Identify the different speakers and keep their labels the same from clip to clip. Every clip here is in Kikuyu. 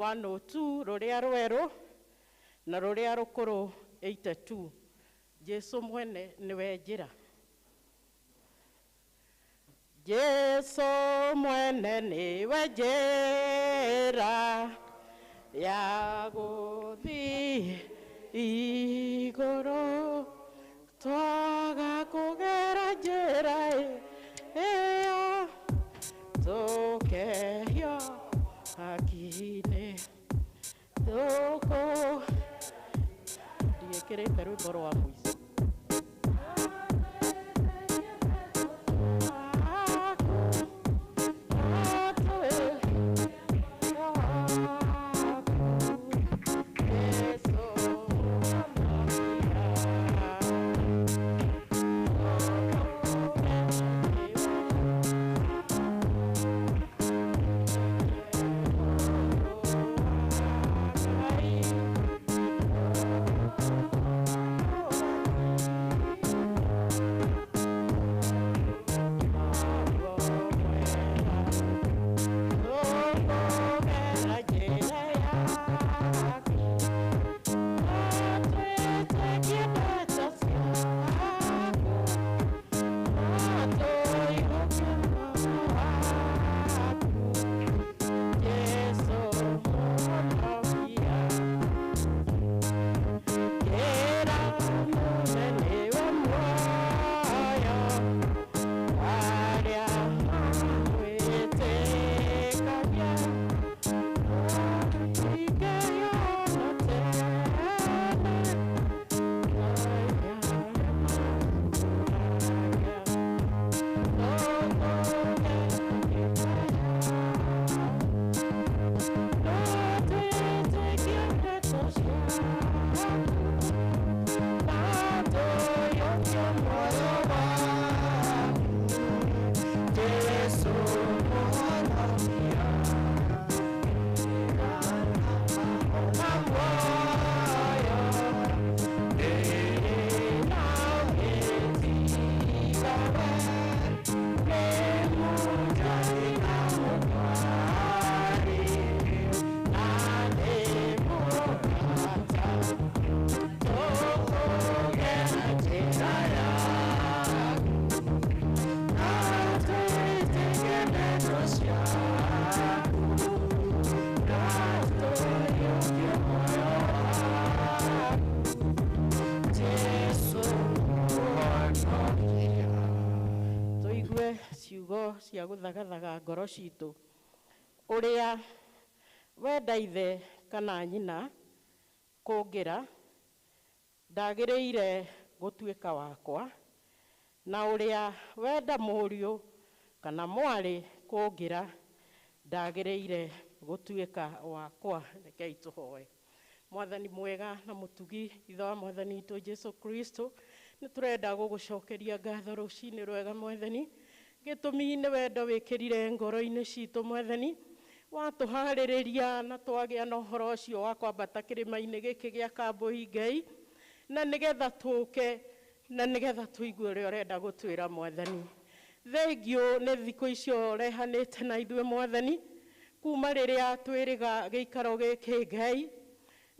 Speaker 1: 102 rũrĩa rwerũ na rũrĩa rũkũrũ 82. Jesu mwene nĩwe njĩra. Jesu mwene nĩwe njĩra ya gũthiĩ igũrũ, twaga kũgera njĩra ĩyo tũkehio haki-inĩ tũkũ. Ndiĩkĩrĩte rwĩmbo rwa mũico. Tũigue ciugo cia gũthagathaga ngoro citũ. Ũrĩa wenda ithe kana nyina kũngĩra ndagĩrĩire gũtuĩka wakwa, na ũrĩa wenda mũriũ kana mwarĩ kũngĩra ndagĩrĩire gũtuĩka wakwa. Rekei tũhoe. Mwathani mwega na mũtugi, Ithe wa Mwathani witũ Jesu Kristo, nĩ tũrenda gũgũcokeria ngatho rũcinĩ rwega Mwathani. Gĩtũmi nĩ wendo wĩkĩrire ngoro-inĩ citũ Mwathani, watũharĩrĩria na twagĩa na ũhoro ũcio wa kwambata kĩrĩma-inĩ gĩkĩ gĩa Kambũi Ngai, na nĩgetha tũke na nĩgetha tũigue ũrĩa ũrenda gũtwĩra Mwathani. Thengiũ nĩ thikũ icio ũrehanĩte na ithuĩ Mwathani, kuma rĩrĩa twĩrĩga gĩikaro gĩkĩ Ngai,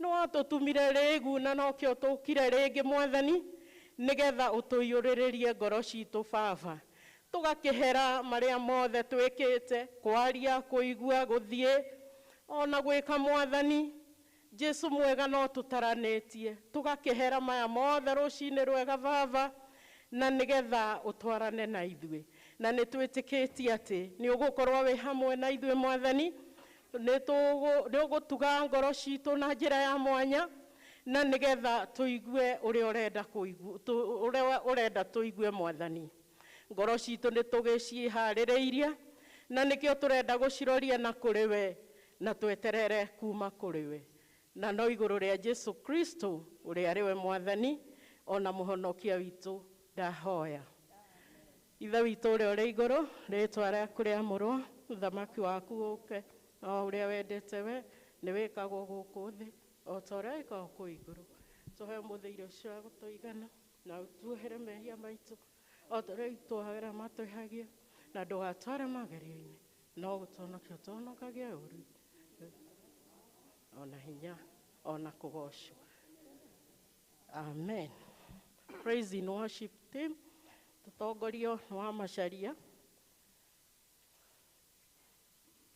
Speaker 1: nĩ watũtumire rĩgu na nokĩo tũkire rĩngĩ Mwathani, nĩgetha ũtũiyũrĩrĩrie ngoro citũ Baba. Tũgakĩhera marĩa mothe twĩkĩte, kwaria, kũigua, gũthiĩ, ona gwĩka Mwathani. Jesu mwega no tũtaranĩtie, tũgakĩhera maya mothe rũcinĩ rwega Baba, na nĩgetha ũtwarane na ithuĩ. Na nĩ twĩtĩkĩtie atĩ nĩ ũgũkorwo wĩ hamwe na ithuĩ Mwathani, nĩ ũgũtuga ngoro citũ na njĩra ya mwanya, na nĩgetha tũigue ũrĩa ũrenda kũigua, ũrĩa ũrenda tũigue Mwathani. Ngoro citũ nĩ tũgĩciharĩrĩirie, na nĩkĩo tũrenda gũciroria na kũrĩ we, na tweterere kuma kũrĩ we. Na no igũrũ rĩa Jesu Kristo ũrĩa arĩ we Mwathani ona mũhonokia witũ ndahoya. Ithe witũ ũrĩa ũrĩ igũrũ, rĩĩtwa rĩaku rĩamũrwo, ũthamaki waku ũke, o ũrĩa wendete we nĩ wĩkagwo gũkũ thĩ o ta ũrĩa wĩkagwo kũu igũrũ. Tũhe ũmũthĩ irio cia gũtũigana, na ũtuohere mehia maitũ o ta ũrĩa itwohagĩra matwĩhagia, na ndũgatware magerio-inĩ, no gũtũhonokia ũtũhonokagie ũũru. Ona hinya ona kũgocwo. Amen. Praise in worship team tũtongorio nĩ wa Macharia.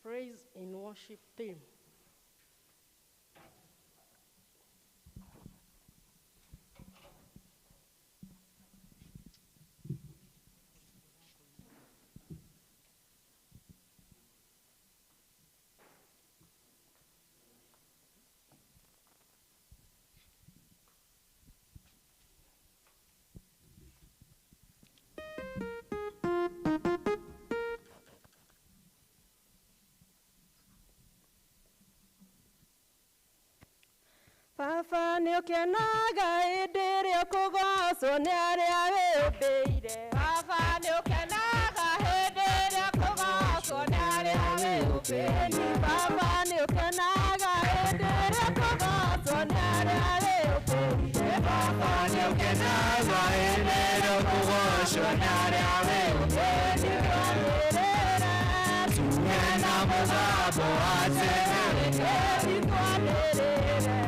Speaker 1: Praise in worship team.
Speaker 2: Baba nĩũkenaga hĩndĩ ĩrĩa ũkũgocwo nĩ arĩa wĩũmbĩire.
Speaker 3: Baba nĩũkenaga hĩndĩ ĩrĩa ũkũgocwo nĩ arĩa wĩũmbĩire.
Speaker 2: Baba nĩũkenaga hĩndĩ ĩrĩa ũkũgocwo nĩ arĩa wĩũmbĩire.
Speaker 3: Baba nĩũkenaga hĩndĩ ĩrĩa ũkũgocwo nĩ arĩa wĩũmbĩire.
Speaker 2: Twanĩrĩre
Speaker 3: Tuge na mũgambo atĩ nĩwe
Speaker 2: Ngai, twanĩrĩre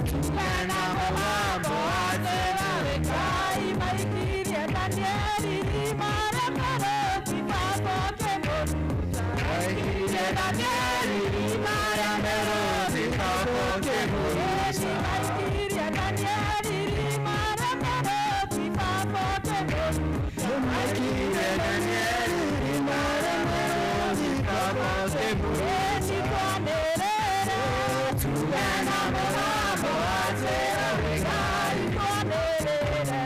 Speaker 3: tuge na mũgambo atĩ nĩwe
Speaker 2: Ngai. Maikirie Danieli irima rĩa mĩrũthi, Baba ũkĩmũruta.
Speaker 3: Maikirie Danieli irima rĩa mĩrũthi, Baba ũkĩmũruta.
Speaker 2: Maikirie Danieli irima rĩa mĩrũthi, Baba ũkĩmũruta.
Speaker 3: Maikirie Danieli irima rĩa mĩrũthi, Baba ũkĩmũruta.
Speaker 2: Twanĩrĩre
Speaker 3: Tuge na mũgambo atĩ nĩwe Ngai.
Speaker 2: Twanĩrĩre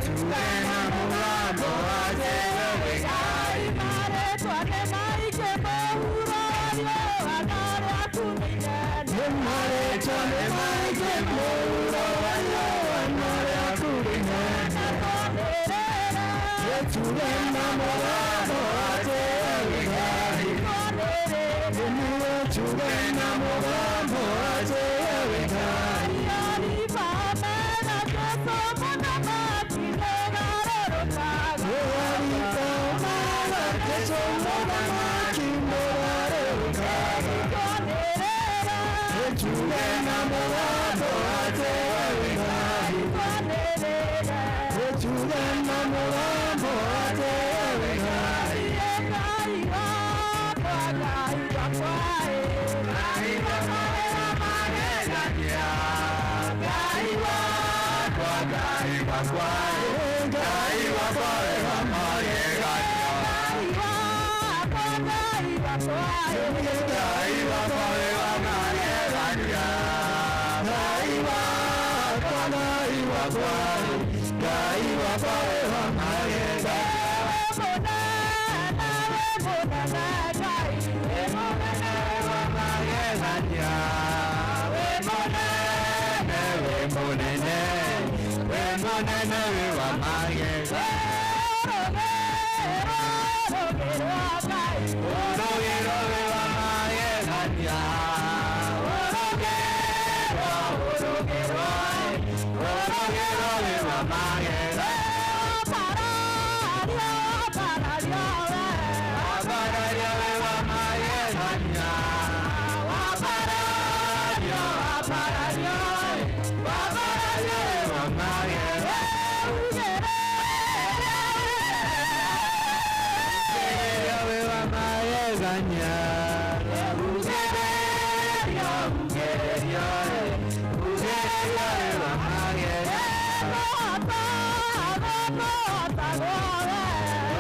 Speaker 3: Tuge na mũgambo atĩ nĩwe Ngai.
Speaker 2: Marĩtwa nĩ maingĩ mũhuro wa riũa na rĩaku nĩ inene.
Speaker 3: Marĩtwa nĩ maingĩ mũhuro wa riũa na rĩaku nĩ inene.
Speaker 2: Twanĩrĩre
Speaker 3: Tuge na mũgambo atĩ nĩwe Ngai.
Speaker 2: Twanĩrĩre
Speaker 3: Tuge na mũgambo atĩ nĩwe Ngai.
Speaker 2: Riba mena Jesũ mũthamaki nĩgarũrũkaga.
Speaker 3: Riba mena Jesũ mũthamaki nĩgarũrũkaga.
Speaker 2: Twanĩrĩre
Speaker 3: Tuge na mũgambo atĩ nĩwe Ngai.
Speaker 2: Twanĩrĩre
Speaker 3: Tuge na mũgambo atĩ nĩwe Ngai.
Speaker 2: Ngai wakwa, Ngai wakwa,
Speaker 3: Ngai wakwa wĩ wa magegania. Ngai wakwa, Ngai wakwa, Ngai wakwa wĩ wa magegania.
Speaker 2: Ngai wakwa, Ngai wakwa,
Speaker 3: Ngai wakwa wĩ wa magegania. Ngai wakwa, Ngai wakwa, Ngai wakwa wĩ wa magegania.
Speaker 2: Wĩ mũnene, wĩ mũnene Ngai, wĩ mũnene
Speaker 3: Wĩ wa magegania. Wĩ mũnene, wĩ mũnene, wĩ mũnene wĩ wa magegania.
Speaker 2: Rũgĩro, rũgĩro Ngai,
Speaker 3: Ũrũgĩro wĩ wa magegania. Ũrũgĩro, ũrũgĩro, ũrũgĩro wĩ wa magegania.
Speaker 2: Wambarario, wambarario we.
Speaker 3: Wambarario wĩ wa magegania. Wambarario, wambarario, wambarario wĩ wa magegania. Ugĩrĩrio wĩ wa magegania. Ugĩrĩrio, ugĩrĩrio, ugĩrĩrio wĩ wa magegania.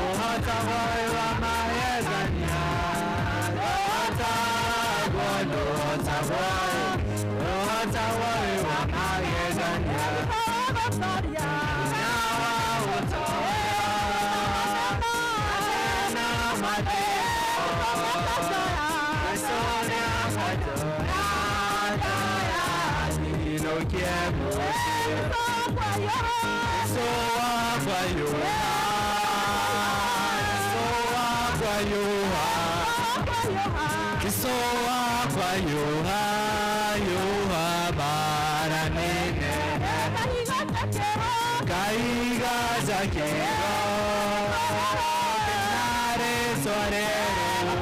Speaker 3: Ũhotagwo wĩ wa magegania. Ũhotagwo, ndũhotagwo, ũhotagwo wĩ wa magegania. Hinya wa gũtooria. Na matĩo. Jesũ nĩakatũra ndaya mũciĩ. Jesũ wakwa yũha. Jesũ wakwa yũha. Jesũ wakwa yũha, yũha bara nene. Kaiga njakĩro. Kena rĩtwa rĩerũ.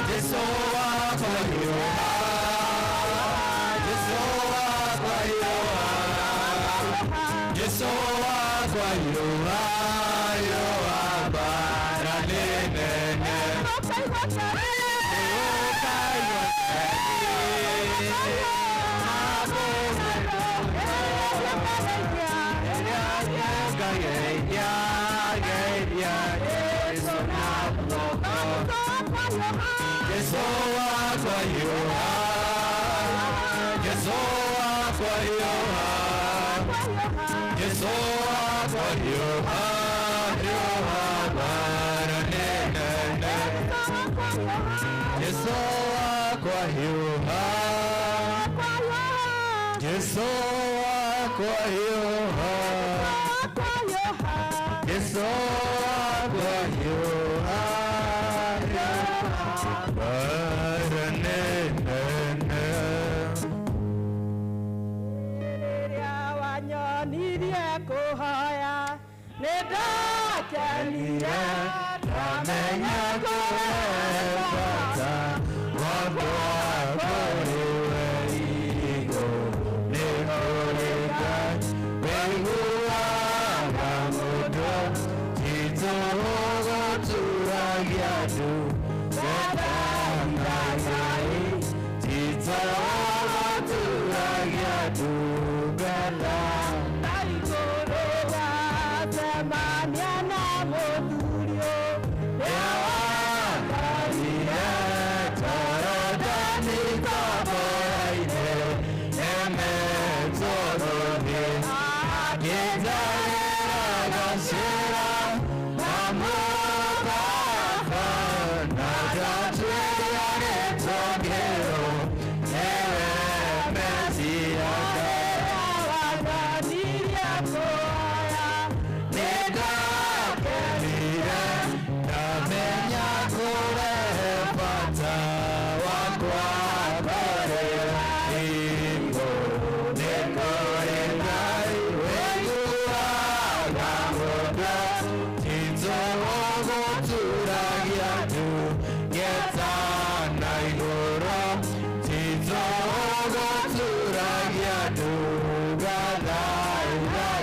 Speaker 3: Jesu wakwa hiũha, Jesu wakwa hiũha, Jesu wakwa hiũha, hiũha mbara nĩ nene. Jesu wakwa hiũha, Jesu wakwa hiũha, mbara nĩ nene.
Speaker 2: Rĩrĩa wanyonirie kũhoya nĩ ndakenire
Speaker 3: Ndamenya kũhe bata wakwa kũrĩ we igũrũ nĩ kũrĩ Ngai wĩiguaga mũndũ ti tũhũ gũturagia ndu ngeta Ngai ti tũhũ gũturagia ndu ngeta
Speaker 2: na igũrũ wacemania na mũthuri ũrĩa wanyonirie kũhoya nĩ
Speaker 3: Nĩndakenire ndamenya kũrehe bata wakwa kũrĩ igũrũ nĩ kũrĩ Ngai wĩiguaga mũndũ ti tũhũ gũturagia ndu ngeta na igũrũ ti tũhũ gũturagia ndu
Speaker 2: wanyonirie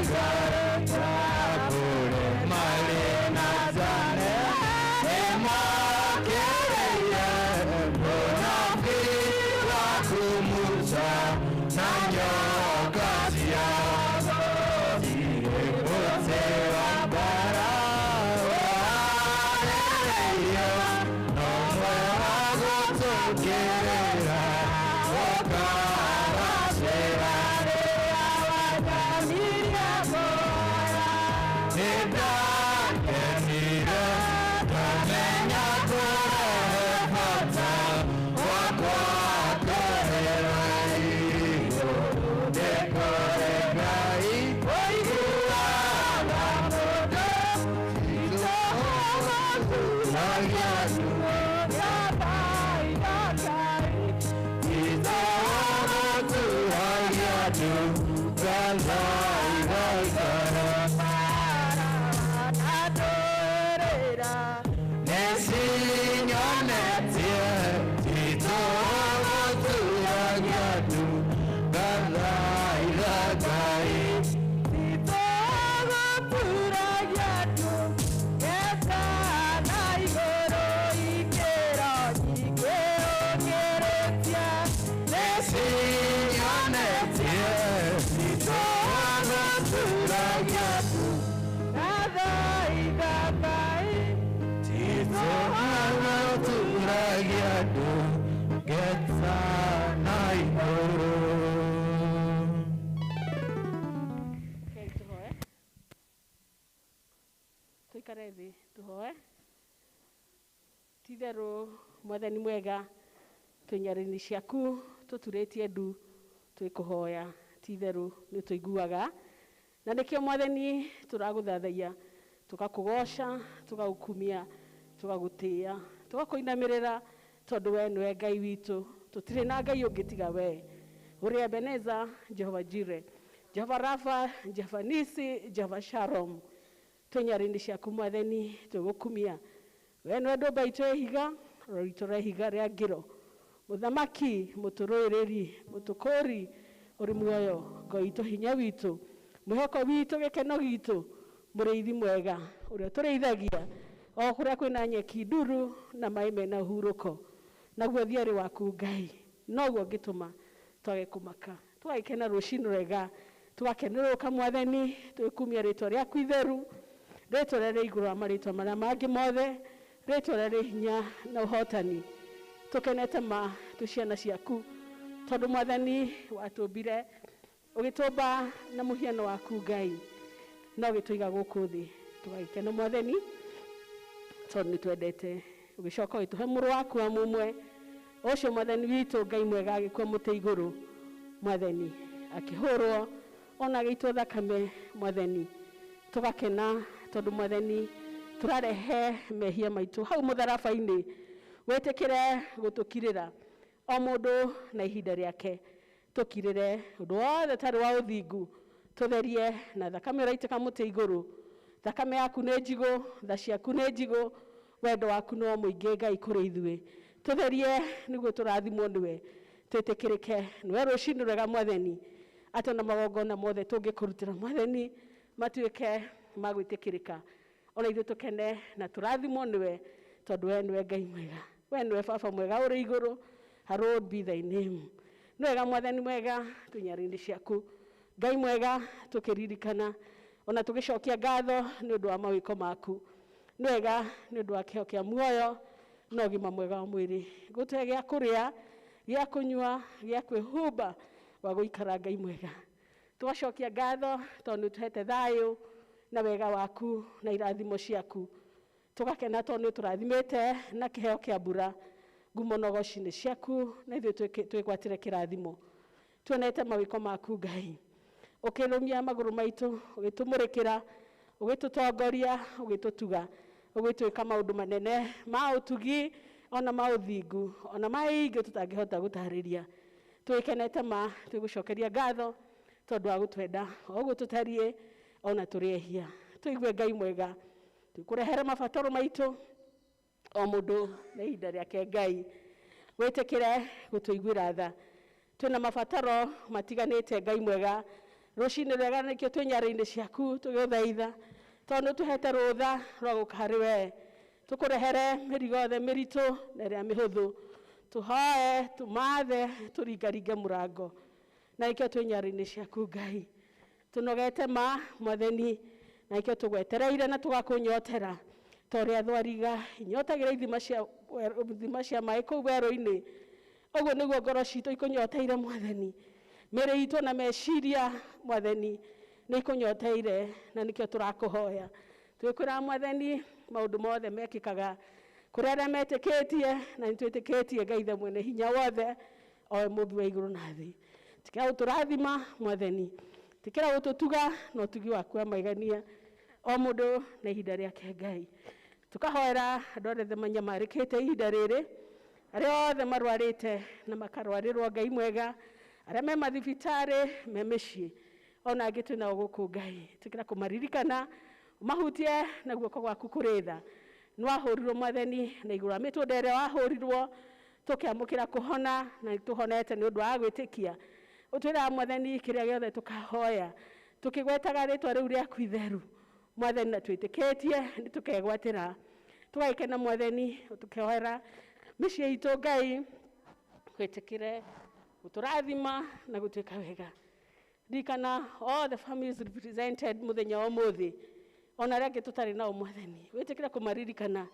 Speaker 2: kũhoya
Speaker 3: Nĩndakenire ndamenya kũrehe bata wakwa kũrĩ we igũrũ nĩ kũrĩ Ngai ũiguaga mũndũ ti tũhũ gũturagia ndu ti tũhũ gũturagia ndu ngalaigagara Nesinyonetie ti tũhũ gũturagia ndu ngalairagai. Nesinyonetie ti tũhũ gũturagia ndu ti tũhũ gũturagia ndu ngeta na igũrũ.
Speaker 1: Rekei tũhoe tũikare thĩ tũhoe. Ti-itherũ Mwathani mwega, twĩ nyarĩrĩ ciaku tũturĩtie ndu twĩkũhoya, ti-itherũ nĩ tũiguaga, na nĩkĩo Mwathani tũragũthathaiya, tũgakũgoca, tũgagũkumia, tũgagũtĩĩa, tũgakũinamĩrĩra, tondũ we nĩwe Ngai witũ, tũtirĩ na Ngai ũngĩ tiga we. Ũrĩ Ebeneza, Jehova Jireh, Jehova Rafa, Jehova Nisi, Jehova Shalom. Twĩ nyarĩrĩ ciaku Mwathani twĩgũkumia, we nĩwe ndũmba itũ ya ihiga,
Speaker 4: Rwaro rwa ihiga rĩa ngĩro, mũthamaki, mũtũrũĩrĩri, mũtũkũri, ũrĩ muoyo, ngo itũ, hinya witũ, mwĩhoko witũ, gĩkeno gitũ, mũrĩithi mwega ũrĩa tũrĩithagia o kũrĩa kwĩna nyeki nduru na maĩ mena ũhurũko. Naguo thiarĩ waku Ngai noguo ngĩtũma twage kũmaka, tũgagĩkena rũcinĩ rwega, tũgakenerũka Mwathani, twĩkumia rĩtwa rĩaku itheru, rĩtwa rĩrĩa rĩ igũrũ wa marĩtwa marĩa mangĩ mothe, rĩtwa rĩrĩa rĩ hinya na ũhotani. Tũkenete ma twĩ ciana ciaku, tondũ Mwathani watũmbire ũgĩtũmba na mũhiano waku Ngai, na ũgĩtũiga gũkũ thĩ. Tũgagĩkena Mwathani tondũ nĩ twendete. Ũgĩcoka ũgĩtũhe mũrũ waku wa mũmwe, ũcio Mwathani witũ Ngai mwega agĩkua mũtĩ igũrũ, Mwathani akĩhũrwo ona agĩitwo thakame, Mwathani tũgakena tondũ Mwathani tũrarehe mehia maitũ hau mũtharaba-inĩ. Wĩtĩkĩre gũtũkirĩra o mũndũ na ihinda rĩake, tũkirĩre ũndũ wothe ũtarĩ wa ũthingu, tũtherie na thakame ũraitĩka mũtĩ igũrũ. Thakame yaku nĩ njigũ, tha ciaku nĩ njigũ, wendo waku no mũingĩ Ngai kũrĩ ithuĩ. Tũtherie nĩguo tũrathimwo nĩwe, twĩtĩkĩrĩke nĩwe rũcinĩ rwega Mwathani, atĩ ona magongona mothe tũngĩkũrutĩra Mwathani matuĩke ma gwĩtĩkĩrĩka, ona ithuĩ tũkene na tũrathimwo nĩwe, tondũ we nĩwe Ngai mwega, we nĩwe Baba mwega ũrĩ igũrũ. Hallowed be thy name. Nĩ wega Mwathani mwega, twĩ nyarĩrĩ ciaku Ngai mwega, tũkĩririkana ona tũgĩcokia ngatho nĩ ũndũ wa mawĩko maku. Nĩ wega nĩ ũndũ wa kĩheo kĩa muoyo na ũgima mwega wa mwĩrĩ, gũtũhe gĩa kũrĩa, gĩa kũnyua, gĩa kwĩhumba, wa gũikara Ngai mwega. Tũgacokia ngatho tondũ nĩ ũtũhete thayũ na wega waku na irathimo ciaku. Tũgakena tondũ nĩ ũtũrathimĩte na kĩheo kĩa mbura, ngumo na ũgoci nĩ ciaku, na ithuĩ twĩgwatĩre kĩrathimo. Tuonete mawĩko maku Ngai, ũkĩrũmia magũrũ maitũ, ũgĩtũmũrĩkĩra, ũgĩtũtongoria, ũgĩtũtuga, ũgĩtwĩka maũndũ manene ma ũtugi ona ma ũthingu ona maingĩ tũtangĩhota gũtarĩria. Twĩkenete ma, twĩgũcokeria ngatho tondũ wa gũtwenda o ũguo tũtariĩ ona tũrĩ ehia. Tũigue Ngai mwega, twĩkũrehere mabataro maitũ o mũndũ na ihinda rĩake Ngai, wĩtĩkĩre gũtũiguĩra tha. Twĩna mabataro matiganĩte Ngai mwega, rũcinĩ rwega nĩkĩo twĩ nyarĩrĩ ciaku tũgĩgũthaitha, tondũ nĩ ũtũhete rũtha rwa gũka harĩ we. Tũkũrehere mĩrigo yothe mĩritũ na ĩrĩa mĩhũthũ, tũhoe, tũmathe, tũringaringe mũrango, na nĩkĩo twĩ nyarĩrĩ ciaku Ngai. Tũnogete ma Mwathani, na nĩkĩo tũgwetereire na tũgakũnyotera, ta ũrĩa thwariga inyotagĩra ithima cia maĩ kũu werũ-inĩ, ũguo nĩguo ngoro citũ ikũnyoteire Mwathani. Mĩĩrĩ itũ na meciria Mwathani nĩ ikũnyoteire, na nĩkĩo tũrakũhoya. Twĩkwĩra Mwathani maũndũ mothe mekĩkaga kũrĩ arĩa metĩkĩtie, na nĩ twĩtĩkĩtie Ngai Ithe mwene hinya wothe, o we mũmbi wa igũrũ na thĩ. Tĩkĩra gũtũrathima Mwathani, tĩkĩra gũtũtuga na ũtugi waku wa maigania, o mũndũ na ihinda rĩake Ngai. Tũkahoera andũ arĩa othe manyamarĩkĩte ihinda rĩrĩ, arĩa othe marwarĩte na makarwarĩrwo Ngai mwega, arĩa me mathibitarĩ, me mĩciĩ, ona angĩ twĩ nao gũkũ Ngai. Tĩkĩra kũmaririkana, ũmahutie na guoko gwaku kũrĩ tha. Nĩ wahũrirwo Mwathani na igũrũ wa mĩtũnda ĩrĩa wahũrirwo, tũkĩamũkĩra kũhona, na nĩ tũhonete nĩ ũndũ wa gwĩtĩkia. Ũtwĩraga Mwathani kĩrĩa gĩothe tũkahoya, tũkĩgwetaga rĩtwa rĩu rĩaku itheru Mwathani, na twĩtĩkĩtie nĩ tũkegwatĩra. Tũgagĩkena Mwathani, tũkĩhoera mĩciĩ itũ Ngai, gwĩtĩkĩre gũtũrathima na gũtuĩka wega. Ririkana all the families represented mũthenya wa ũmũthĩ, ona arĩa angĩ tũtarĩ nao Mwathani, wĩtĩkĩre kũmaririkana.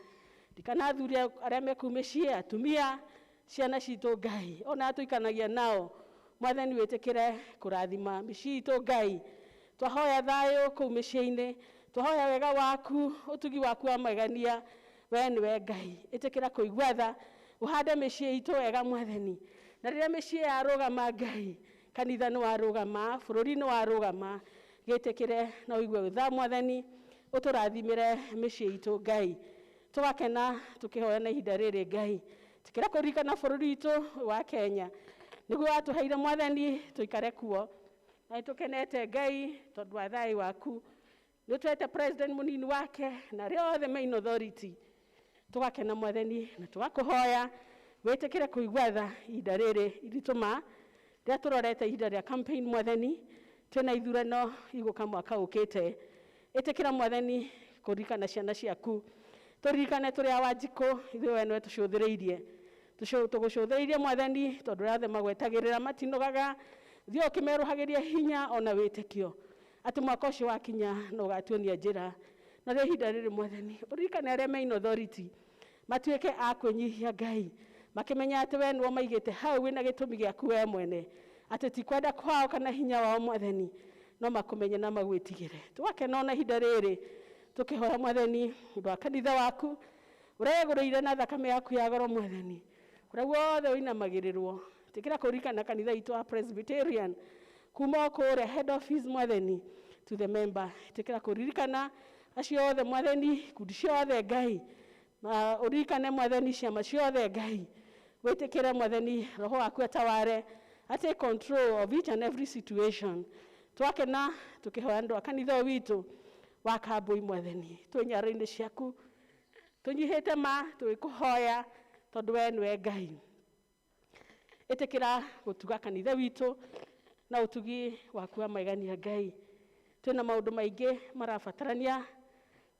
Speaker 4: Ririkana athuri arĩa me kũu mĩciĩ, atumia, ciana citũ Ngai, ona arĩa tũikaranagia nao Mwathani, wĩtĩkĩre kũrathima mĩciĩ itũ Ngai. Twahoya thayũ kũu mĩciĩ-inĩ, twahoya wega waku, ũtugi waku wa magegania, we nĩwe Ngai. Ĩtĩkĩra kũigua tha, ũhande mĩciĩ itũ wega Mwathani. Na rĩrĩa mĩciĩ yarũgama Ngai, kanitha nĩ warũgama, bũrũri nĩ warũgama, gĩtĩkĩre na ũigue tha Mwathani, ũtũrathimĩre mĩciĩ itũ Ngai. Tũgakena tũkĩhoya na ihinda rĩrĩ Ngai. Tĩkĩra kũririkana bũrũri witũ wa Kenya, nĩguo watũheire Mwathani tũikare kuo. Na nĩtũkenete Ngai tondũ wa thayũ waku. Nĩ ũtũhete president mũnini wake na arĩa othe me in authority. Tũgakena Mwathani na tũgakũhoya wĩtĩkĩre kũigua tha ihinda rĩrĩ iritũ ma rĩrĩa tũrorete ihinda rĩa campaign Mwathani, twĩna ithurano igũka mwaka ũkĩte. Ĩtĩkĩra Mwathani kũririkana ciana ciaku, tũririkane tũrĩ a Wanjikũ, ithuĩ we nĩwe tũcũthĩrĩirie, tũgũcũthĩrĩirie Mwathani, tondũ arĩa othe magwetagĩrĩra matinogaga. Thiĩ ũkĩmerũhagĩria hinya ona wĩtĩkio atĩ mwaka ũcio wakinya no ũgatuonia njĩra. Na rĩo ihinda rĩrĩ Mwathani, ũririkane arĩa me in authority matuĩke a kwĩnyihia Ngai, makĩmenya atĩ we nĩwe maigĩte hau wĩna gĩtũmi gĩaku we mwene, atĩ ti kwenda kwao kana hinya wao Mwathani, no makũmenye na magwĩtigĩre. Tũgakena ona ihinda rĩrĩ tũkĩhoya Mwathani ũndũ wa kanitha waku ũrĩa wegũrĩire na thakame yaku ya goro Mwathani, kũrĩa guothe ũinamagĩrĩrwo. Ĩtĩkĩra kũririkana kanitha witũ wa Presbyterian kuma o kũrĩa head office Mwathani to the member. Ĩtĩkĩra kũririkana acio othe Mwathani, ikundi ciothe Ngai, ũririkane Mwathani ciama ciothe Ngai. Wĩtĩkĩre Mwathani roho waku ataware, a take control of each and every situation. Twakena tũkĩhoya andũ a kanitha ũyũ witũ wa Kambui Mwathani, twĩ nyaro-inĩ ciaku tũnyihĩte ma tũgĩkũhoya tondũ we nĩwe Ngai. Ĩtĩkĩra gũtuga kanitha witũ na ũtugi waku wa maigania Ngai. Twĩna maũndũ maingĩ marabatarania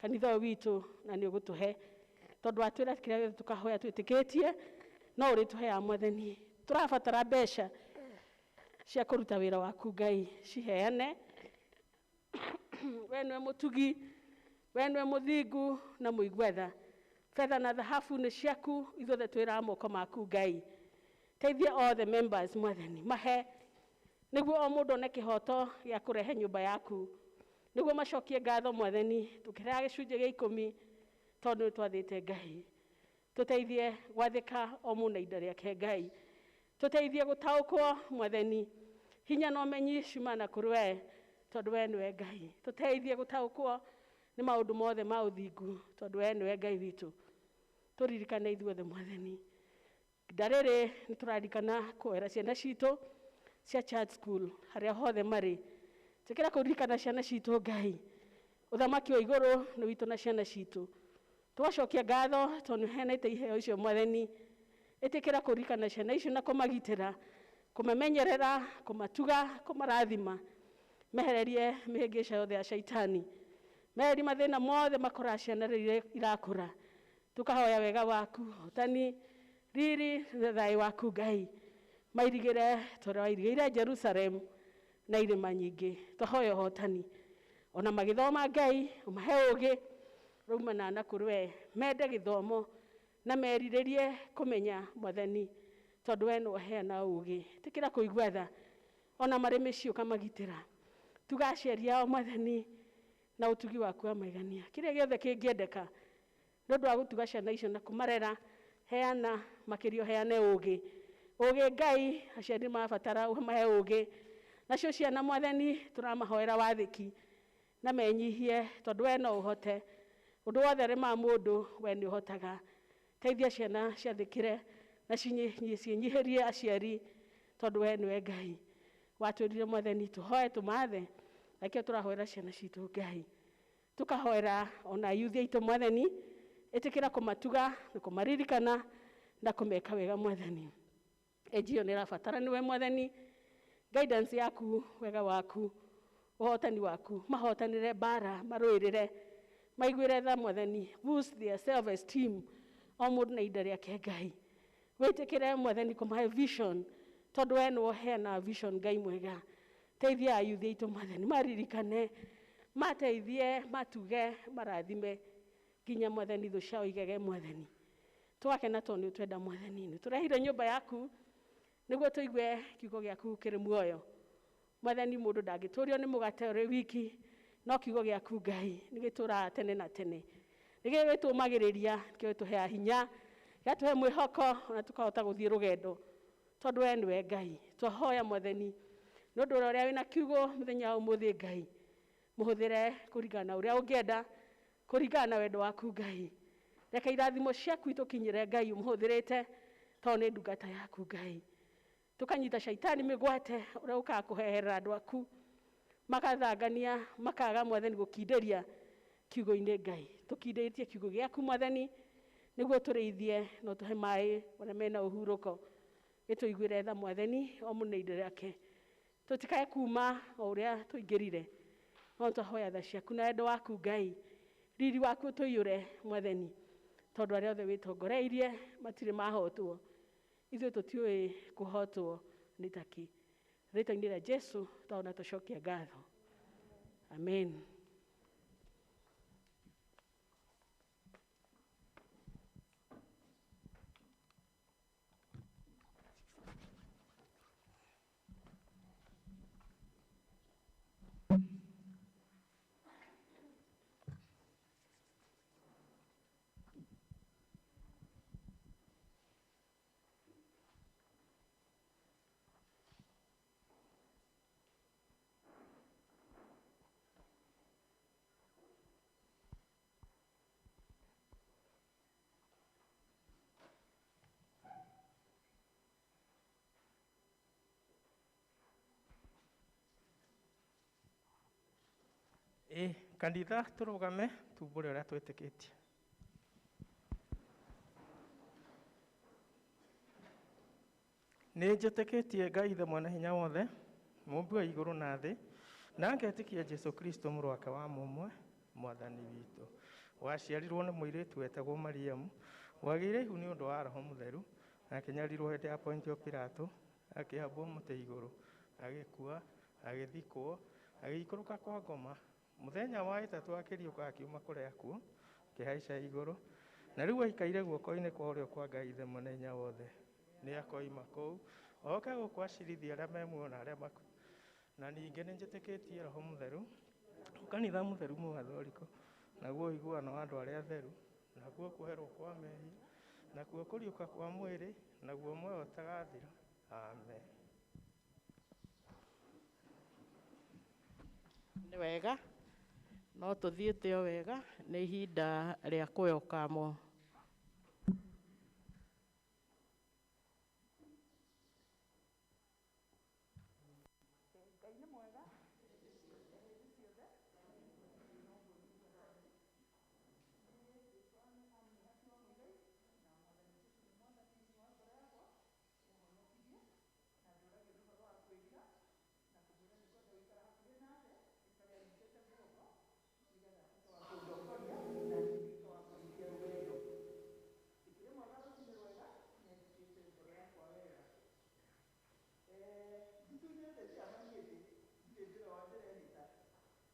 Speaker 4: kanitha ũyũ witũ na nĩ ũgũtũhe, tondũ watwĩra kĩrĩa gĩothe tũkahoya twĩtĩkĩtie no ũrĩtũheaga Mwathani. Tũrabatara mbeca cia kũruta wĩra waku Ngai, ciheane. We nĩwe mũtugi, we nĩwe mũthingu na mũigua tha. Betha na thahabu nĩ ciaku, ithuothe twĩraga moko maku Ngai. Teithia all the members Mwathani, mahe nĩguo o mũndũ one kĩhoto gĩa kũrehe nyũmba yaku, nĩguo macokie ngatho Mwathani, tũkĩrehaga gĩcunjĩ gĩa ikũmi tondũ nĩ twathĩte Ngai. Tũteithie gwathĩka o mũndũ na ihinda rĩake Ngai, tũteithie gũtaũkwo Mwathani, hinya na ũmenyi ciumana kũrĩ we tondũ we nĩwe Ngai. Tũteithie gũtaũkwo nĩ maũndũ mothe ma ũthingu tondũ we nĩwe Ngai witũ. Tũririkane ithuothe Mwathani. Ihinda rĩrĩ nĩ tũraririkana kũhoera ciana citũ cia church school harĩa hothe marĩ. Tĩkĩra kũririkana ciana citũ Ngai, ũthamaki wa igũrũ nĩ witũ na ciana citũ. Tũgacokia ngatho tondũ nĩ ũheanĩte iheo icio Mwathani. Ĩtĩkĩra kũririkana ciana icio na kũmagitĩra, kũmamenyerera, kũmatuga, kũmarathima. Mehererie mĩhĩngĩca yothe ya caitani, mehererie mathĩna mothe makoraga ciana rĩrĩa irakũra. Tũkahoya wega waku, ũhotani, riri na thayũ waku Ngai, mairigĩre ta ũrĩa wairigĩire Jerusalem na irĩma nyingĩ. Twahoya ũhotani ona magĩthoma Ngai, ũmahe ũgĩ ũraumana na kũrĩ we, mende gĩthomo na merirĩrie kũmenya Mwathani tondũ we nĩwe ũheanaga ũgĩ. Ĩtĩkĩra kũigua tha ona marĩ mĩciĩ ũkamagitĩra. Tuga aciari ao Mwathani na ũtugi waku wa maigania. Kĩrĩa gĩothe kĩngĩendeka nĩ ũndũ wa gũtuga ciana icio na kũmarera, heana makĩria ũheane ũgĩ. Ũgĩ Ngai, aciari marabatara ũmahe ũgĩ. Nacio ciana Mwathani tũramahoera wathĩki na menyihie tondũ we no ũhote. Ũndũ wothe ũremaga mũndũ we nĩ ũhotaga. Teithia ciana ciathĩkĩre na ciĩnyihĩrie aciari tondũ we nĩwe Ngai. Watwĩrire Mwathani tũhoe tũmathe, nakĩo tũrahoera ciana citũ Ngai. Tũkahoera ona yuthi aitũ Mwathani, ĩtĩkĩra kũmatuga na kũmaririkana na kũmeka wega Mwathani. Ĩnji ĩyo nĩ ĩrabatara nĩwe Mwathani, guidance yaku, wega waku, ũhotani waku, mahotanĩre mbara, marũĩrĩre, maiguĩre tha Mwathani, boost their self esteem o mũndũ na ihinda rĩake Ngai. Wĩtĩkĩre Mwathani kũmahe vision tondũ we nĩwe ũheanaga vision Ngai mwega. Teithia ayuthi aitũ Mwathani, maririkane, mateithie, matuge, marathime nginya Mwathani thũ ciao igege Mwathani. Tũgakena tondũ nĩ ũtwenda Mwathani, nĩ tũrehire nyũmba yaku nĩguo tũigue kiugo gĩaku kĩrĩ muoyo. Mwathani, mũndũ ndangĩtũrio nĩ mũgate ũrĩ wiki, no kiugo gĩaku Ngai nĩ gĩtũraga tene na tene. Nĩkĩo gĩtũmagĩrĩria, nĩkĩo gĩtũheaga hinya, gĩgatũhe mwĩhoko ona tũkahota gũthiĩ rũgendo tondũ we nĩwe Ngai. Twahoya Mwathani nĩ ũndũ ũrĩa wĩna kiugo mũthenya wa ũmũthĩ Ngai, mũhũthĩre kũringana na ũrĩa ũngĩenda, kũringana na wendo waku Ngai. Reke irathimo ciaku itũkinyĩre Ngai ũmũhũthĩrĩte tondũ nĩ ndungata yaku Ngai. Tũkanyita caitani mĩgwate ũrĩa ũkaga kũheherera andũ aku, makathangania, makaga Mwathani gũkindĩria kiugo-inĩ Ngai. Tũkindĩtie kiugo gĩaku Mwathani, Nĩguo tũrĩithie na ũtũhe maĩ marĩa mena ũhurũko. Gĩtũiguĩre tha Mwathani o mũndũ na indo rĩake. Tũtikae kuma o ũrĩa tũingĩrire. No twahoya tha ciaku na wendo waku Ngai. Riri waku ũtũiyũre Mwathani. Tondũ arĩa othe wĩtongoreirie matirĩ mahotwo. Ithuĩ tũtiũĩ kũhotwo nĩ takĩ. Rĩtwa-inĩ rĩa Jesu twaona tũcokia ngatho. Amen.
Speaker 5: Ĩ kanitha tũrũgame tumbũre ũrĩa twĩtĩkĩtie. Nĩ njĩtĩkĩtie Ngai Ithe mwene hinya wothe, mũmbi wa igũrũ na thĩ, na ngetĩkia Jesu Kristo mũrũ wake wa mũmwe, mwathani witũ. Waciarirwo nĩ mũirĩtu wetagwo Mariamu, wagĩire ihu nĩ ũndũ wa Roho Mũtheru, na akĩnyarirwo hĩndĩ ya Pontio Pilato, akĩambwo mũtĩ igũrũ, agĩkua, agĩthikwo, agĩikũrũka kwa ngoma. Mũthenya wa ĩtatũ akĩriũka akiuma kũrĩa akuũ, akĩhaica igũrũ, na rĩu aikaire guoko-inĩ kwa ũrĩo kwa Ngai Ithe mwene hinya wothe. Nĩ akoima kũu, oke gũkũ acirithie arĩa me muoyo na arĩa makuĩte. Na ningĩ nĩ njĩtĩkĩtie Roho Mũtheru, kanitha mũtheru mũgathoriko, naguo ũiguano wa andũ arĩa atheru, naguo kuoherwo kwa mehia, nakuo kũriũka kwa mwĩrĩ, naguo muoyo ũtagathira. Amen.
Speaker 1: Nĩ wega no tũthiĩte o wega nĩ ihinda rĩa kũyokamo.
Speaker 6: Ngai nĩ mwega hĩndĩ ciothe.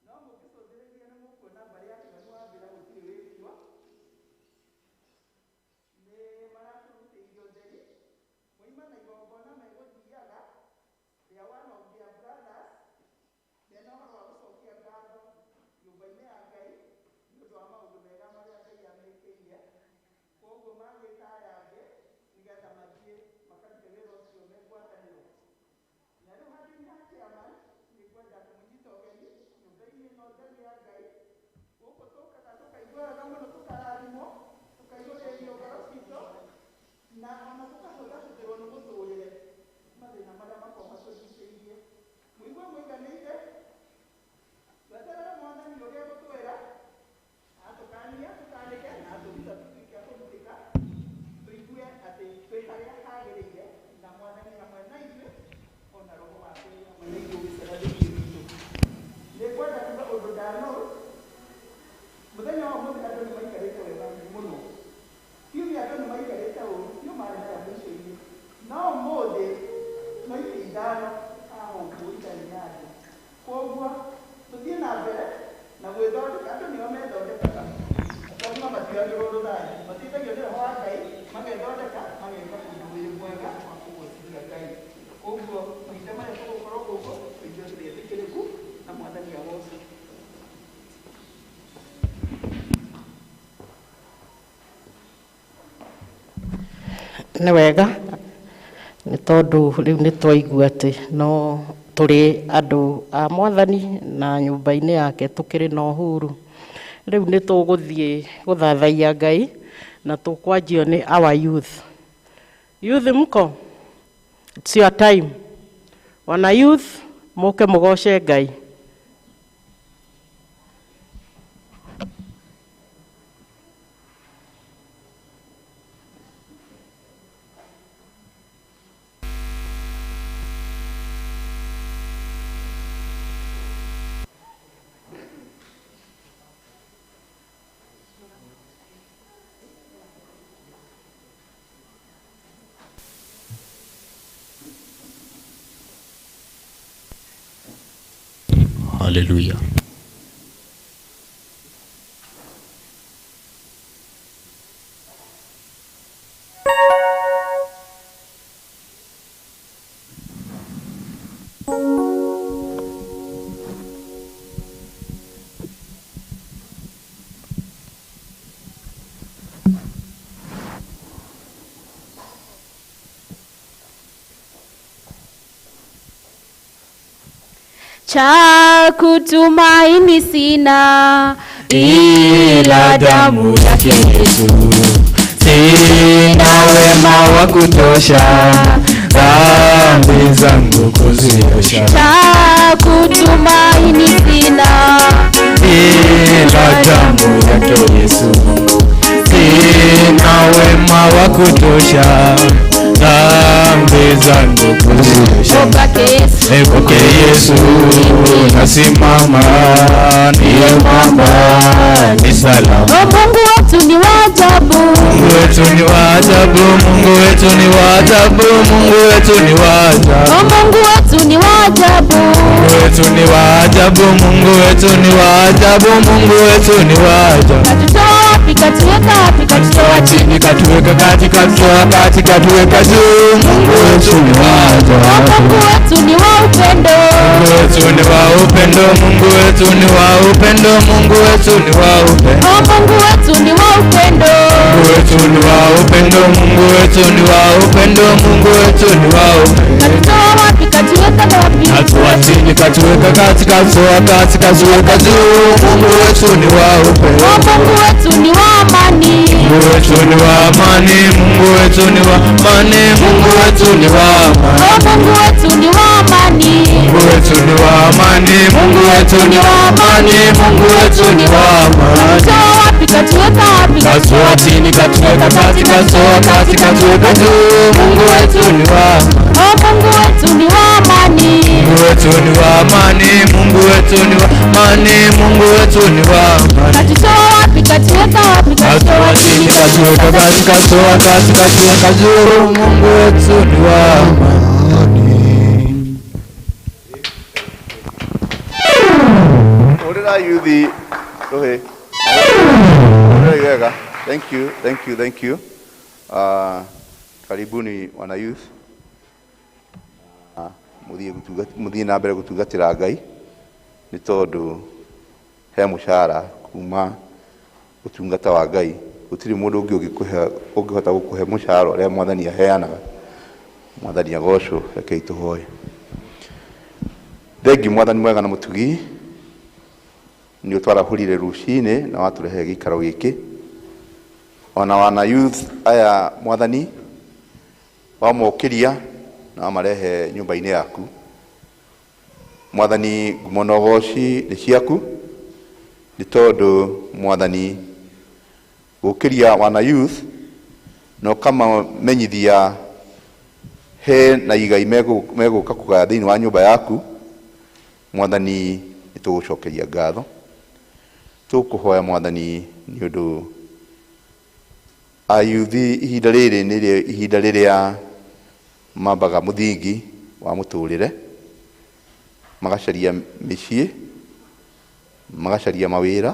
Speaker 6: No mũngĩcũthĩrĩria nĩ mũkuona mbarĩ ya Kĩmani wambĩra gũtirĩ wĩkua. Nĩ maratũrutĩire ũtheri moima na igongona megũthiaga rĩa one of their brothers mena ũhoro wa gũcokia ngatho nyũmba-inĩ ya Ngai nĩ ũndũ wa maũndũ mega marĩa Ngai amekĩire. Koguo magĩta aya angĩ nĩgetha mathiĩ makarute wĩra ũcio me ngwatanĩro. Na rĩu handũ-inĩ ha chairman nĩ ngwenda kũmũnyita ũgeni nyũmba-inĩ ĩno theru ya Ngai. Gũkũ tũkaga tũkaigua wega mũno, tũkarathimwo, tũkaihũrĩrĩrio ngoro citũ, na ona tũkahũthahũthĩrwo nĩ mũtũrĩre mathĩna marĩa makoragwo matũrigicĩirie. Mũigue mũiganĩire, tweterere Mwathani ũrĩa egũtwĩra, atũkania tũkanĩke na atũruta tũtuĩke a kũrutĩka, tũigue atĩ twĩ harĩa hagĩrĩire na Mwathani hamwe na ithuĩ, ona Roho wake wĩ hamwe na ithuĩ ũgĩcera thĩinĩ witũ. Nĩ ngwenda kuga ũndũ ndano mũthenya wa ũmũthĩ andũ nĩ maikarĩte wega mũno. Kiumia andũ nĩ maikarĩte ũru, biũ marĩ harĩa mũico-inĩ. No ũmũthĩ no itĩ ithano haha ũguo itarĩ na andũ. Koguo tũthiĩ na mbere na gwĩthondeka, andũ nĩo methondekaga. Andũ agima matioyagĩrwo rũthanju, mateithagio nĩ Roho wa Ngai, magethondeka, mageka ũndũ wĩ mwega wa kũgocithia Ngai. Koguo mahinda maya tũgũkorwo gũkũ, tũigue tũrĩ etĩkĩrĩku na Mwathani agocwo.
Speaker 1: Nĩ wega nĩ tondũ rĩu nĩ twaigua atĩ no tũrĩ andũ a Mwathani na nyũmba-inĩ yake tũkĩrĩ na ũhuru. Rĩu nĩ tũgũthiĩ gũthathaiya Ngai na tũkwanjio nĩ our youth. Youth mko? It's your time. Wana youth mũke mũgoce Ngai.
Speaker 7: Haleluya.
Speaker 2: Cha kutumaini sina
Speaker 3: ila damu yake Yesu. Sina wema wa kutosha, dhambi zangu kuziosha.
Speaker 2: Cha kutumaini sina
Speaker 3: ila damu yake Yesu. Sina wema wa kutosha, dhambi zangu kuziosha. Kwake Yesu nasimama, ndiye mwamba, ni salama.
Speaker 2: Mungu wetu ni wa ajabu,
Speaker 3: Mungu wetu ni wa ajabu, Mungu wetu ni wa ajabu, Mungu wetu ni wa ajabu.
Speaker 2: Mungu wetu ni wa ajabu,
Speaker 3: Mungu wetu ni wa ajabu, Mungu wetu ni wa ajabu, Mungu wetu ni wa ajabu.
Speaker 2: Katutoa wapi, katuweka wapi, katutoa
Speaker 3: chini, katuweka kati, katutoa kati, katuweka juu. Mungu wetu ni wa ajabu,
Speaker 2: Mungu wetu ni wa upendo,
Speaker 3: Mungu wetu ni wa upendo, Mungu wetu ni wa upendo, Mungu wetu ni wa upendo,
Speaker 2: Mungu wetu ni wa upendo,
Speaker 3: Mungu wetu ni wa upendo, Mungu wetu ni wa upendo, Mungu wetu ni wa upendo.
Speaker 2: Katutoa wapi, katuweka wapi,
Speaker 3: Katutoa chini, katuweka kati, katutoa kati, katuweka juu. Mungu wetu ni wa upendo,
Speaker 2: Mungu wetu ni wa amani,
Speaker 3: Mungu wetu ni wa amani, Mungu wetu ni wa amani, Mungu wetu ni wa amani,
Speaker 2: Mungu wetu ni wa amani,
Speaker 3: Mungu wetu ni wa amani, Mungu wetu ni wa amani, Mungu wetu ni wa amani.
Speaker 2: Katutoa wapi, katuweka wapi,
Speaker 3: Katutoa chini, katuweka kati, katutoa kati, katuweka juu. Mungu wetu ni wa amani,
Speaker 2: Mungu wetu ni wa amani,
Speaker 3: Mungu wetu ni wa amani, Mungu wetu ni wa amani, Mungu wetu ni wa amani.
Speaker 2: Katutoa wapi, katuweka wapi,
Speaker 3: Katutoa chini, katuweka kati, katutoa kati, katuweka juu. Mungu wetu ni wa amani.
Speaker 8: Hũrĩra yuthi rũhĩ. Hũrĩrai wega. Thank you, thank you, thank you. Karibuni wana youth. Mũthiĩ na mbere gũtungatĩra Ngai nĩ tondũ he mũcara kuma ũtungata wa Ngai. Gũtirĩ mũndũ ũngĩ ũngĩhota gũkũhe mũcara ũrĩa Mwathani aheanaga. Mwathani agocwo, rekei tũhoe. Thengiũ Mwathani mwega na mũtugi, nĩ ũtwarahũrire rũcinĩ na watũrehe gĩikaro gĩkĩ. Ona wana youth aya Mwathani wamokĩria na wamarehe nyũmba-inĩ yaku. Mwathani ngumo na ũgoci nĩ ciaku, nĩ tondũ Mwathani gũkĩria wana youth na ũkamamenyithia he na igai megũka kũgaya thĩinĩ wa nyũmba yaku. Mwathani nĩ tũgũcokeria ngatho. Tũkũhoya Mwathani nĩ ũndũ ayuthi ihinda rĩrĩ nĩrĩo ihinda rĩrĩa mambaga mũthingi wa mũtũrĩre, magacaria mĩciĩ, magacaria mawĩra,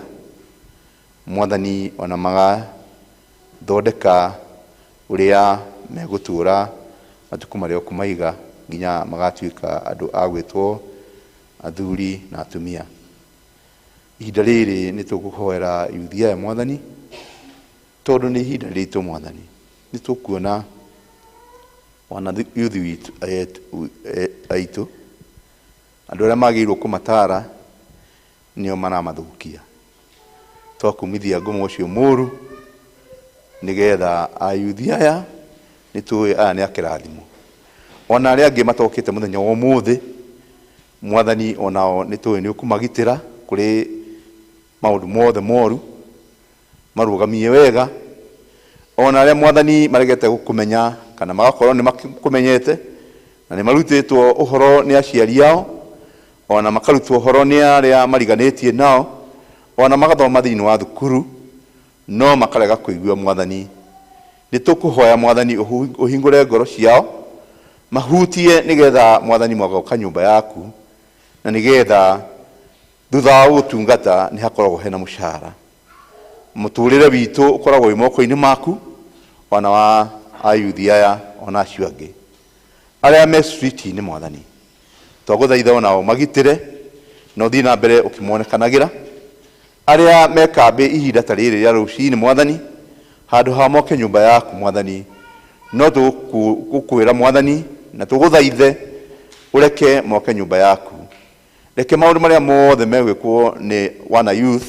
Speaker 8: Mwathani ona magathondeka ũrĩa megũtũra matukũ marĩa ũkũmaiga nginya magatuĩka andũ a gwĩtwo athuri na atumia. Ihinda rĩrĩ nĩ tũkũhoera yuthi aya Mwathani, tondũ nĩ ihinda rĩritũ Mwathani. Nĩ tũkuona wana yuthi witũ aitũ, andũ arĩa magĩrĩirwo kũmatara nĩo maramathũkia. Twakumithia ngumo ũcio mũru nĩgetha ayuthi aya nĩ tũĩ aya nĩ a kĩrathimo. Ona arĩa angĩ matokĩte mũthenya wa ũmũthĩ, Mwathani onao nĩ tũĩ nĩ ũkũmagitĩra kũrĩ maũndũ mothe moru, marũgamie wega. Ona arĩa Mwathani maregete gũkũmenya kana magakorwo nĩ makũmenyete na nĩ marutĩtwo ũhoro nĩ aciari ao, ona makarutwo ũhoro nĩ arĩa mariganĩtie nao, ona magathoma thĩinĩ wa thukuru, no makarega kũigua Mwathani. Nĩ tũkũhoya Mwathani ũhingũre ngoro ciao, mahutie nĩgetha Mwathani magoka nyũmba yaku, na nĩgetha Thutha wa gũtungata nĩ hakoragwo hena mũcara. Mũtũrĩre witũ ũkoragwo wĩ moko-inĩ maku, ona wa ayuthi aya ona acio angĩ arĩa me street-inĩ. Mwathani, twagũthaitha onao magitĩre na ũthiĩ na mbere ũkĩmonekanagĩra. Arĩa me kambĩ ihinda ta rĩrĩ rĩa rũcinĩ, Mwathani, handũ ha moke nyũmba yaku, Mwathani, no tũgũkwĩra, Mwathani, na tũgũthaithe ũreke moke nyũmba yaku. Reke maũndũ marĩa mothe megwĩkwo nĩ wana youth,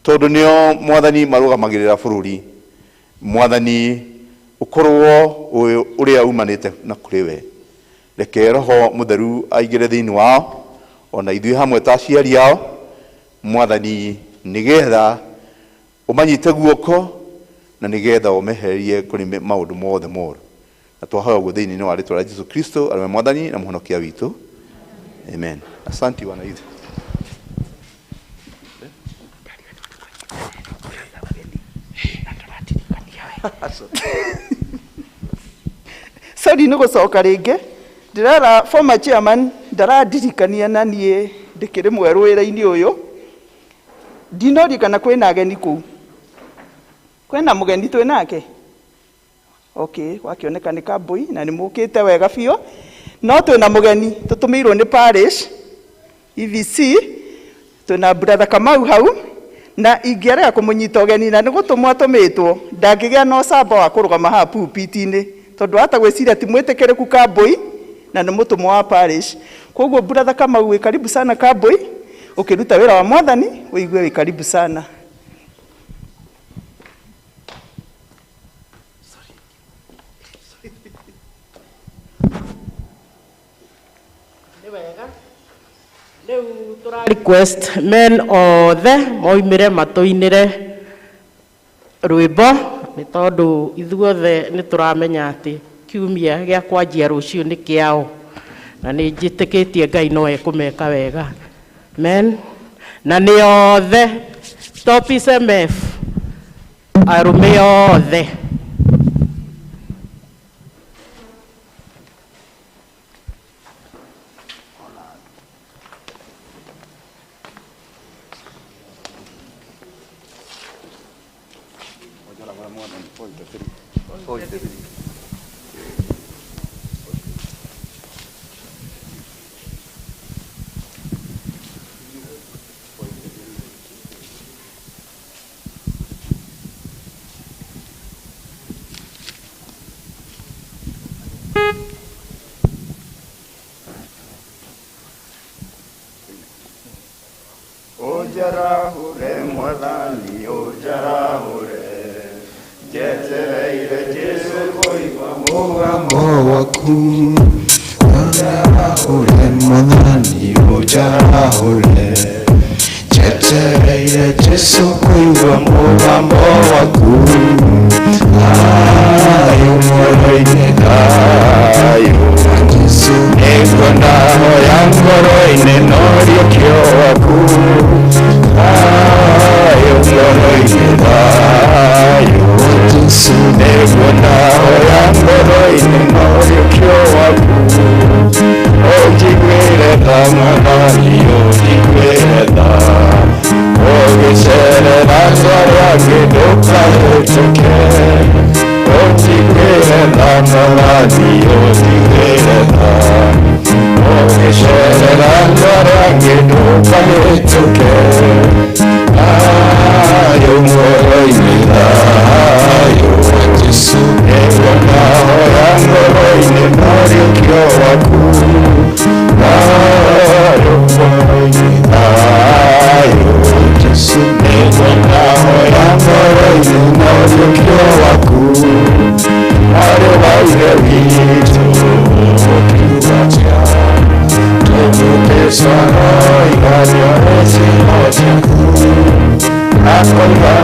Speaker 8: tondũ nĩo, Mwathani, marũgamagĩrĩra bũrũri. Mwathani, ũkorwo ũrĩa umanĩte na kũrĩ we. Reke Roho Mũtheru aingĩre thĩinĩ wao ona ithuĩ hamwe ta aciari ao, Mwathani, nĩgetha ũmanyite guoko na nĩgetha ũmehererie kũrĩ maũndũ mothe moru. Na twahoya ũguo thĩinĩ wa rĩtwa rĩa Jesu Kristo, arĩ we Mwathani na Mũhonokia witũ. Amen. Asanti, wana youth.
Speaker 6: Sorry, nĩ gũcoka rĩngĩ. Ndĩrera former chairman ndaradirikania, na niĩ ndĩkĩrĩ mwerũ wĩra-inĩ ũyũ. Ndinoria kana kwĩna ageni kũu, kwĩna mũgeni twĩ nake. Okay, wakĩoneka nĩ kambui na nĩ mũkĩte wega biũ, no twĩna mũgeni tũtũmĩirwo nĩ parish EVC. Twĩna brother Kamau hau, na ingĩarega kũmũnyita ũgeni na nĩ gũtũmwo atũmĩtwo, ndangĩgĩa na ũcamba wa kũrũgama haha pulpit-inĩ, tondũ hata gwĩciria ti mwĩtĩkĩrĩku kambui na nĩ mũtũmwo wa parish. Koguo brother Kamau, wĩ karibu sana kambui, ũkĩruta wĩra wa Mwathani, ũigue wĩ karibu sana.
Speaker 1: Nĩ wega. Rĩu tũra request men othe moimĩre matũinĩre rwĩmbo, nĩ tondũ ithuothe nĩ tũramenya atĩ kiumia gĩa kwanjia rũciũ nĩ kĩao, na nĩ njĩtĩkĩtie Ngai no ekũmeka wega. Men na nĩ othe, Stop SMF, arũme othe.
Speaker 7: Ũnjarahũre, Mwathani, ũnjarahũre, njetereire Jesu kũigua mũgambo
Speaker 3: waku. Ũnjarahũre, Mwathani, ũnjarahũre, njetereire Jesu kũigua mũgambo waku. Thayũ muoyo-inĩ,
Speaker 7: thayũ.
Speaker 3: Jesu.
Speaker 7: Nĩngwenda hoya ngoro-inĩ no riũkio waku. Thayũ ngoro-inĩ, thayũ.
Speaker 3: Jesu.
Speaker 7: Nĩngwenda hoya ngoro-inĩ no riũkio waku. Ũnjiguĩre tha, Mwathani, ũnjiguĩre tha, ũgĩcerera andũ arĩa angĩ ndũkahĩtũke. Ũnjiguĩre tha, Mwathani, ũnjiguĩre tha, ũgĩcerera andũ arĩa angĩ ndũkahĩtũke. Thayũ muoyo-inĩ, thayũ.
Speaker 3: Jesu.
Speaker 7: Nĩngwenda hoya ngoro-inĩ no riũkio waku. Thayũ muoyo-inĩ, thayũ.
Speaker 3: Jesu.
Speaker 7: Nĩngwenda hoya ngoro-inĩ no riũkio waku. Mwarĩ wa Ithe witũ, ũkiuga atĩa? Tũgũkĩcoro iganio ĩcino ciaku. Akoiga.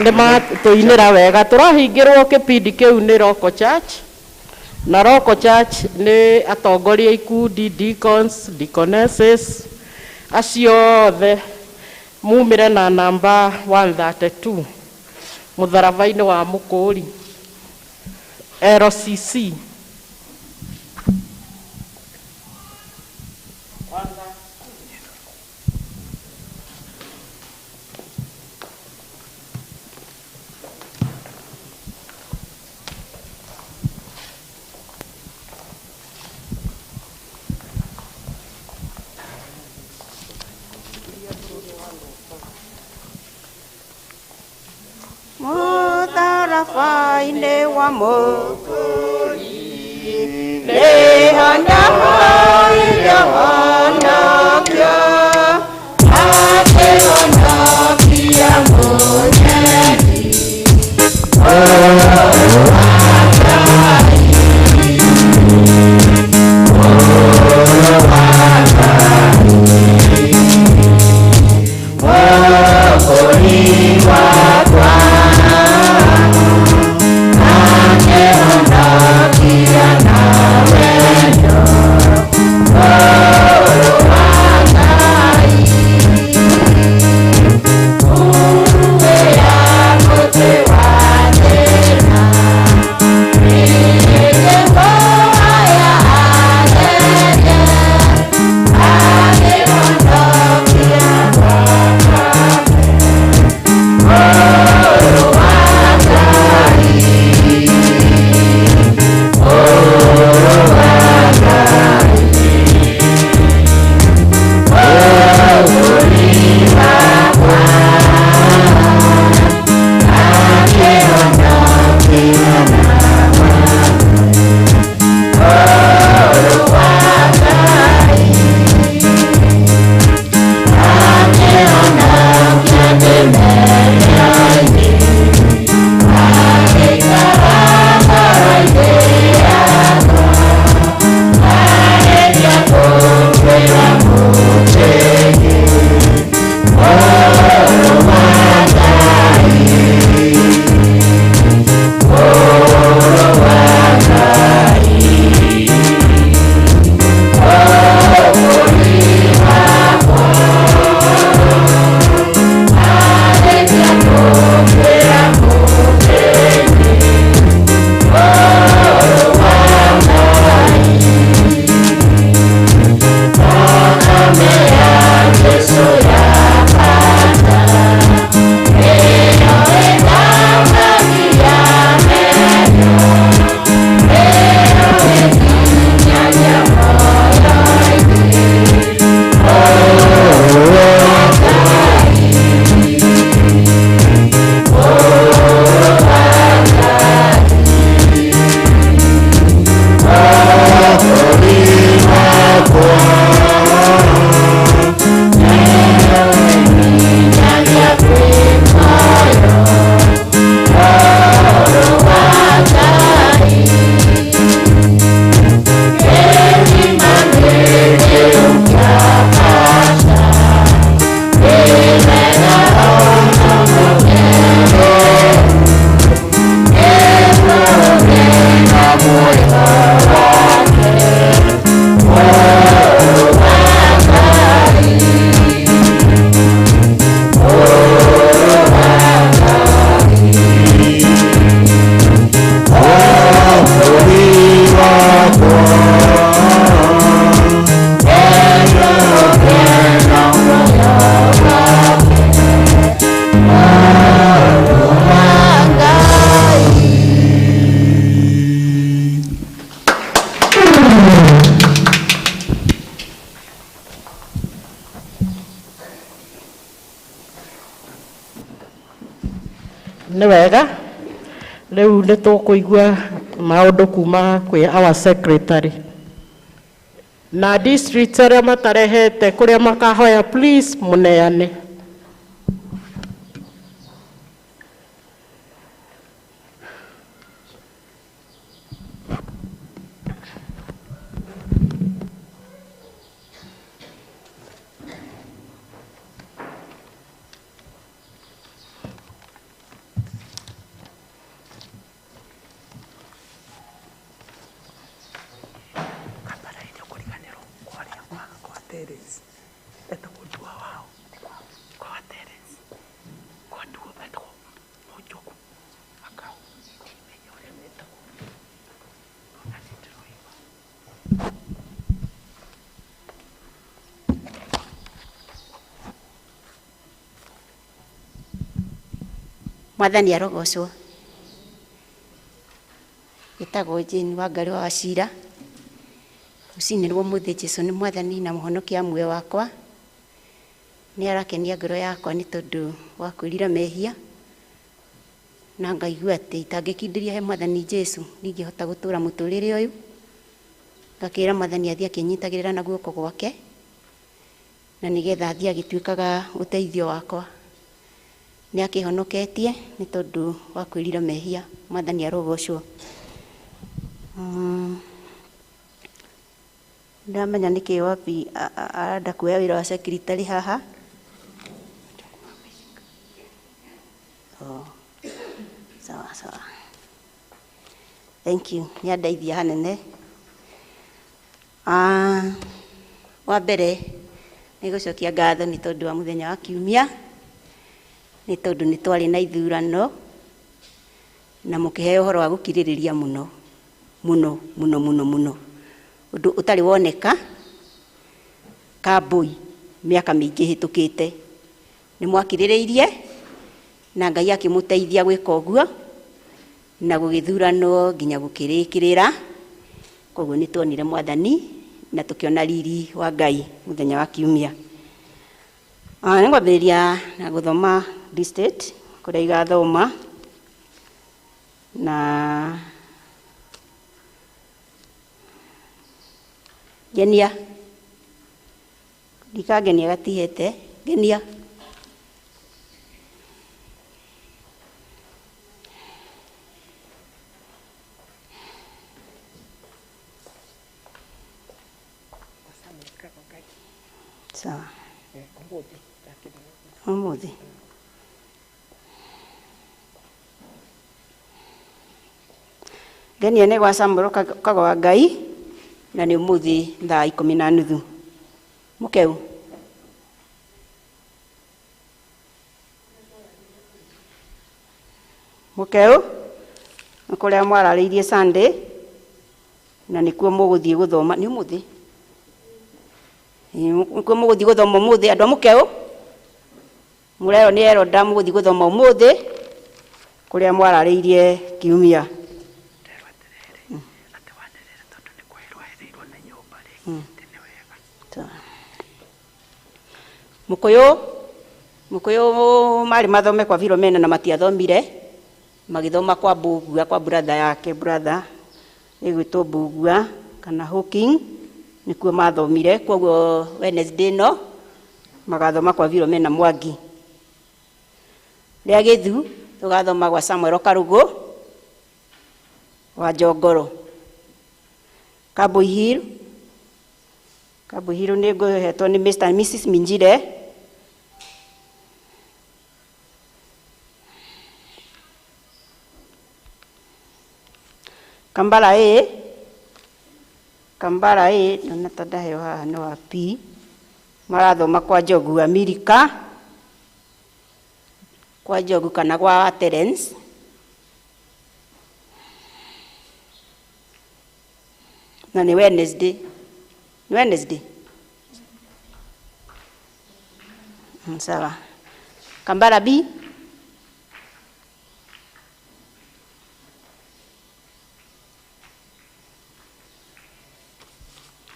Speaker 1: Nĩmatũinĩra wega tũrahingĩrwo kĩpindi kĩu nĩ Roko Church na Roko Church nĩ atongoria ikundi deacons, deaconesses acio othe mumĩre na namba 132 mũtharaba-inĩ wa mũkũri LCC.
Speaker 9: Mũtharaba-inĩ wa mũkũri nĩho ndahoire honokio, akĩhonokia mũnyeni. Mũkũri wakwa akĩhonokia na wendo, Mũrũ wa Ngai. Humbĩra mũtĩ wa thĩna,
Speaker 1: Nĩ wega rĩu nĩ tũkũigua maũndũ kuma kwĩ our secretary na district arĩa matarehete kũrĩa makahoya please mũneane.
Speaker 10: Mwathani arogocwo. Gĩtagwo Jane Wangari wa Wachira. Rũcinĩ rwa ũmũthĩ Jesũ nĩ mwathani na mũhonokia muoyo wakwa. Nĩ arakenia ngoro yakwa nĩ tondũ wa kwĩrira mehia na ngaigua atĩ itangĩkindĩria he mwathani Jesũ ndingĩhota gũtũra mũtũrĩre ũyũ. Ngakĩra mwathani athiĩ akĩnyitagĩrĩra na guoko gwake na nĩgetha athiĩ agĩtuĩkaga ũteithio wakwa. Nĩ akĩhonoketie nĩ tondũ wa kwĩrira mehia. Mwathani arogocwo. Ndamenya nĩkĩ wapi arenda kuoya wĩra wa secretary haha. Oh, sawa sawa. Thank you. Nĩ andeithia hanene. Wa mbere nĩ gũcokia ngatho nĩ tondũ wa mũthenya wa kiumia, nĩ tondũ nĩ twarĩ na ithurano na mũkĩheo ũhoro wa gũkirĩrĩria mũno mũno mũno mũno mũno, ũndũ ũtarĩ woneka Kambui mĩaka mĩingĩ ĩhĩtũkĩte. Nĩ mwakirĩrĩirie na Ngai akĩmũteithia gwĩka ũguo na gũgĩthuranwo nginya gũkĩrĩkĩrĩra. Koguo nĩ tuonire mwathani na tũkĩona riri wa Ngai mũthenya wa kiumia. Nĩ ngwambĩrĩria na gũthoma district kũrĩa igathoma na Genia. Ndikangenia gatihete Genia. Sawa. Ũmũthĩ. Genia nĩ gwa Samuel Kago wa Ngai na nĩ ũmũthĩ thaa 10:30. Mũkeu. Mũkeu nĩ kũrĩa mwararĩirie Sunday na nĩkuo mũgũthiĩ gũthoma nĩ ũmũthĩ. Nĩkuo mũgũthiĩ gũthoma ũmũthĩ andũ a Mũkeu. Mũrerwo nĩ Eroda mũgũthiĩ gũthoma ũmũthĩ kũrĩa mwararĩirie kiumia. Mũkũyũ marĩ mathome kwa Philomena na matiathomire, magĩthoma kwa Mbũgua kwa brother yake, brother ĩgwĩtwo Mbũgua kana Hawking nĩkuo mathomire. Koguo Wednesday no magathoma kwa Philomena Mwangi. Rĩa Gĩthu tũgathoma gwa Samuel Karũgũ wa Njongoro. Kambui Hill, Kambui Hill nĩ ngũhetwo nĩ Mr and Mrs Minjire. Kambala A, Kambala A ndona ta ndaheo haha nĩ wa P, marathoma kwa Njogu Amerika, kwa Njogu kana gwa Terence. Na nĩ Wednesday. Nĩ Wednesday. Sawa. Kambala B.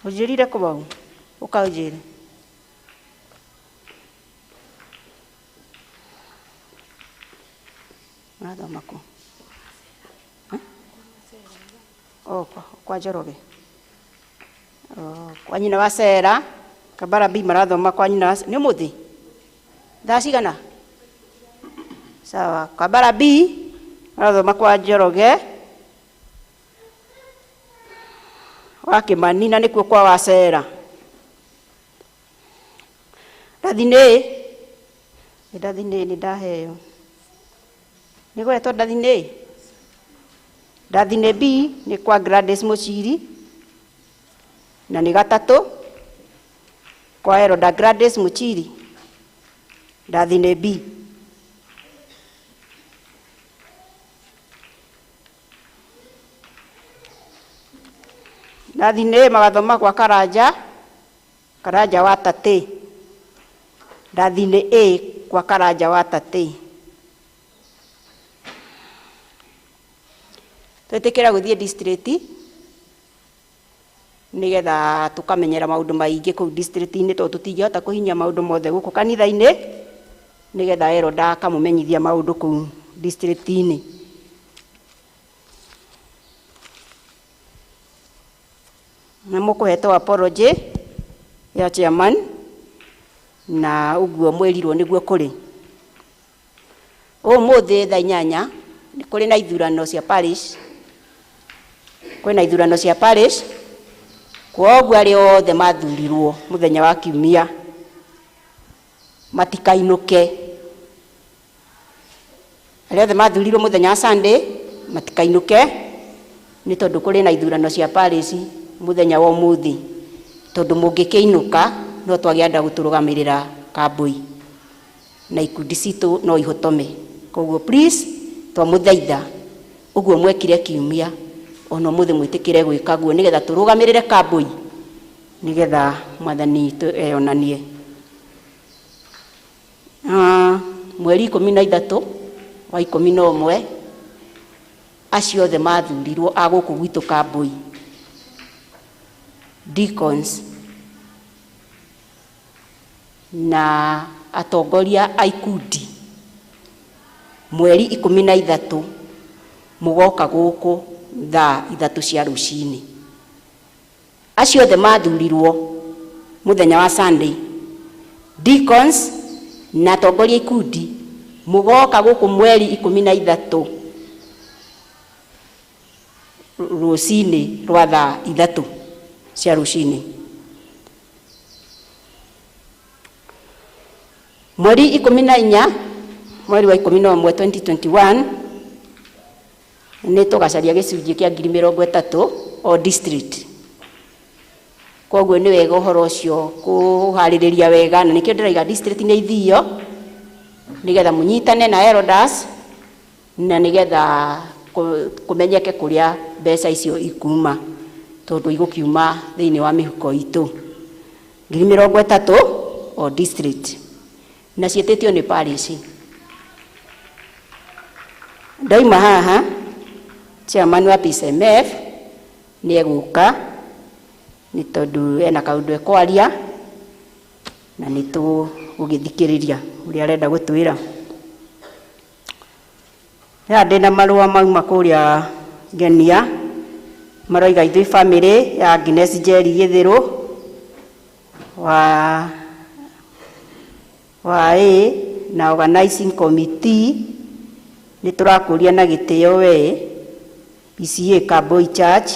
Speaker 10: Ũnjĩrire kũ bau? Ũka ũnjĩre. Oh, kwa Njoroge. Oh, kwa nyina wa Sera Kabara B marathoma kwa nyina nĩ ũmũthĩ thaa cigana? Sawa, Kabara B marathoma kwa Njoroge wa Kimani na nĩkuo kwa Wacera. Ndathini ndathini nĩ ndaheo nĩ gũretwo ndathini. Ndathini B nĩ kwa Gladys Muchiri na nĩ gatatũ kwa Eroda Gladys Muchiri. Ndathini B. Ndathini magathoma kwa Karanja, Karanja wa Tate. Ndathini A kwa Karanja wa Tate. Twetikira guthie district nigetha tukamenyera maundu maingi kuu district-ini tondu tutingihota kuhinyia maundu mothe guku kanitha-ini nigetha Eroda akamumenyithia maundu kuu district-ini. Na mukuhetwo apology ya chairman na uguo mwirirwo niguo kuri umuthi thaa 8 ni kuri na ithurano cia parish, kwina ithurano cia parish kwoguo aria othe mathurirwo muthenya wa kiumia matikainuke. Aria othe mathurirwo muthenya wa Sunday matikainuke ni tondu kuri na ithurano cia parish muthenya wa umuthi, tondu mungikiinuka no twagianda guturugamirira kambui na ikundi citu no ihotome. Koguo please twamuthaitha uguo mwekire kiumia ona umuthi mwitikire gwika guo nigetha turugamirire kambui nigetha mwathani eyonanie. Mweri 13 wa 11 acio othe mathurirwo a guku gwitu kambui, deacons na atongoria a ikundi, mweri 13 mugoka guku thaa 3 cia rucini. Acio othe mathurirwo muthenya wa Sunday, deacons na atongoria ikundi mugoka guku mweri 13 rucini rwa thaa 3 cia rucini. Mweri 14 mweri wa 11 2021 ni tugacaria gicunji kia 30,000 o district. Koguo ni wega uhoro ucio kuhaririria wega, na nikio ndiraiga district ni ithio nigetha munyitane na elders na nigetha kumenyeke kuria mbeca icio ikuma, tondu igukiuma thiini wa mihuko itu. 30,000 o district na ciĩtĩtio nĩ parish. Ndauma haha chairman wa PCMF nĩ egũka nĩ tondũ ena kaũndũ ekwaria na nĩ tũgũgĩthikĩrĩria ũrĩa arenda gũtwĩra. Haha ndĩna marũa mauma kũrĩa Ngenia maroiga ithuĩ family ya Agnes Njeri Gĩthĩrũ wa A na organizing committee nĩ tũrakũria na gĩtĩo we PCA Kambui Church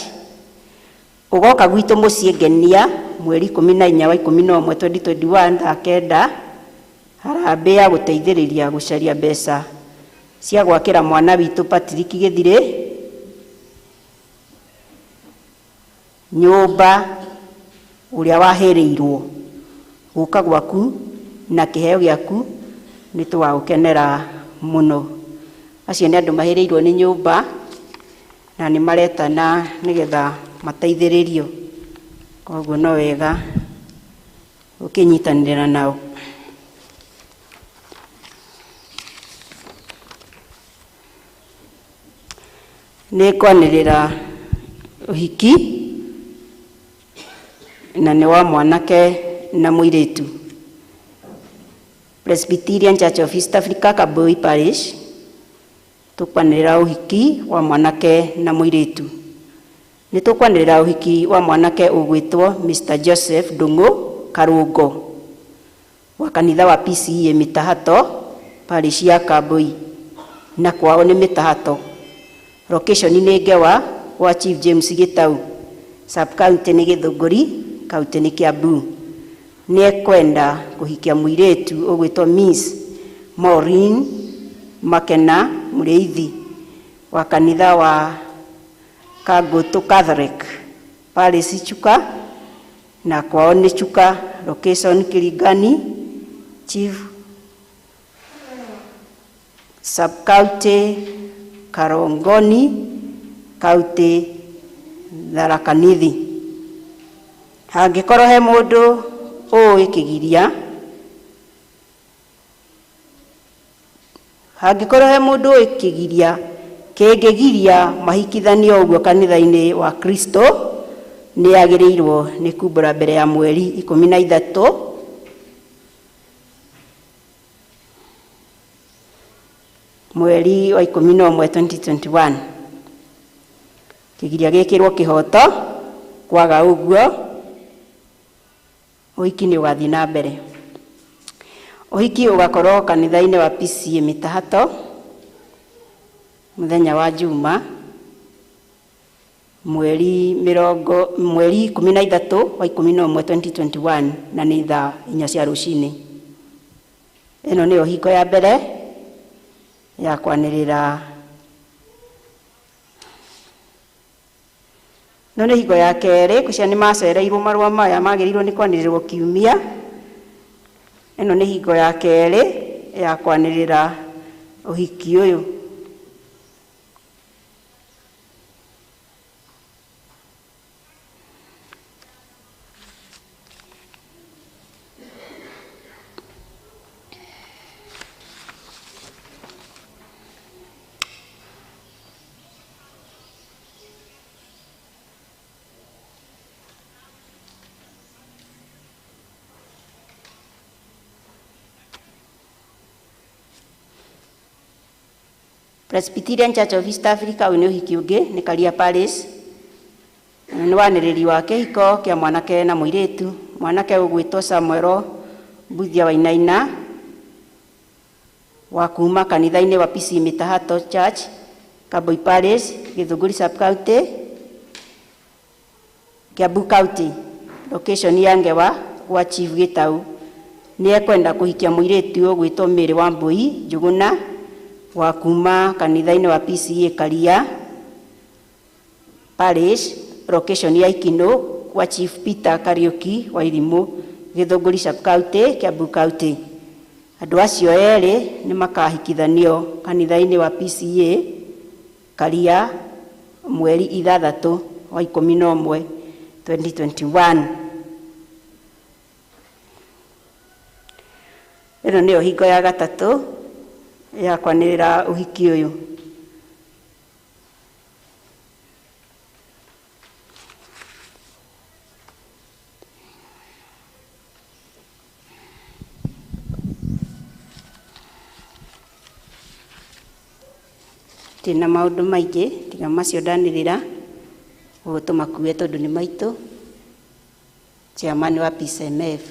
Speaker 10: ũgoka gwitũ mũciĩ Ngenia mweri 14 wa 11 2021 thaa 9 harambee ya gũteithĩrĩria gũcaria mbeca cia gwakĩra mwana witũ Patrick Gĩthirĩ nyũmba ũrĩa wahĩrĩirwo. Gũka gwaku na kĩheo gĩaku nĩ tũgagũkenera mũno. Acio nĩ andũ mahĩrĩirwo nĩ nyũmba na nĩ maretana nĩgetha mateithĩrĩrio, koguo no wega ũkĩnyitanĩra nao. Nĩ kwanĩrĩra ũhiki na nĩ wa mwanake na mũirĩtu. Presbyterian Church of East Africa Kambui Parish tukwanĩrĩra ũhiki wa mwanake na mũirĩtu. Nĩ tũkwanĩrĩra ũhiki wa mwanake ũgwĩtwo Mr. Joseph Ndung'u Karũngo wa kanitha wa PCEA Mĩtahato, parish ya Kambui, na kwao nĩ Mĩtahato. Location nĩ Ngewa wa Chief James Gitau, sub county nĩ Gĩthũngũri, county nĩ Kiambu. Nĩ ekwenda kũhikia mũirĩtu ũgwĩtwo Miss Maureen Makena Mũrĩithi wa kanitha wa Kagoto Catholic, Parish Chuka, na kwao nĩ Chuka, location Kiringani, Chief sub county Karongoni, county Tharaka Nithi. Hangĩkorwo he mũndũ ũĩ kĩgiria, hangĩkorwo he mũndũ ũĩ kĩgiria kĩngĩgiria mahikithanio ũguo kanitha-inĩ wa Kristo, nĩ agĩrĩirwo nĩ kumbũra mbere ya mweri 13 mweri wa 11 2021. Kĩgiria gĩkĩrwo kĩhoto, kwaga ũguo ũhiki nĩ ũgathiĩ na mbere. Ũhiki ũgakorwo kanitha-inĩ wa PCEA Mĩtahato mũthenya wa Juma mweri 13 wa 11 2021, na nĩ thaa 4 cia rũcinĩ. Ĩno nĩyo hingo ya mbere ya kwanĩrĩra. No nĩ hingo ya kerĩ, kũcia nĩ macereirwo marũa maya magĩrĩirwo nĩ kwanĩrĩrwo kiumia. Ĩno nĩ hingo ya kerĩ ya kwanĩrĩra ũhiki ũyũ. Presbyterian Church of East Africa, ũyũ nĩ ũhiki ũngĩ, nĩ Karia Parish. Nĩ wanĩrĩri wa kĩhiko kĩa mwanake na mũirĩtu. Mwanake ũgwĩtwo Samuel Mbuthia Wainaina wa kuma kanitha-inĩ wa PC Mĩtahato Church, Kambui Parish, Gĩthũngũri sub county, Kiambu County. Location ya Ngewa gwa Chief Gitau. Nĩ ekwenda kũhikia mũirĩtu ũgwĩtwo Mary Wambui Njuguna wa kuma kanitha-inĩ wa PCEA Karia Parish, location ya Ikino kwa Chief Peter Kariuki wa Irimũ, Gĩthũngũri sub county, Kiambu County. Andũ acio erĩ nĩ makahikithanio kanitha-inĩ wa PCEA Karia mweri 6 wa 11 2021. Ĩno nĩyo hingo ya gatatũ ya kwanĩrĩra ũhiki ũyũ. Tina maũndũ maingĩ tiga macio ndanĩrĩra, ũguo tũmakue tondũ nĩ maitũ. Chairman wa PCMF.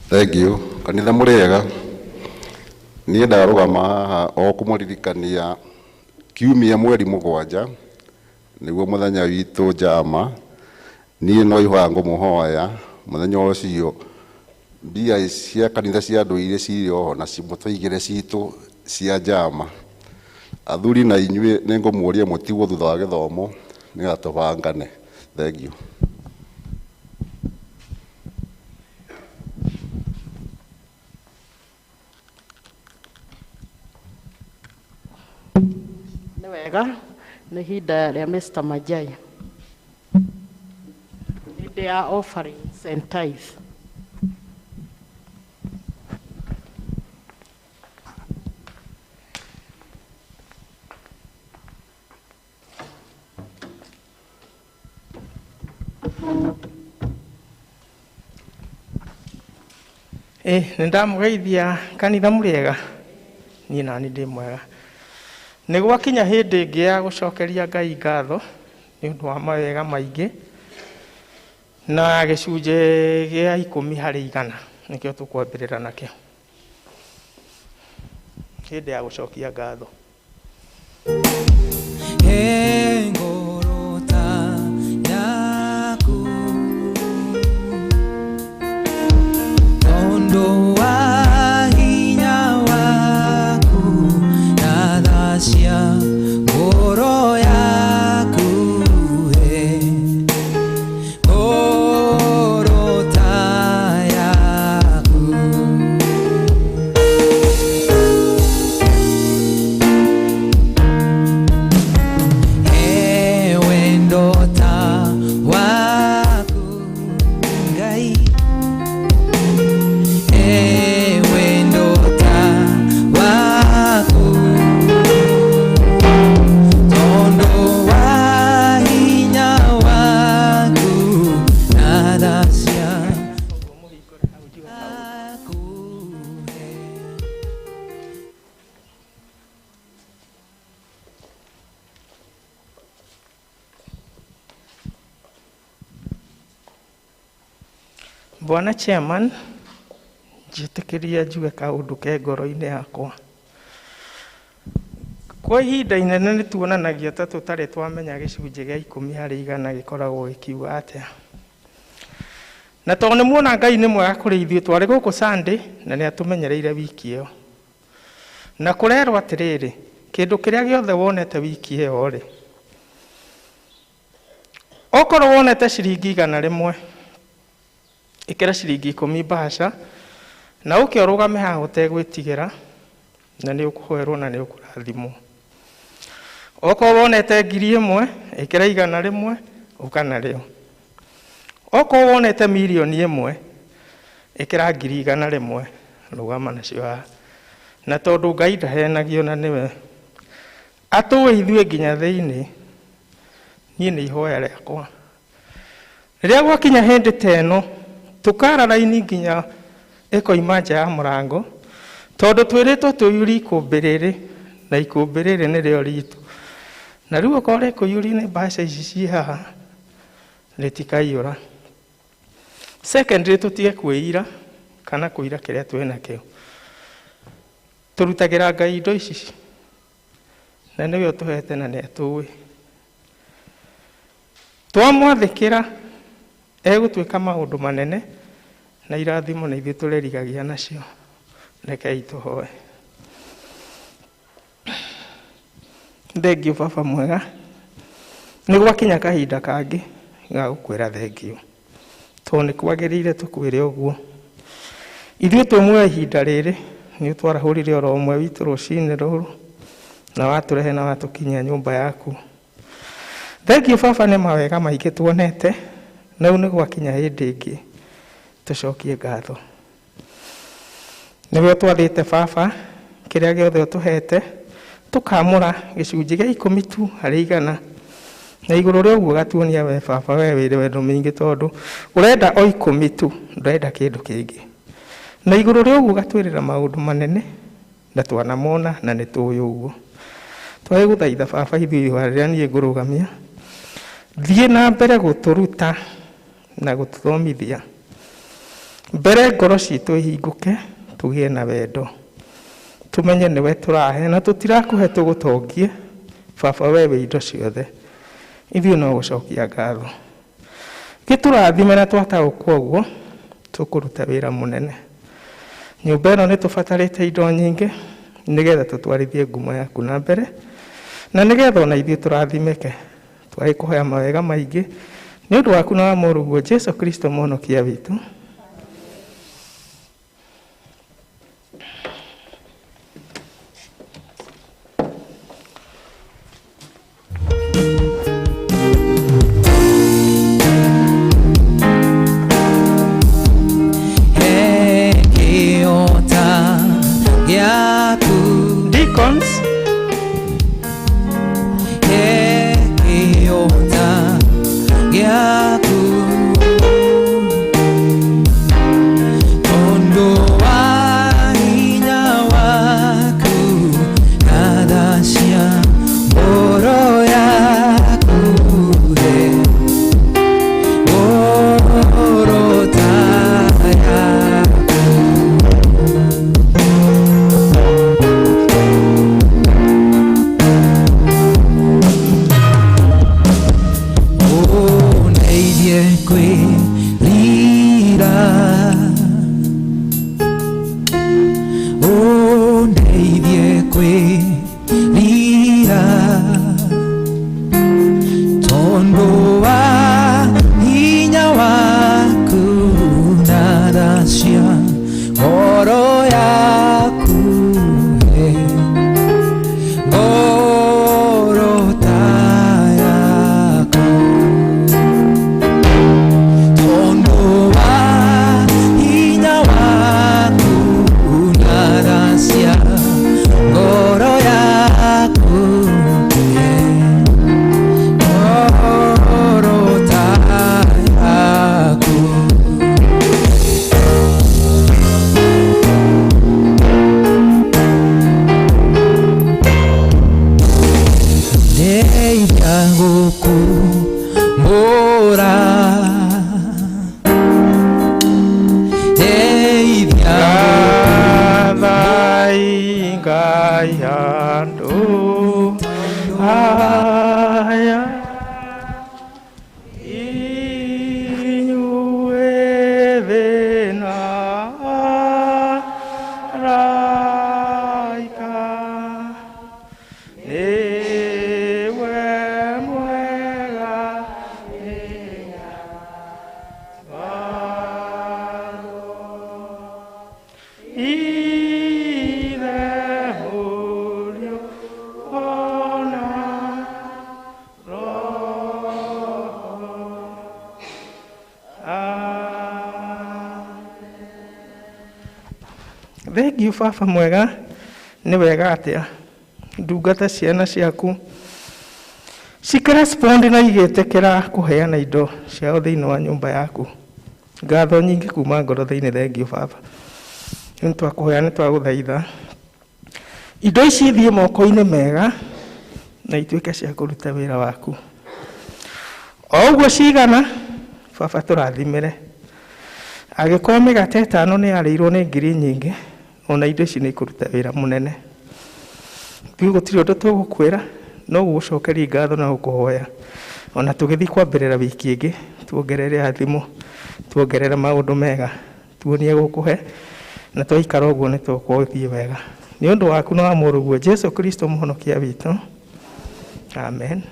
Speaker 11: Thank you. Kanitha mũrĩega. Niĩ ndarũgama haha o kũmũririkania kiumia mweri 7 nĩguo mũthenya witũ njama. Niĩ no ihoya ngũmũhoya mũthenya ũcio mbia cia kanitha cia ndũire cirĩ oho na mũtũigĩre citũ cia njama. Athuri na inyuĩ nĩ ngũmũria mũtigwo thutha wa gĩthomo nĩgetha tũbangane. Thank you.
Speaker 1: Nĩ wega, nĩ ihinda rĩa Mr. Majai. Hĩndĩ ya offerings and tithe.
Speaker 5: Nĩ ndamũgeithia kanitha mũrĩega niĩ nani ndĩ mwega. Nĩ gwakinya hĩndĩ ĩngĩ ya gũcokeria Ngai ngatho nĩ ũndũ wa mawega maingĩ na gĩcunjĩ gĩa 10 harĩ 100 nĩkĩo tũkwambĩrĩra nakĩo, hĩndĩ ya gũcokia ngatho. Bwana Chairman, njĩtĩkĩria njuge kaũndũ ke ngoro-inĩ yakwa. Kwa ihinda inene nĩ tuonanagia ta tũtarĩ twamenya gĩcunjĩ gĩa 10 harĩ 100 gĩkoragwo gĩkiuga atĩa. Na tondũ nĩ muona Ngai nĩ mwega kũrĩ ithuĩ, twarĩ gũkũ Sunday na nĩ atũmenyereire wiki ĩyo. Na kũrerwo atĩrĩrĩ, kĩndũ kĩrĩa gĩothe wonete wiki ĩyo rĩ, okorwo wonete ciringi 100, ĩkĩra ciringi 10 mbaca na ũke ũrũgame haha ũtegwĩtigĩra na nĩ ũkũhoerwo na nĩ ũkũrathimwo. Okorwo wonete 1000, ĩkĩra 100 ũka narĩo. Okorwo wonete 1,000,000, ĩkĩra 100,000 rũgama nacio haha. Na tondũ Ngai ndahenagio na nĩwe atũĩ ithuĩ nginya thĩinĩ, niĩ nĩ ihoya rĩakwa rĩrĩa gwakinya hĩndĩ ta ĩno tũkara raini nginya ĩkoima nja ya mũrango, tondũ twĩrĩtwo tũiyũrie ikũmbĩ rĩrĩ na ikũmbĩ rĩrĩ nĩrĩo ritũ. Na rĩu okorwo rĩkũiyũrio nĩ mbeca ici ciĩ haha rĩtikaiyũra. Secondly, tũtige kwĩira kana kũira kĩrĩa twĩ nakĩo. Tũrutagĩra Ngai indo ici na nĩwe ũtũhete na nĩ atũĩ. Twamwathĩkĩra egũtuĩka maũndũ manene na irathimo na ithuĩ tũrerigagia nacio. Rekei tũhoe. Thengiũ baba mwega, nĩ gwakinya kahinda kangĩ ga gũkwĩra thengiũ, tondũ nĩ kwagĩrĩire tũkwĩre ũguo. Ithuĩ twĩ muoyo ihinda rĩrĩ, nĩ ũtwarahũrire oro ũmwe witũ rũcinĩ rũrũ na watũrehe na watũkinyia nyũmba yaku. Thengiũ baba nĩ mawega maingĩ tuonete, na rĩu nĩ gwakinya hĩndĩ ĩngĩ tũcokie ngatho. Nĩwe ũtwathĩte baba kĩrĩa gĩothe ũtũhete, tũkamũra gĩcunjĩ gĩa 10 tu harĩ 100, na igũrũ rĩa ũguo gatuonia we baba we wĩrĩ wendo mĩingĩ, tondũ ũrenda o 10 tu, ndũrenda kĩndũ kĩngĩ. Na igũrũ rĩa ũguo gatwĩrĩra maũndũ manene na twanamona na nĩ tũĩ ũguo. Twagĩgũthaitha baba ithuĩ rĩrĩa niĩ ngũrũgamia, thiĩ na mbere gũtũruta na gũtũthomithia, mbere ngoro citũ ihingũke, tũgĩe na wendo, tũmenye nĩwe tũrahe na tũtirakũhe tũgũtongie. Baba we wĩ indo ciothe, ithuĩ no gũcokia ngatho. Gĩtũrathime na twataũkwo ũguo, tũkũruta wĩra mũnene. Nyũmba ĩno nĩ tũbatarĩte indo nyingĩ nĩgetha tũtwarithie ngumo yaku na mbere, na nĩgetha ona ithuĩ tũrathimĩke. Twagĩkũhoya mawega maingĩ nĩ ũndũ waku na wa mũrũguo Jesũ Kristo mũhonokia witũ. Deacons, Ngai andũ aya inyuĩ thĩna araika nĩwe mwega Ithe Mũriũ ona Roho. Amen. Thengiũ baba mwega, nĩ wega atĩa ndungata ciana ciaku cikĩrespond na igĩtĩkĩra kũheana indo ciao thĩinĩ wa nyũmba yaku. Ngatho nyingĩ kuma ngoro thĩinĩ, thengiũ baba. Nĩ twakũhoya, nĩ twagũthaitha indo ici ithiĩ moko-inĩ mega na ituĩke cia kũruta wĩra waku. O ũguo cigana, baba tũrathimĩre. Angĩkorwo mĩgate ĩtano nĩ yarĩirwo nĩ ngiri nyingĩ, ona indo ici nĩ ikũruta wĩra mũnene. Ithuĩ gũtirĩ ũndũ tũgũkwĩra, no gũgũcokeria ngatho na gũkũhoya. Ona tũgĩthiĩ kwambĩrĩra wiki ĩngĩ, tuongerere athimo, tuongerere maũndũ mega, tuonie gũkũhe, na twaikara ũguo nĩ tũgũthiĩ wega. Nĩ ũndũ waku na wa mũrũguo Jesu Kristo mũhonokia witũ. Amen.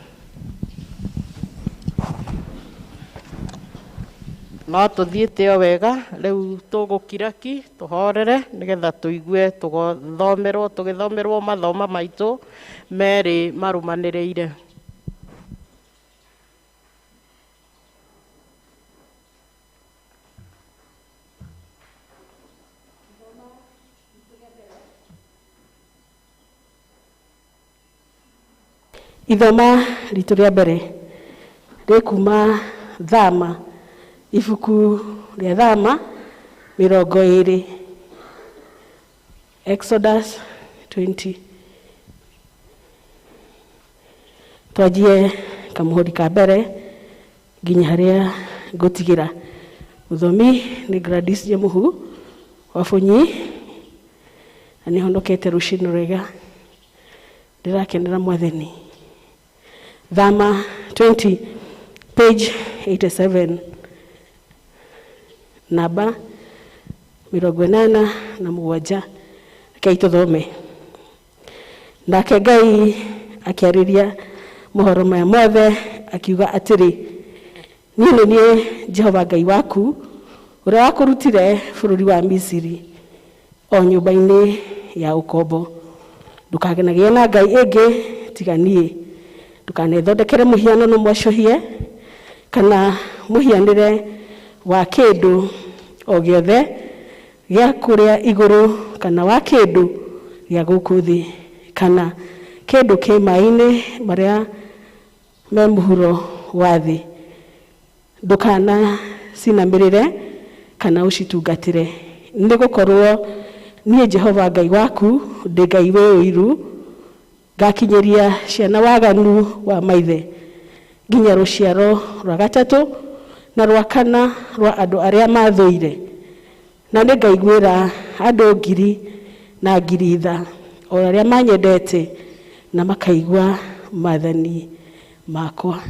Speaker 1: No tũthiĩte o wega rĩu tũgũkira ki tũhorere nĩgetha tũigue tũgĩthomerwo tũgĩthomerwo mathoma maitũ merĩ marũmanĩrĩire.
Speaker 4: Ithoma ritũ rĩa mbere rĩkuma Thama, ibuku rĩa Thama 20, Exodus 20. Twanjie kamũhũri ka mbere nginya harĩa ngũtigĩra. Mũthomi nĩ Gladys Nyamuhu wa Bunyi, na nĩhonokete rũcinĩ rwega, ndĩrakenera Mwathani. Thama 20 page 87, namba 87. Rekei tũthome. Nake Ngai akĩarĩria mohoro maya mothe akiuga atĩrĩ, niĩ nĩ niĩ Jehova Ngai waku ũrĩa wakũrutire bũrũri wa Misiri, o nyũmba-inĩ ya ũkombo. Ndũkanagĩe na ngai ĩngĩ tiga niĩ, ndũkanethondekere mũhianano mwacũhie kana mũhianĩre wa kĩndũ o gĩothe gĩa kũrĩa igũrũ kana wa kĩndũ gĩa gũkũ thĩ kana kĩndũ kĩ maĩ-inĩ marĩa me mũhuro wa thĩ. Ndũkanacinamĩrĩre kana ũcitungatĩre, nĩgũkorwo niĩ Jehova Ngai waku ndĩ Ngai wĩ ũiru, ngakinyĩria ciana waganu wa maithe nginya rũciaro rwa gatatũ na rwa kana rwa andũ arĩa mathũire, na nĩngaiguĩra andũ ngiri na ngiri tha o arĩa manyendete na makaigua maathani makwa.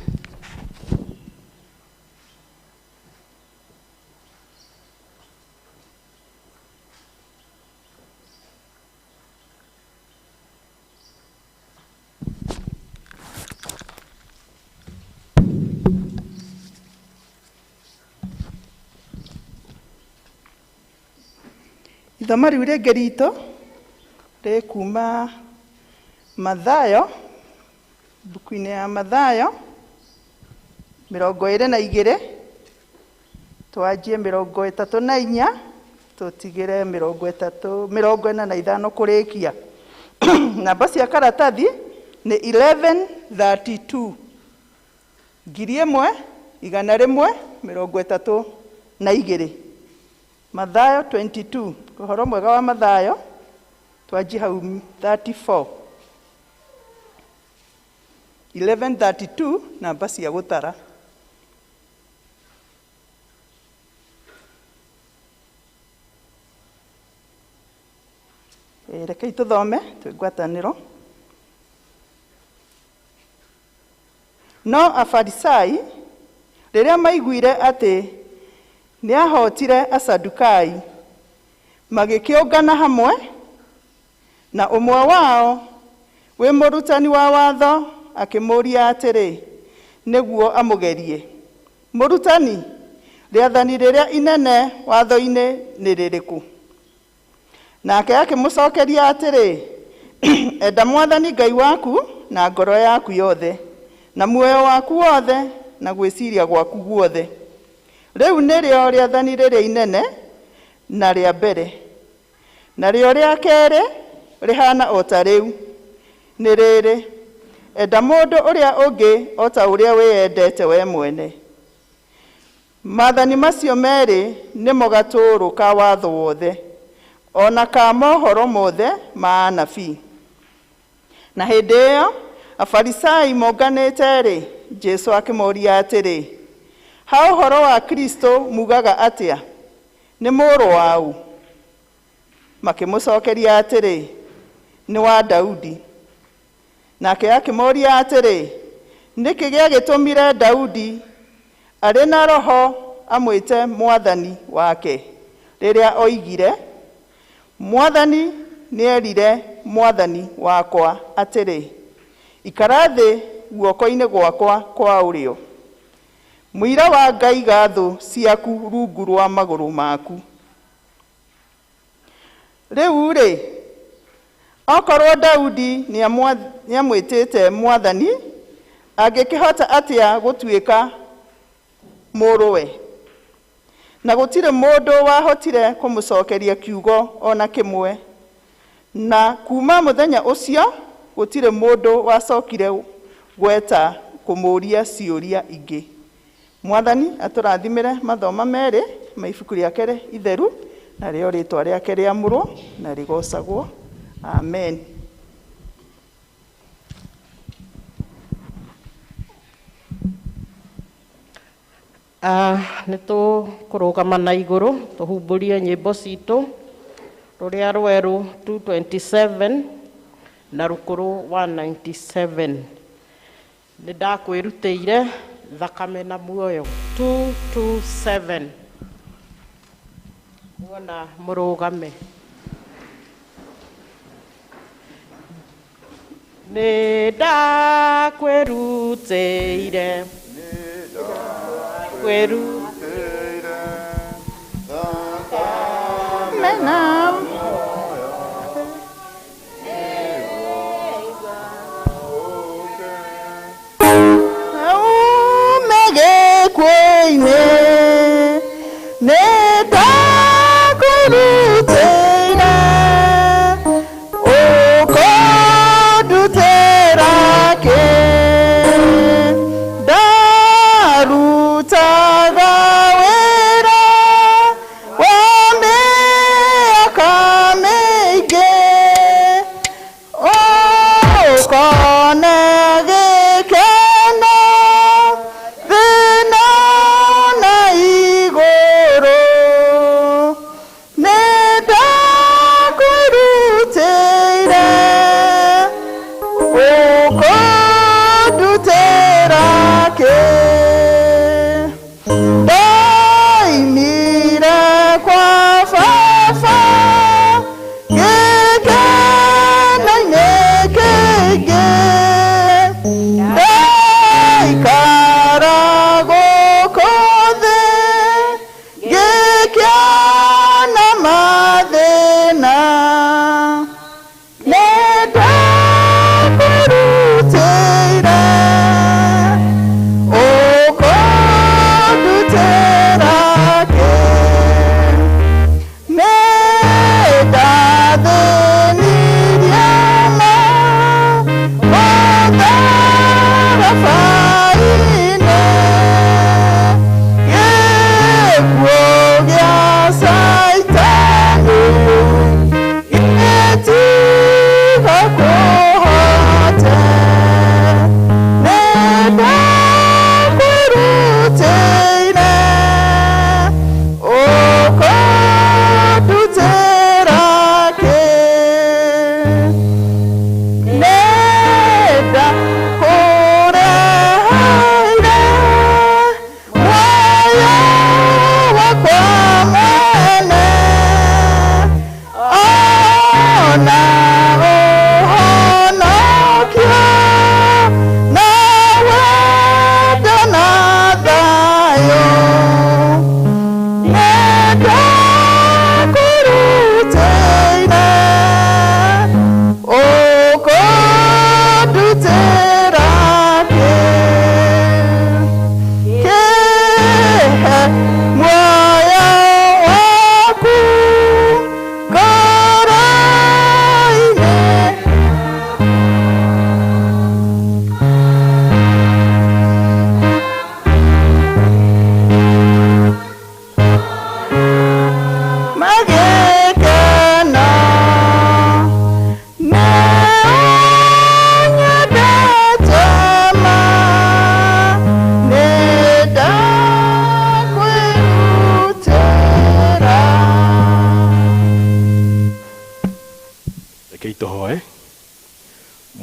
Speaker 6: Ithoma rĩu rĩngĩ ritũ rĩkuma Mathayo, mbuku-inĩ ya Mathayo 22, twanjie 34 tũtigĩre 45 kũrĩkia. Namba cia karatathi nĩ 1132, 1132. Mathayo 22, ũhoro mwega wa Mathayo, twanjie hau 34. 1132 namba cia gũtara. Rekei tũthome twĩ ngwatanĩro. No Afarisai rĩrĩa maiguire atĩ nĩahootire Asadukai, magĩkĩũngana hamwe, na ũmwe wao wĩ mũrutani wa watho akĩmũũria atĩrĩ, nĩguo amũgerie, mũrutani, rĩathani rĩrĩa inene watho-inĩ nĩ rĩrĩkũ? Nake akĩmũcokeria atĩrĩ, enda Mwathani Ngai waku na ngoro yaku yothe, na muoyo waku wothe, na gwĩciria gwaku guothe. Rĩu nĩrĩo rĩathani rĩrĩa inene na rĩa mbere. Narĩo rĩa kerĩ rĩhana o ta rĩu, nĩ rĩrĩ, enda mũndũ ũrĩa ũngĩ o ta ũrĩa wĩyendete we mwene. Maathani macio merĩ nĩmo gatũũrũ ka watho wothe, ona ka mohoro mothe ma anabii. Na hĩndĩ ĩyo Afarisai monganĩte-rĩ, Jesũ akĩmoria atĩrĩ, ha ũhoro wa Kristo mugaga atĩa? Nĩ mũrũ waũ? Makĩmũcokeria atĩrĩ, nĩ wa Daudi. Nake akĩmoria atĩrĩ, nĩkĩ gĩagĩtũmire Daudi arĩ na roho amwĩte Mwathani wake, rĩrĩa oigire, Mwathani nĩerire Mwathani wakwa atĩrĩ, ikara thĩ guoko-inĩ gwakwa kwa ũrĩo, mũira wa ngaiga thũ ciaku rungu rwa magũrũ maku. Rĩu-rĩ, okorwo Daudi nĩamwĩtĩte Mwathani, angĩkĩhota atĩa gũtuĩka mũrũwe? Na gũtirĩ mũndũ wahotire kũmũcokeria kiugo o na kĩmwe, na kuma mũthenya ũcio gũtirĩ mũndũ wacokire gweta kũmũũria ciũria ingĩ. Mwathani atũrathimĩre mathoma merĩ ma ibuku rĩake itheru, narĩo rĩtwa rĩake rĩamũrwo na rĩgocagwo. Amen.
Speaker 1: Nĩ tũkũrũgama na igũrũ tũhumbũrie nyĩmbo citũ rũrĩa rwerũ 227 na rũkũrũ 197. Nĩ ndakwĩrutĩire thakame na muoyo 227. Muona mũrũgame. Nĩ ndakwĩrutĩire kwĩrutĩire
Speaker 6: Mena ume gĩkuũ-inĩ, nĩ ndakwĩrutĩire ũkũndutĩra kĩ, ndarutaga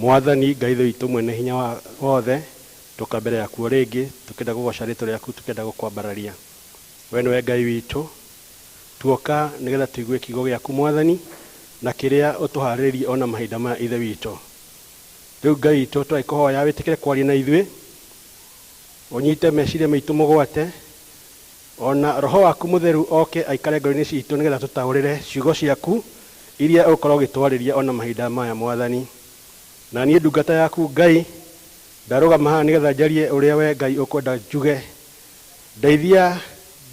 Speaker 12: Mwathani Ngai Ithe witũ mwene hinya wa wothe, tũka mbere yaku o rĩngĩ, tũkĩenda gũgoca rĩtwa rĩaku, tũkĩenda gũkwambararia. We nĩwe Ngai witũ, tuoka nĩgetha tũigue kiugo gĩaku Mwathani, na kĩrĩa ũtũharĩrĩirie ona mahinda maya Ithe witũ. Rĩu Ngai witũ tũragĩkũhoya wĩtĩkĩre kwaria na ithuĩ, ũnyite meciria maitũ mũgwate, ona roho waku mũtheru oke aikare ngoro-inĩ citũ nĩgetha tũtaũrĩre ciugo ciaku iria ũgũkorwo ũgĩtwarĩria ona mahinda maya Mwathani. Na niĩ ndungata yaku Ngai, ndarũgama haha nĩgetha njarie ũrĩa we Ngai ũkwenda njuge. Ndeithia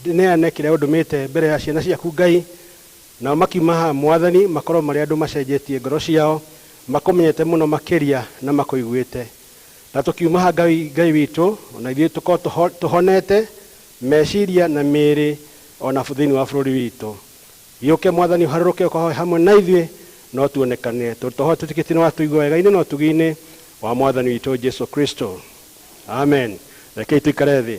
Speaker 12: neane kĩrĩa ũndũmĩte mbere ya ciana ciaku Ngai, nao makiuma haha Mwathani makorwo marĩ andũ macenjetie ngoro ciao, makũmenyete mũno makĩria na makũiguĩte. Na tũkiuma haha Ngai, Ngai witũ, ona ithuĩ tũkorwo tũhonete meciria na mĩĩrĩ ona thĩinĩ wa bũrũri witũ. Gĩũke Mwathani ũharũrũke ũkahoe hamwe na ithuĩ no tuonekane tondũ tũhoe twĩtĩkĩtie nĩ watũigua wega-inĩ na ũtugi-inĩ wa Mwathani witũ Jesu Kristo. Amen. Rekei tũikare thĩ.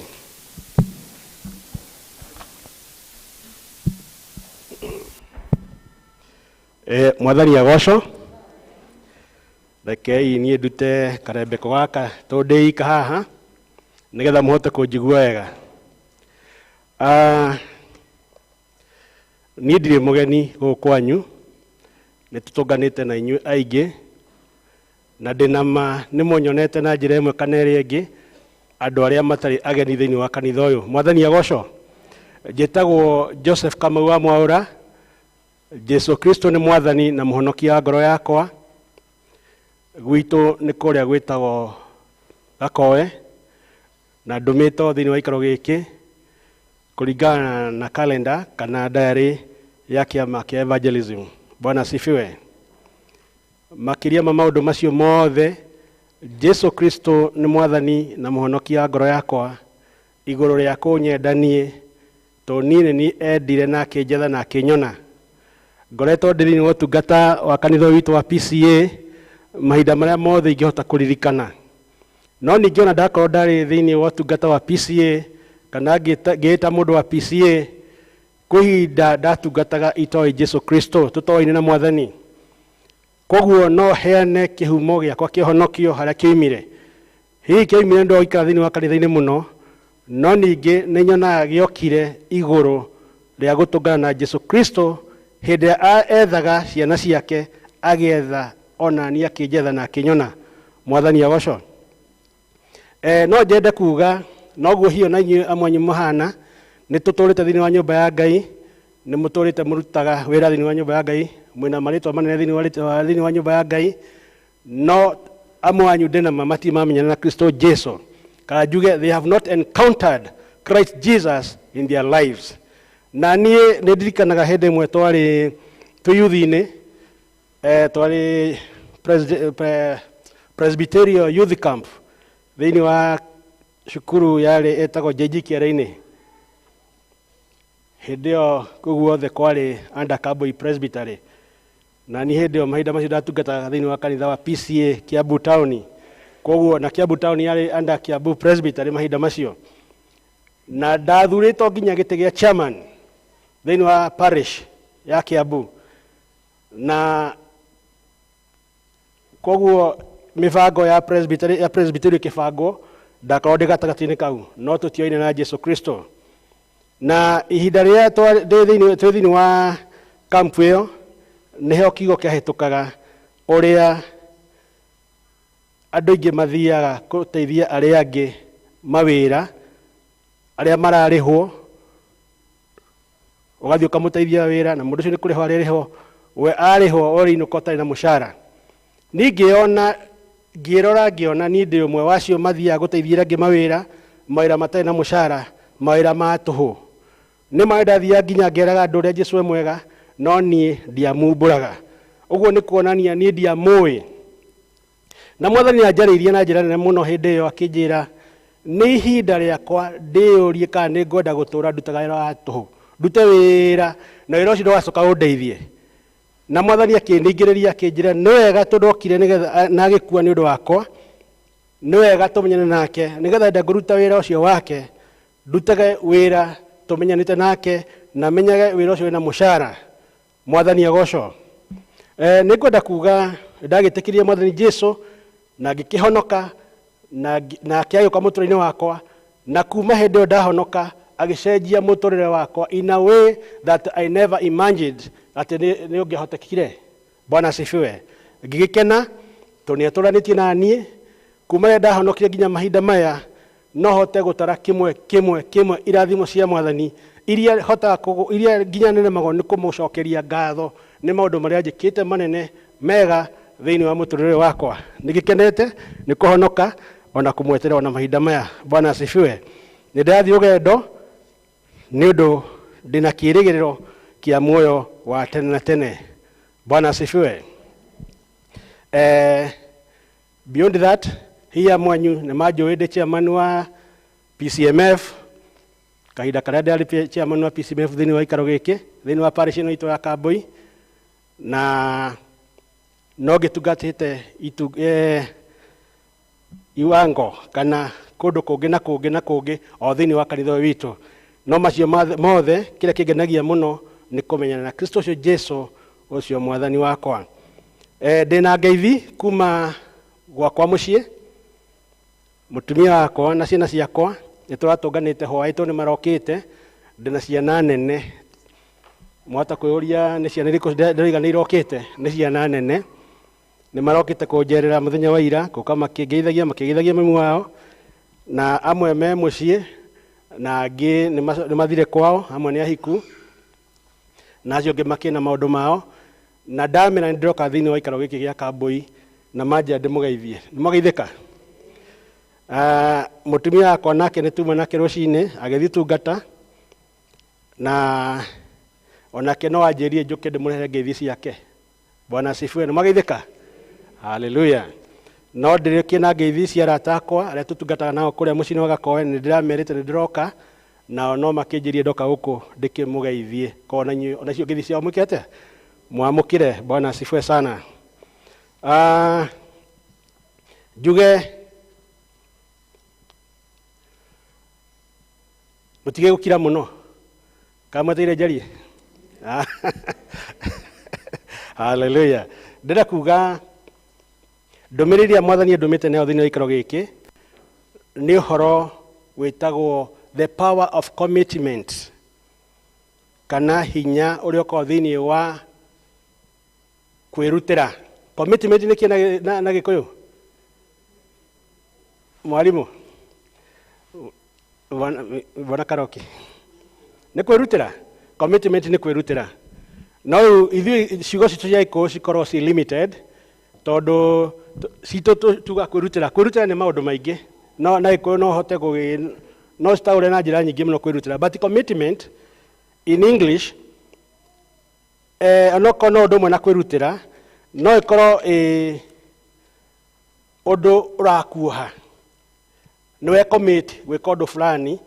Speaker 12: Mwathani agocwo. Rekei niĩ ndute karembeko gaka tondũ ndĩ ika haha nĩgetha mũhote kũnjigua wega. Niĩ ndirĩ mũgeni gũkũ kwanyu, nĩ tũtũnganĩte na inyuĩ aingĩ, na ndĩna ma nĩ mũnyonete na njĩra ĩmwe kana ĩrĩa ĩngĩ, andũ arĩa matarĩ ageni thĩinĩ wa kanitha ũyũ. Mwathani agocwo. Njĩtagwo Joseph Kamau wa Mwaũra. Jesu Kristo nĩ Mwathani na Mũhonokia wa ngoro yakwa. Gwitũ nĩ kũrĩa gwĩtagwo Gakoe, na ndũmĩtwo thĩinĩ wa gĩikaro gĩkĩ kũringana na kalenda kana diary ya kĩama kĩa evangelism. Bwana asifiwe. Makĩria ma maũndũ macio mothe, Jesu Kristo nĩ Mwathani na Mũhonokia wa ngoro yakwa, igũrũ rĩa kũnyenda niĩ, tondũ niĩ nĩ niĩ endire na akĩnjetha na akĩnyona. Ngoretwo ndĩ thĩinĩ wa ũtungata wa kanitha ũyũ witũ wa PCA mahinda marĩa mothe ingĩhota kũririkana. No ningĩ ona ndakorwo ndarĩ thĩinĩ wa ũtungata wa PCA kana ngĩĩta mũndũ wa PCA, kwĩ ihinda ndatungataga itoĩ Jesu Kristo tũtoaine na Mwathani. Koguo no heane kĩhumo gĩakwa kĩa ũhonokio harĩa kĩoimire. Hihi kĩoimire nĩ ũndũ wa gũikara thĩinĩ wa kanitha-inĩ mũno, no ningĩ nĩ nyonaga gĩokire igũrũ rĩa gũtũngana na Jesu Kristo hĩndĩ ĩrĩa ethaga ciana ciake, agĩetha ona niĩ akĩnjetha na akĩnyona. Mwathani agocwo. No nyende kuga noguo hiyo na inyuĩ amwe anyu mũhana, nĩ tũtũrĩte thĩinĩ wa nyũmba ya Ngai, nĩ mũtũrĩte mũrutaga wĩra thĩinĩ wa nyũmba ya Ngai, mwĩna marĩtwa manene thĩinĩ wa nyũmba ya Ngai, no amwe anyu ndĩna ma matirĩ mamenyana na Kristo Jesu. Kana njuge they have not encountered Christ Jesus in their lives. Na niĩ nĩ ndirikanaga hĩndĩ ĩmwe twarĩ twĩ youth-inĩ, twarĩ Presbyterian Youth Camp thĩinĩ wa cukuru yarĩ ĩtagwo JG Kĩarĩ-inĩ. Hĩndĩ ĩyo kũu guothe kwarĩ under Kambui Presbytery. Na niĩ hĩndĩ ĩyo mahinda macio ndatungataga thĩinĩ wa kanitha wa PCA Kiambu Town. Koguo na Kiambu Town yarĩ under Kiambu Presbytery mahinda macio. Na ndathurĩtwo nginya gĩtĩ gĩa chairman thĩinĩ wa parish ya Kiambu. Na koguo mĩbango ya presbytery ya presbytery ĩkĩbangwo, ndakorwo ndĩ gatagatĩ-inĩ kau, no tũtioine na Jesu Kristo. Na ihinda rĩrĩa twĩ thĩinĩ wa kampu ĩyo, nĩho kiugo kĩahĩtũkaga ũrĩa andũ aingĩ mathiaga gũteithia arĩa angĩ mawĩra, arĩa mararĩhwo, ũgathiĩ ũkamũteithia wĩra, na mũndũ ũcio nĩ kũrĩhwo arĩrĩhwo, we arĩhwo ũrĩinũka ũtarĩ na mũcara. Niĩ ngĩrora ngĩona niĩ ndĩ ũmwe wa acio mathiaga gũteithia arĩa angĩ mawĩra, mawĩra matarĩ na mũcara, mawĩra ma tũhũ. Nĩ ma ndathiaga nginya ngeraga andũ ũrĩa Jesu e mwega, no niĩ ndiamumbũraga. Ũguo nĩ kuonania niĩ ndiamũĩ. Na Mwathani anjarĩirie na njĩra nene mũno hĩndĩ ĩyo akĩnjĩra, nĩ ihinda rĩakwa ndĩyũrie kana nĩ ngwenda gũtũũra ndutaga wĩra wa tũhũ, ndute wĩra na wĩra ũcio ndũgacoka ũndeithie. Na Mwathani akĩningĩrĩria akĩnjĩra, nĩ wega tondũ okire nĩgetha na agĩkua nĩ ũndũ wakwa, nĩ wega tũmenyane nake nĩgetha ndenda ngũruta wĩra ũcio wake, ndutage wĩra tũmenyanĩte nake na menyage wĩra ũcio wĩna mũcara. Mwathani agocwo. Nĩ ngwenda kuga ndagĩtĩkĩria Mwathani Jesu Na ngĩkĩhonoka na nake agĩũka mũtũrĩre-inĩ wakwa, na kuma hĩndĩ ĩyo ndahonoka agĩcenjia mũtũrĩre wakwa in a way that I never imagined atĩ nĩ ũngĩahotekire. Bwana asifiwe. Ngĩgĩkena tondũ nĩ atũranĩtie na niĩ kuma rĩrĩa ndahonokire nginya mahinda maya, no hote gũtara kĩmwe kĩmwe kĩmwe irathimo cia Mwathani iria hotaga iria nginya nĩremagwo nĩ kũmũcokeria ngatho nĩ maũndũ marĩa njĩkĩte manene mega thĩinĩ wa mũtũrĩre wakwa. Nĩngĩkenete nĩ kũhonoka ona kũmweterera ona mahinda maya. Bwana asifiwe. Nĩ ndĩrathiĩ rũgendo nĩ ũndũ ndĩna kĩĩrĩgĩrĩro kĩa muoyo wa tene na tene. Bwana asifiwe. Beyond that, hiya mwanyu nĩ manjũĩ ndĩ chairman wa PCMF, kahinda karĩa ndĩrarĩ chairman wa PCMF thĩinĩ wa gĩikaro gĩkĩ, thĩinĩ wa parish ĩno itũ ya Kambui, na no ngĩtungatĩte iwango kana kũndũ kũngĩ na kũngĩ na kũngĩ o thĩinĩ wa kanitha ũyũ witũ. No macio mothe kĩrĩa kĩngenagia mũno nĩ kũmenyana na Kristo ũcio Jesu ũcio Mwathani wakwa. Ndĩna ngeithi kuma gwakwa mũciĩ, mũtumia wakwa na ciana ciakwa nĩ tũratũnganĩte hwaĩ tondũ nĩ marokĩte. Ndĩna ciana nene, mwahota kwĩyũria nĩ ciana irĩkũ ndĩroiga nĩ irokĩte. Nĩ ciana nene, nĩ marokĩte kũnjerera mũthenya wa ira, gũka makĩngeithagia makĩgeithagia mami wao, na amwe me mũciĩ na angĩ nĩ mathire kwao, amwe nĩ ahiku na acio angĩ makĩna maũndũ mao. Na ndamera nĩ ndĩroka thĩinĩ wa gĩikaro gĩkĩ gĩa Kambui na manjĩra ndĩmũgeithie. Nĩmwageithĩka? Mũtumia wakwa nake nĩ tuma nake rũcinĩ agĩthiĩ tungata, na onake no anjĩrie njũke ndĩmũrehere ngeithi ciake. Bwana asifiwe. Nĩmwageithĩka? Haleluya. No ndĩrĩkie na ngeithi cia arata akwa arĩa tũtungataga nao kũrĩa mũciĩ-inĩ wa Gakoe, nĩ ndĩramerĩte nĩ ndĩroka, nao no makĩnjĩrie ndoka gũkũ ndĩkĩmũgeithie. Koguo na inyuĩ onacio ngeithi ciao mwĩke atĩa? Mwamũkĩre. Bwana asifiwe sana. Njuge mũtige gũkira mũno, kana mwetereire njarie? Haleluya. Ndĩrenda kuga ndũmĩrĩri ĩrĩa Mwathani andũmĩte nayo thĩinĩ wa gĩikaro gĩkĩ nĩ ũhoro wĩtagwo the power of commitment, kana hinya ũrĩa ũkoragwo thĩinĩ wa kwĩrutĩra. Commitment nĩ kĩ na Gĩkũyũ? Mwarimũ Bwana Karoki, nĩ kwĩrutĩra. Commitment nĩ kwĩrutĩra. No rĩu ithuĩ ciugo citũ cia Gĩkũyũ cikorwo ci limited, tondũ citũ tuga kwĩrutĩra. Kwĩrutĩra nĩ maũndũ maingĩ, no na Gĩkũyũ no hote no citaũre na njĩra nyingĩ mũno kwĩrutĩra. But commitment in English, onokorwo no ũndũ ũmwe na kwĩrutĩra, no ĩkorwo ĩ ũndũ ũrakuoha. Nĩ we commit gwĩka ũndũ fulani,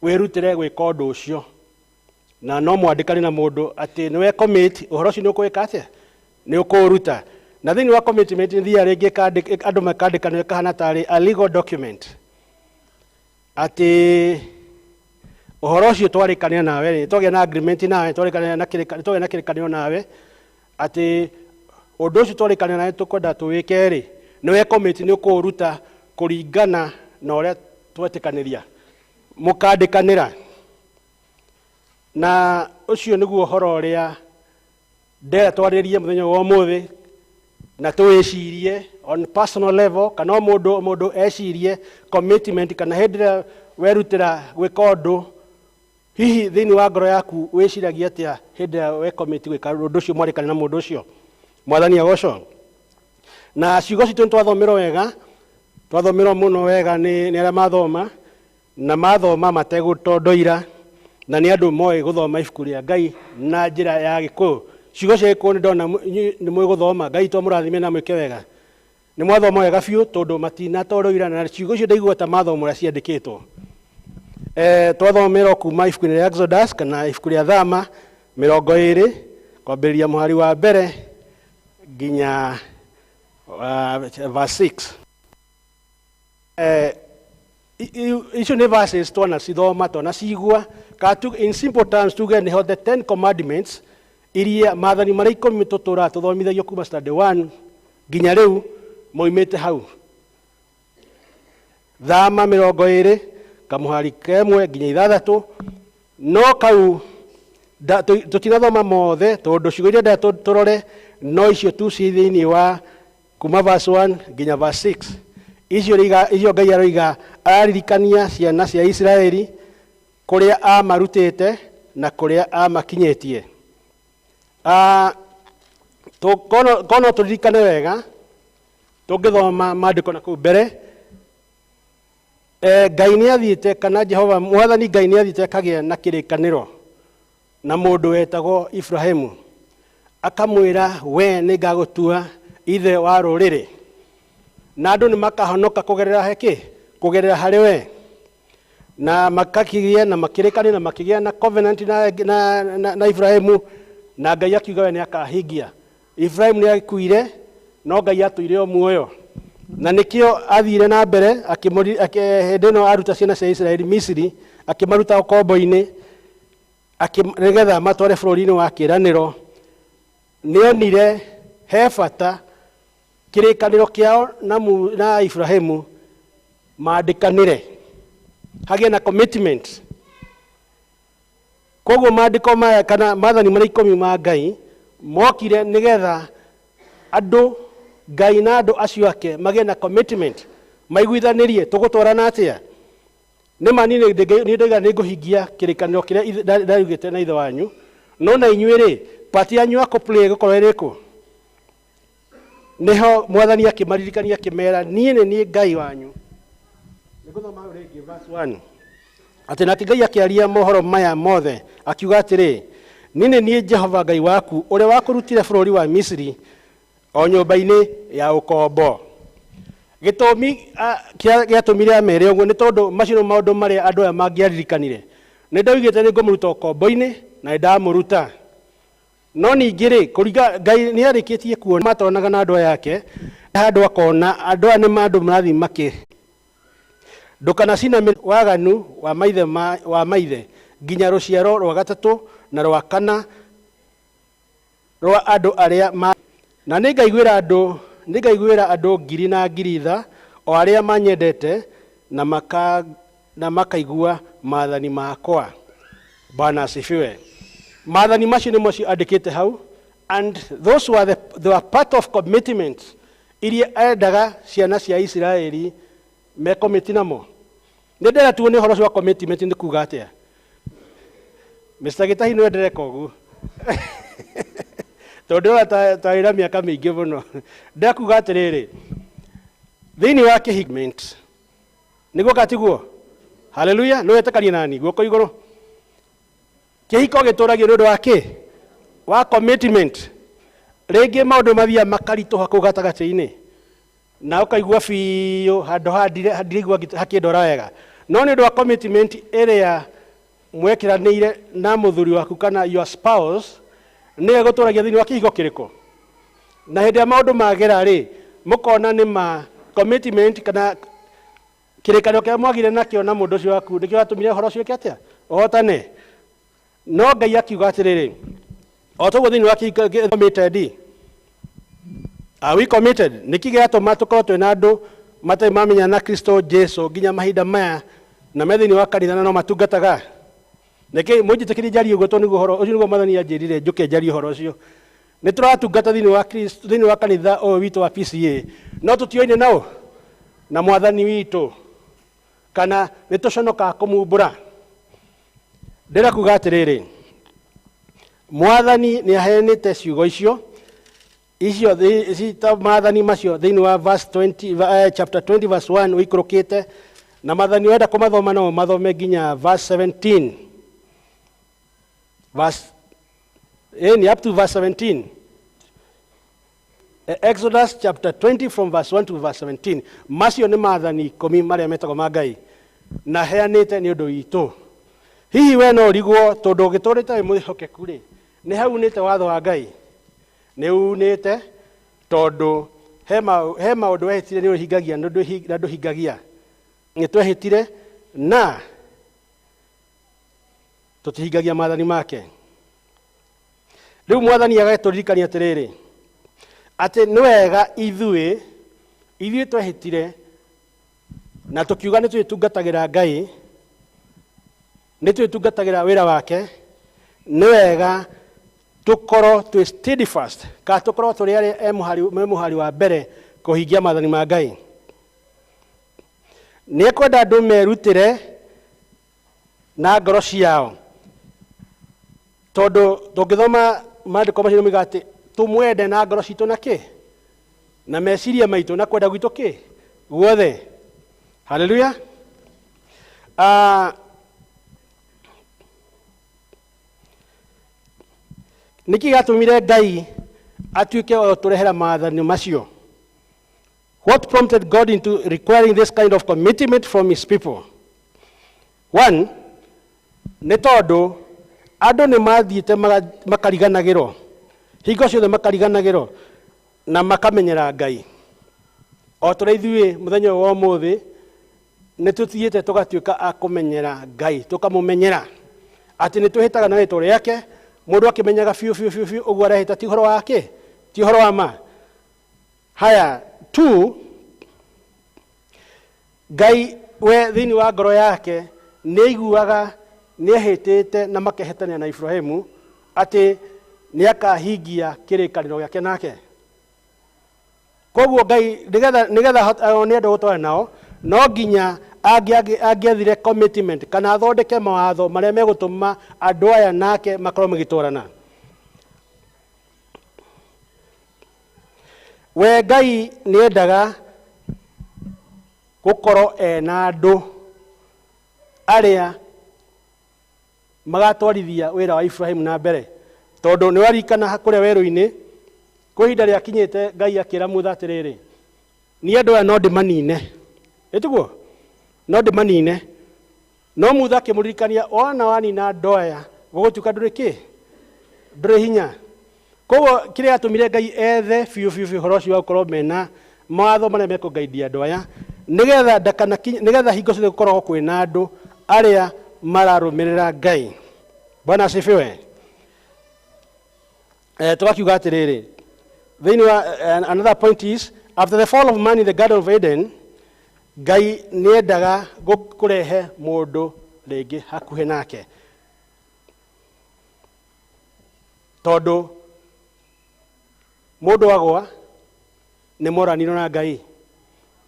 Speaker 12: wĩrutĩre gwĩka ũndũ ũcio. Na no mwandĩkane na mũndũ atĩ nĩ we commit, ũhoro ũcio nĩ ũkũwĩka atĩa? Nĩ ũkũũruta. Na thĩinĩ wa commitment nĩ thiaga rĩngĩ andũ makandĩkanĩra ĩkahana tarĩ a legal document, atĩ ũhoro ũcio twarĩkanĩra nawe rĩ, twagĩa na agreement nawe, twarĩkanĩra na kĩrĩka-, twagĩa na kĩrĩkanĩro nawe, atĩ ũndũ ũcio twarĩkanĩra nawe tũkwenda tũwĩke rĩ, nĩ we commit nĩ ũkũũruta kũringana na ũrĩa twetĩkanĩria, mũkandĩkanĩra. Na ũcio nĩguo ũhoro ũrĩa ndĩrenda twarĩrie mũthenya wa ũmũthĩ, na tũwĩcirie on personal level, kana o mũndũ ecirie commitment, kana hĩndĩ ĩrĩa werutĩra gwĩka ũndũ, hihi thĩinĩ wa ngoro yaku wĩciragia atĩa hĩndĩ ĩrĩa we commit gwĩka ũndũ ũcio mwarĩkanĩra na mũndũ ũcio. Mwathani agocwo. Na ciugo citũ nĩ twathomerwo wega, twathomerwo mũno wega nĩ arĩa mathoma, na mathoma mategũtondoira, na nĩ andũ moĩ gũthoma ibuku rĩa Ngai na njĩra ya Gĩkũyũ. Ciugo cia Gĩkũyũ nĩ ndona inyuĩ nĩ mũĩ gũthoma, Ngai to mũrathime na mwĩke wega. Nĩ mwathoma wega biũ tondũ matinatondoira, na ciugo icio ndaigua ta mathoma ũrĩa ciandĩkĩtwo. Twathomerwo kuma ibuku-inĩ rĩa Exodus kana ibuku rĩa Thama 20 kwambĩrĩria mũhari wa mbere nginya verse 6. Icio nĩ verses twanacithoma, twanacigua. Ka in simple terms tuge nĩho the 10 commandments iria maathani marĩa 10 tũtũraga tũthomithagio kuma standard 1 nginya rĩu, Moimĩte hau. Thama 20 kamuhari 1 nginya 6 no kau tutinathoma mothe tondu ciugo iria ndenda turore no icio tu ci thiini wa kuma verse 1 nginya verse 6. Icio icio Ngai aroiga araririkania ciana cia Isiraeli kuria amarutite na kuria amakinyitie. Kono turirikane wega tungithoma maandiko na kuu mbere. Ngai nĩ athiĩte kana Jehova Mwathani Ngai nĩ athiĩte akagĩa na kĩrĩkanĩro na mũndũ wetagwo Ibrahimu, akamwĩra we nĩ ngagũtua ithe wa rũrĩrĩ na andũ nĩ makahonoka kũgerera heki kũgerera harĩ we, na makakigĩa na makĩrĩkanĩra na makĩgĩa na covenant na Ibrahimu, na Ngai akiuga we nĩ akahingia. Ibrahimu nĩ akuire no Ngai atũire o muoyo, na nikio athire na mbere hĩndĩ ĩno aruta ciana cia Isiraeli Misiri, akĩmaruta ũkombo-inĩ nĩgetha matware bũrũri-inĩ wa kĩĩranĩro. Nĩonire he bata kĩrĩkanĩro kĩao na Ibrahimu mandĩkanĩre, hagĩe na commitment. Koguo maandĩko maya kana maathani marĩa 10 ma Ngai mokire nĩgetha andũ Ngai na andũ acio ake magĩe na commitment, maiguithanĩrie tũgũtwarana atĩa. Nĩ ma niĩ nĩ ndauga nĩ ngũhingia kĩrĩkanĩro kĩrĩa ndaugĩte na ithe wanyu, no na inyuĩ rĩ part yanyu ya kũ-play ĩgũkorwo ĩrĩkũ? Nĩho Mwathani akĩmaririkania akĩmera niĩ nĩ niĩ Ngai wanyu. Nĩngũthoma hau rĩngĩ verse 1 atĩ nake Ngai akĩaria mohoro maya mothe akiuga atĩrĩ, niĩ nĩ niĩ Jehova Ngai waku ũrĩa wakũrutire bũrũri wa Misiri o nyũmba-inĩ ya ũkombo. Gĩtũmi gĩatũmire amere ũguo nĩ tondũ macio nĩmo maũndũ marĩa andũ aya mangĩaririkanire. Nĩ ndaugĩte nĩ ngũmũruta ũkombo-inĩ na nĩ ndamũruta. No ningĩ rĩ, kũringa Ngai nĩ arĩkĩtie kuona matonaga na andũ aya ake, handũ akona andũ aya nĩ andũ marathiĩ makĩ. Ndũkanacinamĩre waganu wa maithe wa maithe nginya rũciaro rwa gatatũ na rwa kana rwa andũ arĩa ma na nĩngaiguĩra andũ ngiri na ngiri tha o arĩa manyendete na makaigua maathani makwa. Bwana asifiwe. Maathani macio nĩmo andĩkĩte hau, and those were they were part of commitment iria endaga ciana cia Isiraeli me commit namo. Nĩ ndĩrenda tuone ũhoro ũcio wa commitment nĩ kuga atĩa. Mr. Gĩtahi nĩwe ndĩreka ũguo tondũ ndĩrona ta wĩra mĩaka mĩingĩ mũno. Ndĩrakuga atĩrĩrĩ, thĩinĩ wa kĩhikment nĩguo katiguo? Haleluya. Nĩ wetĩkania nani guoko igũrũ? Kĩhiko gĩtũragio nĩ ũndũ wa kĩ? Wa commitment. Rĩngĩ maũndũ mathiaga makaritũha kũu gatagatĩ-inĩ na ũkaigua biũ handũ haha ndiraigua hakĩndora wega, no nĩ ũndũ wa commitment ĩrĩa mwekĩranĩire na mũthuri waku kana your spouse, nĩwe gũtũragia thĩinĩ wa kĩhiko kĩrĩkũ. Na hĩndĩ ĩrĩa maũndũ magera rĩ, mũkona nĩ ma commitment kana kĩrĩkanĩro kĩrĩa mwagire nakĩo na mũndũ ũcio waku nĩkĩo watũmire ũhoro ũcio wĩke atĩa? Ũhotane. No Ngai akiuga atĩrĩrĩ, o toguo thĩinĩ wa kĩhiko committed, are we committed? Nĩkĩ gĩatũma tũkorwo twĩna andũ matarĩ mamenya na Kristo Jesu nginya mahinda maya na me thĩinĩ wa kanitha na no matungataga? Nĩkĩ mũnjĩtĩkĩrie njarie ũguo tondũ nĩguo ũhoro ũcio nĩguo Mwathani anjĩrire njũke njarie ũhoro ũcio. Nĩ tũratungata thĩinĩ wa Kristo, thĩinĩ wa kanitha ũyũ witũ wa PCA, no tũtioine nao na Mwathani witũ, kana nĩ tũconokaga kũmumbũra. Ndĩrenda kuga atĩrĩrĩ, Mwathani nĩ aheanĩte ciugo icio icio maathani macio thĩinĩ wa verse 20, chapter 20 verse 1 ũikũrũkĩte, na maathani wenda kũmathoma no mathome nginya verse 17. Verse, ni up to verse 17. Exodus chapter 20 from verse 1 to verse 17. Macio nĩ maathani 10 marĩa metagwo ma Ngai na heanĩte nĩ ũndũ witũ. Hihi we no ũrigwo tondũ ũgĩtũrĩte wĩ mwĩhokeku rĩ, nĩ haunĩte watho wa Ngai? Nĩ unĩte tondũ he maũndũ wehĩtire nĩ ũhingagia na ndũhingagia. Nĩ twehĩtire na tũtihingagia maathani make. Rĩu Mwathani agatũririkania atĩrĩrĩ, atĩ nĩ wega ithuĩ Ithuĩ twehĩtire na tũkiuga nĩ twĩtungatagĩra Ngai, nĩ twĩtungatagĩra wĩra wake, nĩ wega tũkorwo twĩ steadfast, kana tũkorwo tũrĩ arĩa me mũhari wa mbere kũhingia maathani ma Ngai. Nĩ ekwenda andũ merutĩre na ngoro ciao, tondũ tũngĩthoma maandĩko macio nĩmoigaga atĩ tũmwende na ngoro citũ na kĩ? Na meciria maitũ na kwenda gwitũ kĩ? Guothe. Haleluya. Nĩkĩ gĩatũmire Ngai atuĩke wa gũtũrehera maathani macio? What prompted God into requiring this kind of commitment from his people? One, nĩ tondũ andũ nĩ mathiĩte makariganagĩrwo, hingo ciothe makariganagĩrwo na makamenyera Ngai. O ta ũrĩa ithuĩ mũthenya ũyũ wa ũmũthĩ nĩ tũthiĩte tũgatuĩka a kũmenyera Ngai, tũkamũmenyera atĩ nĩ twĩhĩtaga na rĩtwa rĩake, mũndũ akĩmenyaga biũ biũ biũ biũ ũguo arehĩta ti ũhoro wa kĩ? Ti ũhoro wa ma. Haya, two, Ngai we thĩinĩ wa ngoro yake nĩ aiguaga nĩ ehĩtĩte na makehĩtania na Ibrahimu atĩ nĩ akahingia kĩrĩkanĩro gĩake nake. Koguo Ngai nĩgetha nĩ andũ gũtwarana nao, no nginya angĩathire commitment kana athondeke mawatho marĩa megũtũma andũ aya nake makorwo magĩtwarana. We Ngai nĩendaga gũkorwo ena andũ arĩa magatwarithia wĩra wa Ibrahimu na mbere, tondũ nĩ waririkana kũrĩa werũ-inĩ kwĩ ihinda rĩakinyĩte Ngai akĩra Musa atĩrĩrĩ, niĩ andũ aya no ndĩmanine, ĩtiguo no ndĩmanine. No Musa akĩmũririkania, wona wanina andũ aya gũgũtuĩka ndũrĩ kĩ? Ndũrĩ hinya. Koguo kĩrĩa gĩatũmire Ngai ethe biũ biũ biũ ũhoro ũcio wa gũkorwo mena mawatho marĩa mekũngaidia andũ aya, nĩgetha ndakanakinye, nĩgetha hingo ciothe gũkoragwo kwĩna andũ arĩa mararũmĩrĩra Ngai. Bwana asifiwe. Tũgakiuga atĩrĩrĩ, thĩinĩ wa another point is, after the fall of man in the Garden of Eden, Ngai nĩendaga kũrehe mũndũ rĩngĩ hakuhĩ nake, tondũ mũndũ agwa nĩ moranirwo na Ngai,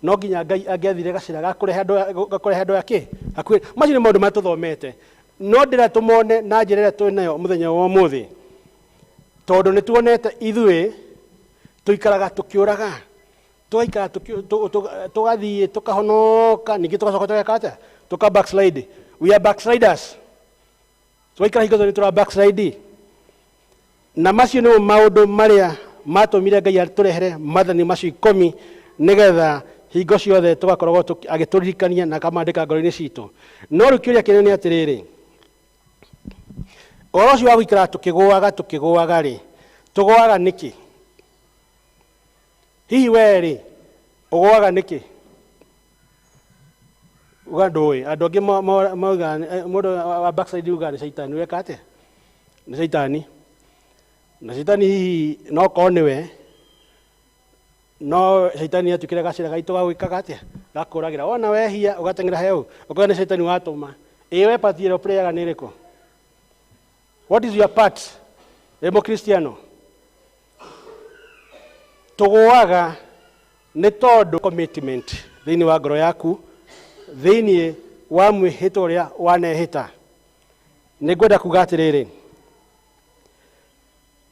Speaker 12: no nginya Ngai angĩathire gacĩra ga kũrehe andũ ake hakuhĩ. Macio nĩ maũndũ marĩa tũthomete, no ndĩrenda tũmone na njĩra ĩrĩa twĩ nayo mũthenya wa ũmũthĩ, tondũ nĩ tuonete ithuĩ tũikaraga tũkĩũraga, tũgaikara tũgathiĩ tũkahonoka, ningĩ tũgacoka tũgeka atĩa? Tũka backslide. We are backsliders. Tũgaikara hingo ciothe nĩ tũra backslide. Na macio nĩmo maũndũ marĩa matũmire Ngai atũrehere maathani macio ikũmi, nĩgetha hingo ciothe tũgakoragwo agĩtũririkania na akamandĩka ngoro-inĩ citũ. No rĩu kĩũria kĩnene nĩ atĩrĩrĩ, ũhoro ũcio wa gũikara tũkĩgũaga tũkĩgũaga rĩ, tũgũaga nĩkĩ? Hihi we rĩ, ũgũaga nĩkĩ? Uga ndũĩ. Andũ angĩ maugaga, mũndũ wa backslide ugaga nĩ caitani. Weka atĩa? Nĩ caitani. Na caitani hihi no korwo nĩwe, no caitani atuĩkire gacĩra gaitũ ga gwĩkaga atĩa? Gakũragĩra. Wona wehia ũgateng'era heu, ũkauga nĩ caitani watũma. Ĩ we part ĩrĩa ũplayaga nĩ ĩrĩkũ? What is your part? Wĩ mũkristiano? Tũgũaga nĩ tondũ commitment thĩinĩ wa ngoro yaku, thĩinĩ wa mwĩhĩtwa ũrĩa wanehĩta. Nĩ ngwenda kuga atĩrĩrĩ,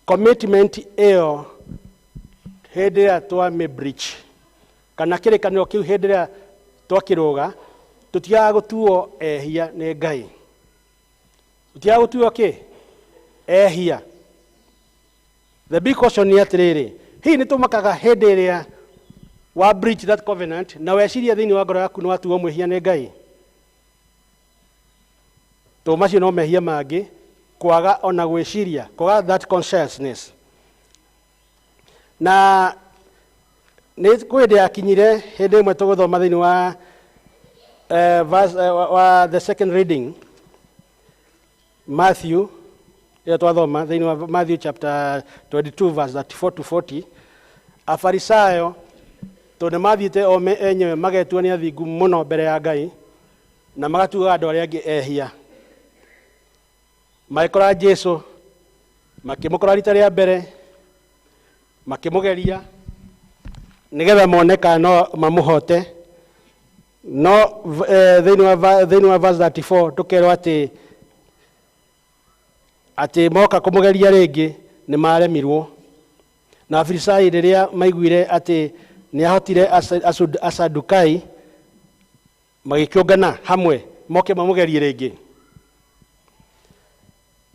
Speaker 12: commitment ĩyo hĩndĩ ĩrĩa twamĩ breach, kana kĩrĩkanĩro kĩu hĩndĩ ĩrĩa twakĩrũga, tũtiagaga gũtuo ehia nĩ Ngai. Tũtiagaga gũtuo kĩ? Ehia. The big question nĩ atĩrĩrĩ, hihi nĩ tũmakaga hĩndĩ ĩrĩa wa breach that covenant na weciria thĩinĩ wa ngoro yaku nĩ watuo mwĩhia nĩ Ngai? Tondũ macio no mehia mangĩ, kwaga ona gwĩciria, kwaga that consciousness. Na nĩ kwĩ hĩndĩ yakinyire hĩndĩ ĩmwe tũgũthoma thĩinĩ wa verse, wa the second reading, Matthew, ĩrĩa twathoma thĩinĩ wa Matthew chapter 22 verse 34 to 40, Afarisayo Tondũ nĩ mathiĩte o me enyewe magetua nĩ athingu mũno mbere ya Ngai na magatuaga andũ arĩa angĩ ehia. Magĩkora Jesu, makĩmũkora rita rĩa mbere, makĩmũgeria nĩgetha mone kana no mamũhote. No thĩinĩ wa verse 34 tũkerwo atĩ moka kũmũgeria rĩngĩ nĩ maremirwo. Na Afarisai rĩrĩa maiguire atĩ nĩ ahotire Asadukai, magĩkĩũngana hamwe moke mamũgerie rĩngĩ.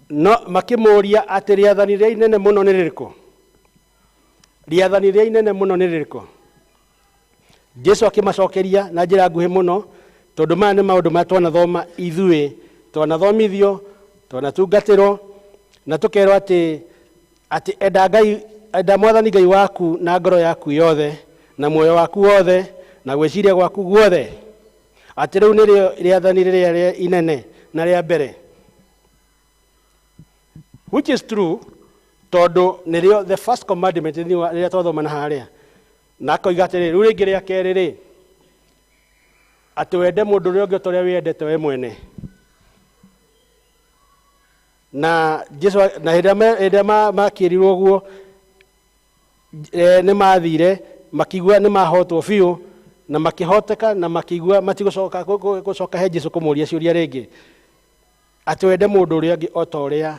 Speaker 12: No makĩmũũria atĩ rĩathani rĩrĩa inene mũno nĩ rĩrĩkũ? Rĩathani rĩrĩa inene mũno nĩ rĩrĩkũ? Jesu akĩmacokeria na njĩra nguhĩ mũno, tondũ maya nĩ maũndũ marĩa twanathoma ithuĩ, twanathomithio, twanatungatĩrwo, na tũkerwo atĩ enda Ngai, enda Mwathani Ngai waku na ngoro yaku yothe, na muoyo waku wothe, na gwĩciria gwaku guothe. Atĩ rĩu nĩrĩo rĩathani rĩrĩa rĩa inene na rĩa mbere. Which is true, tondũ nĩrĩo the first commandment thĩinĩ wa rĩrĩa twathoma na harĩa. Na akoiga atĩrĩrĩ, rĩu rĩngĩ rĩa kerĩ rĩ, atĩ wende mũndũ ũrĩa ũngĩ o ta ũrĩa wĩyendete we mwene. Na Jesu, na hĩndĩ ĩrĩa makĩrirwo ũguo, nĩ mathire makĩigua nĩ mahotwo biũ, na makĩhoteka, na makĩigua matigũcoka gũcoka he Jesu kũmũria ciũria rĩngĩ. Atĩ wende mũndũ ũrĩa ũngĩ o ta ũrĩa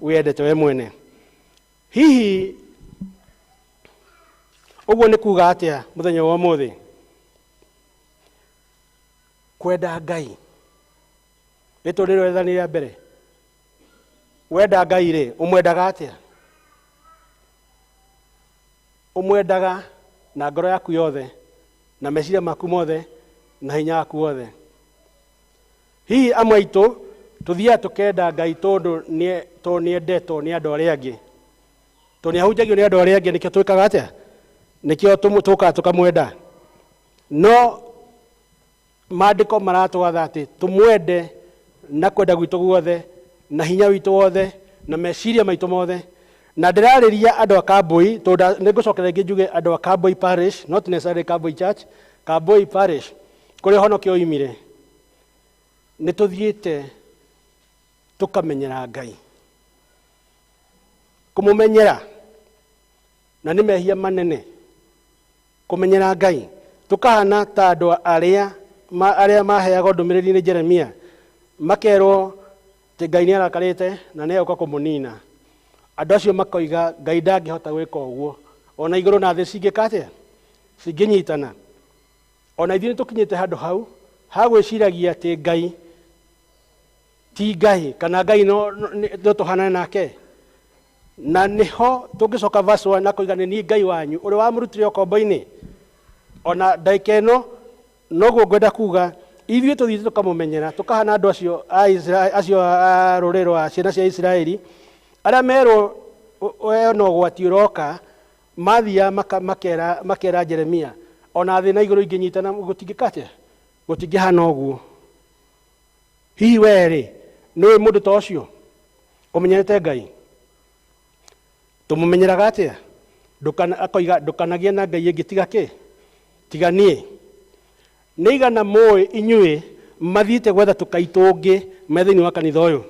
Speaker 12: wĩyendete we mwene. Hihi ũguo nĩ kuga atĩa mũthenya wa ũmũthĩ? Kwenda Ngai. Rĩtwa rĩrĩa rĩathani rĩa mbere. Wenda Ngai rĩ, ũmwendaga atĩa? Ũmwendaga na ngoro yaku yothe, na meciria maku mothe, na hinya waku wothe. Hihi amwe aitũ tũthiaga tũkenda Ngai tondũ nĩendetwo nĩ andũ arĩa angĩ. Tondũ nĩahunjagio nĩ andũ arĩa angĩ, nĩkĩo twĩkaga atĩa? Nĩkĩo tũkaga tũkamwenda. No maandĩko maratwatha atĩ tũmwende na kwenda gwitũ guothe, na hinya witũ wothe, na meciria maitũ mothe. Na ndĩrarĩria andũ a Kambui, tondũ nĩngũcokera rĩngĩ njuge andũ a Kambui Parish, not necessarily Kambui Church, Kambui Parish, kũrĩa ũhonokio oimire. Nĩ tũthiĩte tũkamenyera Ngai. Kũmũmenyera, na nĩ mehia manene. Kũmenyera Ngai, tũkahana ta andũ arĩa maheagwo ndũmĩrĩri nĩ Jeremia, makerwo atĩ Ngai nĩ arakarĩte na nĩ egũka kũmũnina. Andũ acio makoiga Ngai ndangĩhota gwĩka ũguo. Ona igũrũ na thĩ cingĩka atĩa? Cingĩnyitana. Ona ithuĩ nĩ tũkinyĩte handũ hau, ha gwĩciragia atĩ Ngai ti Ngai, kana Ngai no tũhanane nake. Na nĩho tũngĩcoka verse 1 na koiga nĩ niĩ Ngai wanyu, ũrĩa wamũrutire ũkombo-inĩ. Ona ndagĩka ĩno, noguo ngwenda kuga, ithuĩ tũthiĩte tũkamũmenyera, tũkahana andũ acio a Isra-, acio a rũrĩrĩ rwa ciana cia Isiraeli, arĩa merwo we no ũgwati ũroka, mathiaga makera Jeremia, ona thĩ na igũrũ ingĩnyitana, gũtingĩka atĩa? Gũtingĩhana ũguo. Hihi we rĩ, nĩũĩ mũndũ ta ũcio? Ũmenyerete Ngai? Tũmũmenyeraga atĩa? Akoiga ndũkanagĩe na Ngai ĩngĩ tiga kĩ? Tiga niĩ. Nĩ igana mũĩ inyuĩ mathiĩte gwetha tũkai tũngĩ me thĩinĩ wa kanitha ũyũ.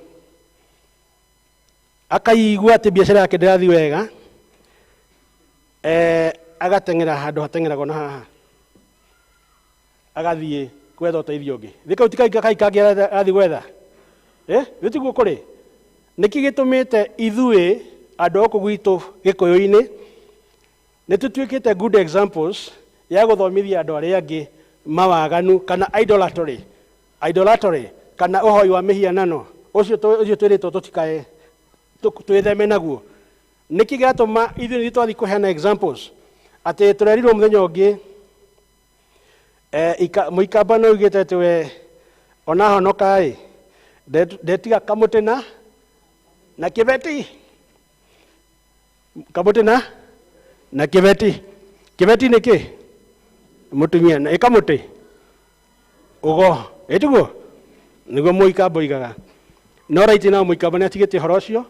Speaker 12: Akaigua atĩ biacara yake ndĩrathiĩ wega, agateng'era handũ hateng'eragwo na haha. Agathiĩ gwetha ũteithio ũngĩ. Thĩ kau ti kai kangĩ arathiĩ gwetha? Thĩ tiguo kũrĩ? Nĩkĩ gĩtũmĩte ithuĩ andũ a gũkũ gwitũ Gĩkũyũ-inĩ nĩ tũtuĩkĩte good examples ya gũthomithia andũ arĩa angĩ mawaganu kana idolatry kana ũhoi wa mĩhianano ũcio ũcio twĩrĩtwo tũtikae twĩtheme naguo. Nĩkĩ gĩatũma ithuĩ nĩ twathiĩ kũheana examples atĩ tũrerirwo mũthenya ũngĩ, mũikamba no augĩte atĩ we ona honoka-ĩ, ndetiga kamũtĩ na kĩbeti. Kamũtĩ na kĩbeti. Kĩbeti nĩ kĩ? Mũtumia na ĩkamũtĩ. Ũgo, ĩtiguo? Nĩguo mũikamba oigaga. No right now mũikamba nĩ atigĩte ũhoro ũcio.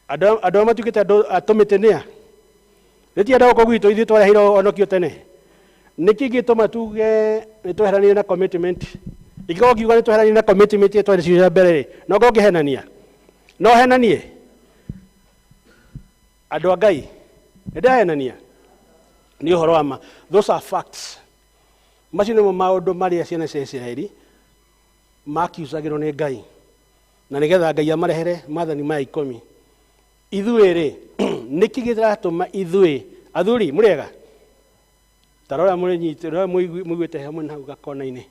Speaker 12: Andũ arĩa matuĩkĩte andũ a tũmĩtĩ nĩ a? Nĩtienda gũkũ gwitũ ithuĩ twareheirwo ũhonokio tene. Nĩkĩ gĩtũma tuge nĩtweheranire na commitment? Ingĩkorwo ngiuga nĩtweheranire na commitment ĩrĩa twarĩ cia mbere rĩ, no ngorwo ngĩhenania? No henanie? Andũ a Ngai, nĩndahenania? Nĩ ũhoro wa ma. Those are facts. Macio nĩmo maũndũ marĩa ciana cia Isiraeli makiucagĩrwo nĩ Ngai, na nĩgetha Ngai amarehere maathani maya 10. Ithuĩ rĩ, nĩkĩ gĩratũma ithuĩ athuri mũrĩega? Ta rora mũrĩnyite, rora mũiguĩte hamwe na hau gakona-inĩ.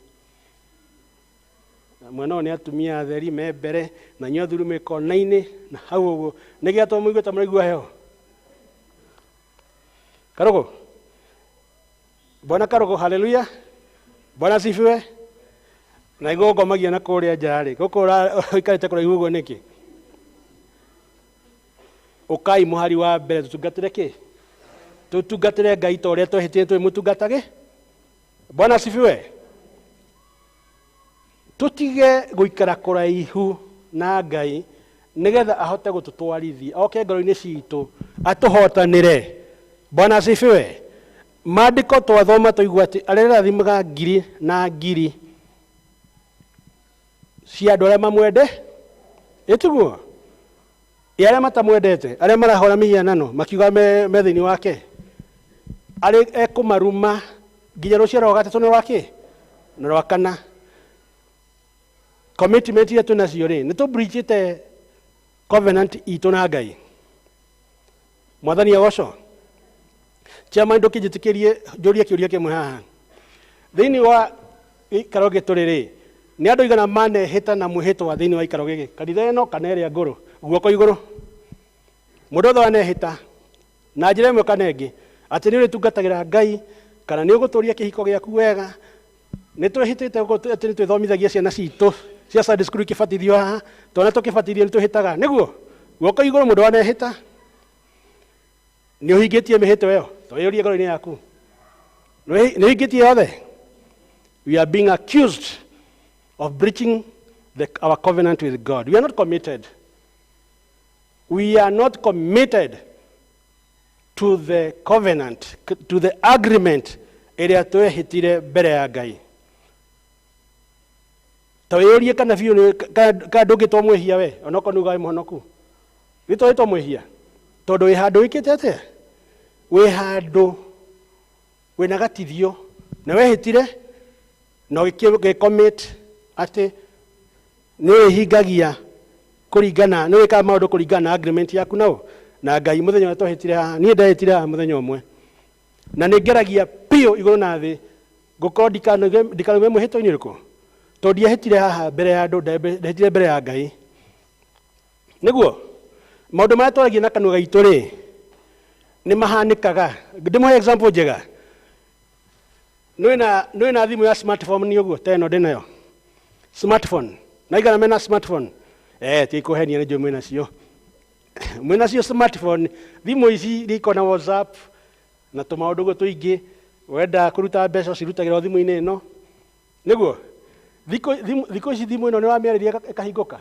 Speaker 12: Mwena ũyũ nĩ atumia atheri me mbere, na inyuĩ athuri mwĩ kona-inĩ, na hau ũguo. Nĩ gĩatũma mũigue ta mũraigua heho? Karũgũ? Bwana Karũgũ, haleluya. Bwana asifiwe. Na igũrũ ngomagia na kũrĩa nja rĩ, gũkũ ũikarĩte kũraihu ũguo nĩkĩ? Ũkai mũhari wa mbere tũtungatĩre kĩ? Tũtungatĩre Ngai ta ũrĩa twehĩtire twĩmũtungatage. Bwana asifiwe. Tũtige gũikara kũraihu na Ngai nĩgetha ahote gũtũtwarithia, oke ngoro-inĩ citũ atũhotanĩre. Bwana asifiwe. Maandĩko twathoma twaigua atĩ arĩa arathimaga ngiri na ngiri cia andũ arĩa mamwende, ĩtiguo? Ĩ arĩa matamwendete, arĩa marahora mĩhianano makiuga me thĩinĩ wake, arĩ ekũmaruma nginya rũciaro rwa gatatũ na rwa kĩ? Na rwa kana. Commitment iria twĩ nacio rĩ, nĩ tũ-breachĩte covenant itũ na Ngai. Mwathani agocwo. Chairman, ndũkĩnjĩtĩkĩrie njũrie kĩũria kĩmwe haha. Thĩinĩ wa gĩikaro gĩkĩ tũrĩ rĩ, nĩ andũ aigana manehĩta na mwĩhĩtwa thĩinĩ wa gĩikaro gĩkĩ? Kanitha ĩno kana ĩrĩa ngũrũ? Guoko igũrũ. Mũndũ wothe wanehĩta na njĩra ĩmwe kana ĩngĩ atĩ nĩ ũrĩtungatagĩra Ngai kana nĩ ũgũtũria kĩhiko gĩaku wega. Nĩ twĩhĩtĩte atĩ nĩ twĩthomithagia ciana citũ cia Sunday school ikĩbatithio haha, twana tũkĩbatithio nĩ twĩhĩtaga. Nĩguo? Guoko igũrũ mũndũ wanehĩta. Nĩ ũhingĩtie mĩhĩtwa ĩyo? Twĩyũrie ngoro-inĩ yaku. Nĩ ũhingĩtie yothe? We are being accused of breaching our covenant with God. We are not committed. We are not committed to the covenant, to the agreement ĩrĩa twehĩtire mbere ya Ngai. Ta wĩyũrie kana biũ kana ndũngĩtwo mwĩhia we, onokorwo nĩ ugaga wĩ mũhonoku. Wĩtwo wĩtwo mwĩhia. Tondũ wĩ handũ wĩkĩte atĩa? Wĩ handũ wĩna gatithio na wehĩtire na ũgĩcommit atĩ nĩ ũrĩhingagia kũringana, nĩ wĩkaga maũndũ kũringana na agreement yaku nao na Ngai. Mũthenya ũrĩa twehĩtire haha, niĩ ndehĩtire haha mũthenya ũmwe na nĩ ngeragia biũ igũrũ na thĩ ngũkorwo ndikanoime mwĩhĩtwa-inĩ ũrĩkũ, tondũ ndiehĩtire haha mbere ya andũ, ndehĩtire mbere ya Ngai. Nĩguo maũndũ marĩa twaragia na kanua gaitũ rĩ, nĩ mahanĩkaga. Ndĩmũhe example njega. Nĩ wĩna thimũ ya smartphone nĩ ũguo, ta ĩno ndĩnayo. Smartphone. Na aigana mena smartphone? Ti kũhenia nĩ njũĩ mwĩna cio. Mwĩna cio smartphone, thimũ ici iria ikoragwo na WhatsApp na tũmaũndũ ũguo tũingĩ, wenda kũruta mbeca ũcirutagĩra o thimũ-inĩ ĩno. Nĩguo? Thikũ ici thimũ ĩno nĩ ũramĩarĩria ĩkahingũka.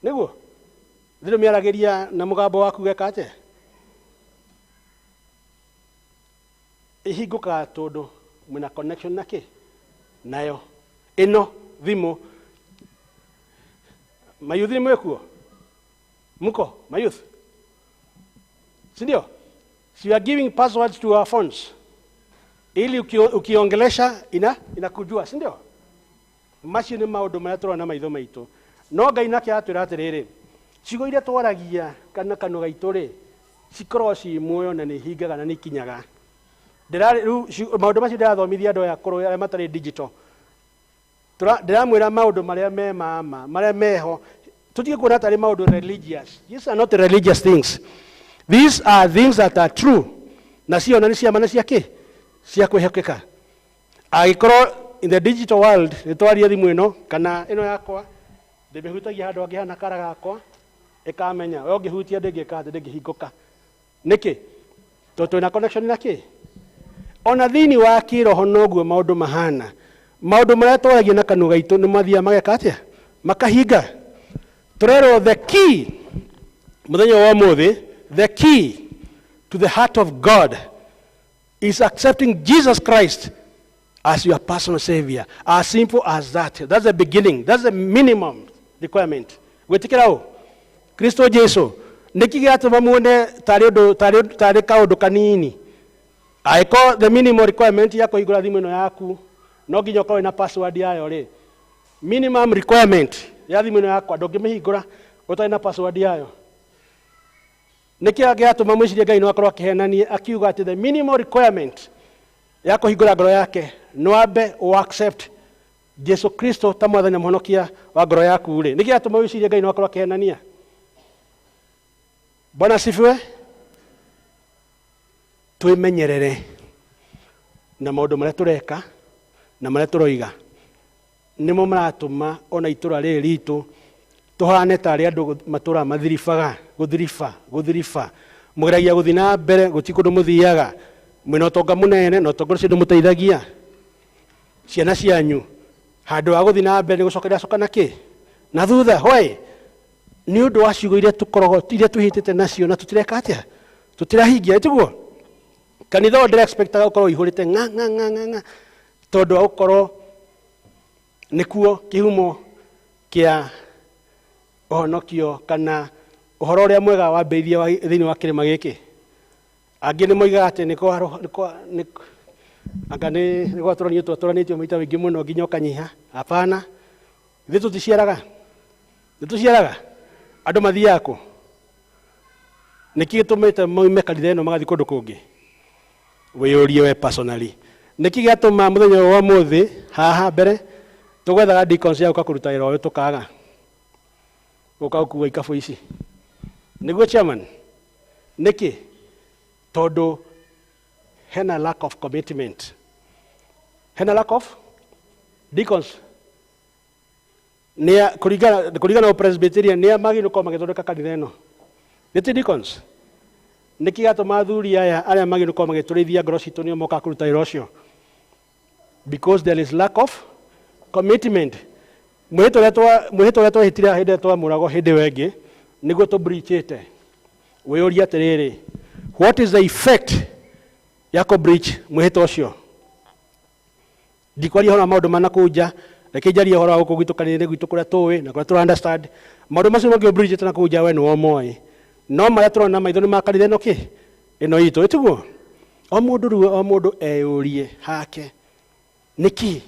Speaker 12: Nĩguo? Thimũ mĩaragĩria na mũgambo waku geka atĩa? Ĩhingũkaga tondũ mwĩna connection na kĩ? Nayo. Ĩno thimũ. Mayuthi nĩ mwĩkuo? Mko mayouth? Si ndio? So you are giving passwords to our phones. Ili ukiongelesha inakujua, si ndio? Macio nĩ maũndũ marĩa tũrona maitho maitũ. No Ngai nake atwĩra atĩrĩrĩ, ciugo iria twaragia kana kanua gaitũ rĩ, cikoragwo ci muoyo na nĩ ihingaga na nĩ ikinyaga. Rĩu maũndũ macio ndĩrathomithia andũ aya akũrũ arĩa matarĩ digital. Ndĩramwĩra maũndũ marĩa me mama, marĩa meho. Tũtige kuona tarĩ maũndũ religious. These are not religious things. These are things that are true. Na cio na nĩ ciama na cia kĩ? Cia kwĩhokeka. Angĩkorwo in the digital world nĩ twaria thimũ ĩno kana ĩno yakwa, ndĩmĩhutagia handũ hangĩ hana kara gakwa, ĩkamenya. We ũngĩhutia ndĩngĩka atĩ, ndĩngĩhingũka. Nĩkĩ? Tondũ twĩna connection na kĩ? Ona thĩinĩ wa kĩroho noguo maũndũ mahana. Maũndũ marĩa twaragia na kanua gaitũ nĩ mathiaga mageka atĩa? Makahinga. Tũrerwo the key mũthenya wa ũmũthĩ, the key to the heart of God is accepting Jesus Christ as your personal savior. As simple as that. That's the beginning. That's the minimum requirement. Gwĩtĩkĩra ũ? Kristo Jesu. Nĩkĩ gĩatũma muone tarĩ ũndũ tarĩ kaũndũ kanini? Angĩkorwo the minimum requirement ya kũhingũra thimũ ĩno yaku no nginya ũkorwo na password yayo rĩ, minimum requirement ya thimũ ĩno yakwa ndũngĩmĩhingũra ũtarĩ na password yayo. Nĩkĩ gĩatũma mwĩcirie Ngai no akorwo akĩhenania akiuga atĩ the minimum requirement ya kũhingũra ngoro yake no ambe ũ accept Jesu Kristo ta mwathani na mũhonokia wa ngoro yaku rĩ, nĩkĩ gĩatũma wĩcirie Ngai no akorwo akĩhenania? Bwana asifiwe. Twĩmenyerere na maũndũ marĩa tũreka na marĩa tũroiga, nĩmo maratũma ona itũra rĩrĩ ritũ tũhane tarĩ andũ matũraga mathiribaga, gũthiriba gũthiriba, mũgeragia gũthiĩ na mbere gũtirĩ kũndũ mũthiaga, mwĩna ũtonga mũnene na ũtonga ũcio ndũmũteithagia. Ciana cianyu handũ ha gũthiĩ na mbere nĩ gũcoka iracoka na kĩ na thutha. Why? Nĩ ũndũ wa ciugo iria tũkoragwo iria twĩhĩtĩte nacio na tũtireka atĩa, tũtirahingia. Tiguo kanitha ũyũ ndĩra-expectaga gũkorwo ũihũrĩte ng'a ng'a ng'a ng'a ng'a, tondũ wa gũkorwo nĩkuo kĩhumo kĩa ũhonokio kana ũhoro ũrĩa mwega wambĩrĩirie thĩinĩ wa kĩrĩma gĩkĩ. Angĩ nĩ moigaga atĩ anga nĩ gwatũranio twatũranĩtio maita maingĩ mũno nginya ũkanyiha. Hapana, ithuĩ tũticiaraga, nĩ tũciaraga. Andũ mathiaga kũ? Nĩkĩ gĩtũmĩte maume kanitha ĩno magathiĩ kũndũ kũngĩ? Wĩyũrie we personally. Nĩkĩ gĩatũma mũthenya ũyũ wa ũmũthĩ haha mbere tũgwethaga deacons ya gũka kũruta wĩra ũyũ tũkaga gũka gũkua ikabũ ici? Nĩguo chairman? Nĩkĩ? Tondũ hena lack of commitment. Hena lack of deacons. Nĩa kũringana na Presbyterian nĩa magĩrĩirwo gũkorwo magĩthondeka kanitha ĩno? Nĩ ti deacons? Nĩkĩ gĩatũma athuri aya arĩa magĩrĩirwo gũkorwo magĩtũrĩithia ngoro citũ nĩo mokaga kũruta wĩra ũcio? Because there is lack of commitment. Mwĩhĩtwa ũrĩa twehĩtire hĩndĩ ĩrĩa twamũragwo hĩndĩ ĩyo ĩngĩ nĩguo tũ-breachĩte. Wĩyũrie atĩrĩrĩ, what is the effect ya kũ-breach mwĩhĩtwa ũcio? Ndikwaria ũhoro wa maũndũ ma nakũu nja, reke njarie ũhoro wa gũkũ gwitũ kanitha-inĩ gwitũ kũrĩa tũĩ na kũrĩa tũra understand. Maũndũ macio mangĩ ũ-breachĩte nakũu nja we nĩwe ũmoĩ, no marĩa tũrona na maitho nĩ ma kanitha ĩno kĩ ĩno itũ, ĩtiguo? O mũndũ rĩu, o mũndũ eyũrie hake, nĩkĩ?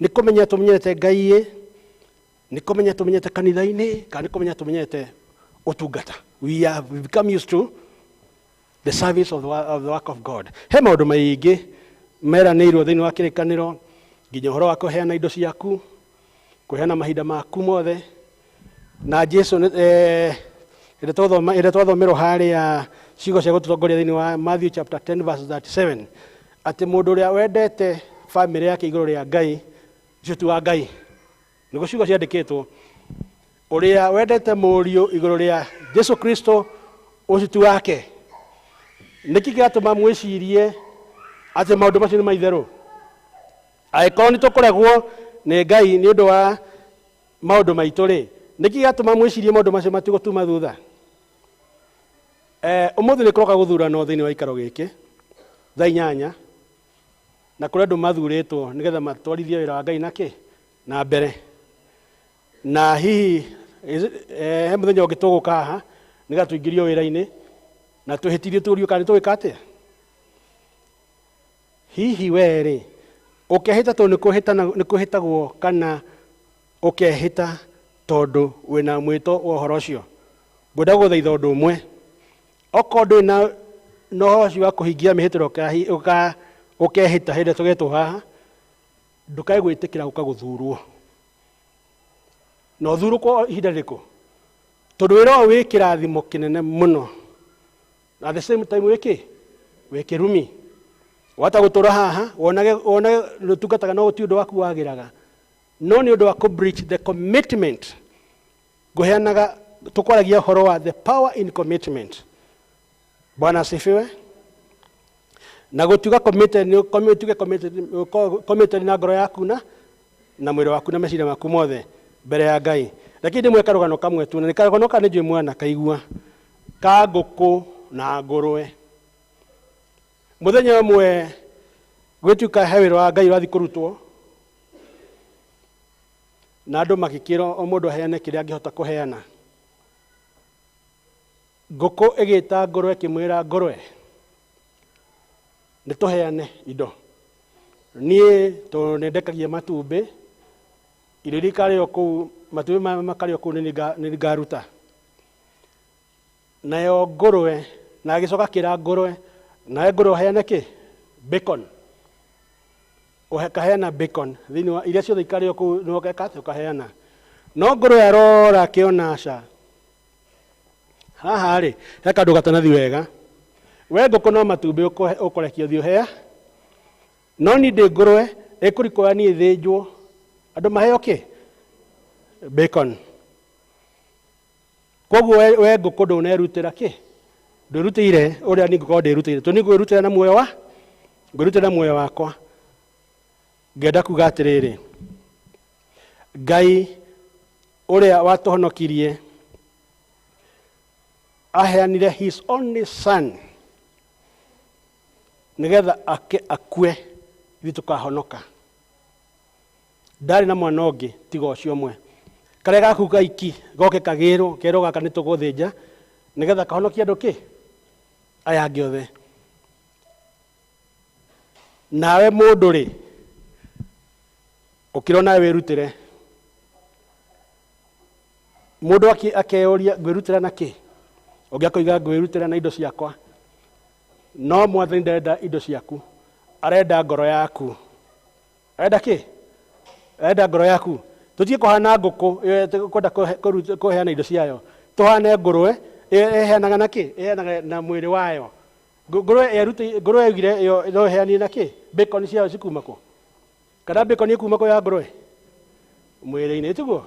Speaker 12: Nĩ kũmenya tũmenyete Ngai ĩ, nĩ kũmenya tũmenyete kanitha-inĩ, kana nĩ kũmenya tũmenyete ũtungata? We have become used to the service of the work of God. He maũndũ maingĩ meranĩirwo thĩinĩ wa kĩrĩkanĩro, nginya ũhoro wa kũheana indo ciaku, kũheana mahinda maku mothe. Na Jesu ĩrĩa twathomerwo harĩa ciugo cia gũtũtongoria thĩinĩ wa Matthew chapter 10 verse 37, atĩ mũndũ ũrĩa wendete bamĩrĩ yake igũrũ rĩa Ngai, ũcio ti wa Ngai. Nĩguo ciugo ciandĩkĩtwo, ũrĩa wendete mũriũ igũrũ rĩa Jesu Kristo, ũcio ti wake. Nĩkĩ kĩratũma mwĩcirie atĩ maũndũ macio nĩ maitherũ? Angĩkorwo nĩ tũkũregwo nĩ Ngai nĩ ũndũ wa maũndũ maitũ rĩ, nĩkĩ gĩatũma mwĩcirie maũndũ macio matigũtuma thutha? Ũmũthĩ nĩ kũroka gũthurano thĩinĩ wa gĩikaro gĩkĩ thaa 8, na kũrĩ andũ mathurĩtwo nĩgetha matwarithie wĩra wa Ngai na kĩ na mbere. Na hihi he mũthenya ũngĩ tũgũka haha nĩgetha tũingĩrio wĩra-inĩ na twĩhĩtithio tũrio kana nĩ tũgwĩka atĩa? Hihi we rĩ, ũkehĩta tondũ nĩ kwĩhĩtagwo, kana ũkehĩta tondũ wĩna mwĩto wa ũhoro ũcio? Ngwenda gũgũthaitha ũndũ ũmwe, okorwo ndũrĩ na ũhoro ũcio wa kũhingia mĩhĩtĩro ũkehĩta hĩndĩ ĩrĩa tũgetwo haha, ndũkae gwĩtĩkĩra gũka gũthurwo. Na ũthurwo kwa ihinda rĩrĩkũ? Tondũ wĩra ũyũ wĩ kĩrathimo kĩnene mũno, at the same time wĩ kĩ? Wĩ kĩrumi. Wata gũtũra haha wonage wonage rũtungataga no gũtirĩ ũndũ waku wagĩraga, no nĩ ũndũ wa kũ breach the commitment. Ngũheanaga tũkwaragia ũhoro wa the power in commitment. Bwana asifiwe. Na gũtuĩka committed nĩ ũtuĩke committed na ngoro yaku na mwĩrĩ waku na meciria maku mothe mbere ya Ngai. Reke ndĩmwe karũgano kamwe tu, na nĩ karũgano ka nĩ njũĩ mwana kaigua ka ngũkũ. Na ngũrwe. Mũthenya ũmwe gwĩtuĩka he wĩra wa Ngai ũrathiĩ kũrutwo na andũ magĩkĩrwo o mũndũ aheane kĩrĩa angĩhota kũheana. Ngũkũ ĩgĩta ngũrwe ĩkĩmwĩra, ngũrwe, nĩ tũheane indo. Niĩ tondũ nĩ ndekagia matumbĩ, irio iria ikarĩo kũu, matumbĩ maya makarĩo kũu nĩ ngaruta. Nayo ngũrwe, na agĩcoka akĩra ngũrwe, nawe ngũrwe ũheane kĩ? Bacon. Ũkaheana bacon thĩinĩ wa iria ciothe ikarĩo kũu nĩ ũgeka atĩa? Ũkaheana. No ngũrwe arora akĩona aca. Haha rĩ, he kaũndũ gatanathi wega. We ngũkũ no matumbĩ ũkũrekia ũthiĩ ũhea. No niĩ ndĩ ngũrwe, ĩkũrikoya niĩ thĩnjwo. Andũ maheo kĩ? Bacon. Koguo we ngũkũ ndũnerutĩra kĩ? Ndwĩrutĩire ũrĩa niĩ ngũkorwo ndĩrutĩire. Tondũ niĩ ngwĩrutĩra na muoyo wa? Ngwĩrutĩra na muoyo wakwa. Ngenda kuga atĩrĩrĩ, Ngai ũrĩa watũhonokirie aheanire his only son nĩgetha ake akue ithuĩ tũkahonoka. Ndarĩ na mwana ũngĩ tiga ũcio ũmwe. Karĩa gaku gaiki goke kagĩrwo kerwo gaka nĩ tũgũthĩnja nĩgetha kahonokie andũ kĩ? Aya angĩ othe. Nawe mũndũ rĩ, ũkĩrwo nawe wĩrutĩre. Mũndũ akeyũria ngwĩrutĩra na kĩ? Ũngĩ akoiga ngwĩrutĩra na indo ciakwa. No Mwathani ndarenda indo ciaku, arenda ngoro yaku. Arenda kĩ? Arenda ngoro yaku. Tũtige kũhana ngũkũ ĩyo ĩkwenda kũheana indo ciayo. Tũhane ngũrwe ĩyo ĩheanaga na kĩ? Ĩheanaga na mwĩrĩ wayo. Ngũrwe ngũrwe yaugire ĩyo no ĩheanire na kĩ? Bacon ciayo cikuma kũ? Kana bacon ĩkuma kũ ya ngũrwe? Mwĩrĩ-inĩ, tiguo?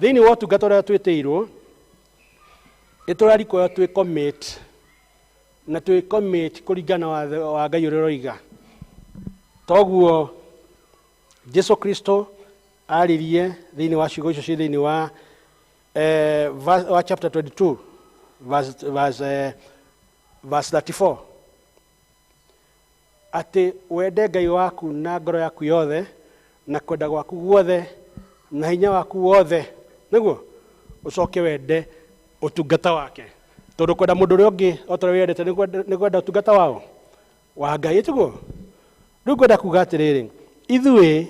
Speaker 12: Thĩinĩ wa ũtungata ũrĩa twĩtĩirwo, nĩtũrarikwo twĩ commit, na twĩ commit kũringana na watho wa Ngai ũrĩa ũroiga. Toguo Jesu Kristo aririe thĩinĩ wa ciugo icio ciĩ thĩinĩ wa, verse, wa chapter 22 verse 34 atĩ wende Ngai waku na ngoro yaku yothe na kwenda gwaku guothe na hinya waku wothe, nĩguo ũcoke wende ũtungata wake, tondũ kwenda mũndũ ũrĩa ũngĩ o ta ũrĩa wĩyendete nĩ kwenda ũtungata wao wa Ngai, tiguo? Rĩu ngwenda kuga atĩrĩrĩ, ithuĩ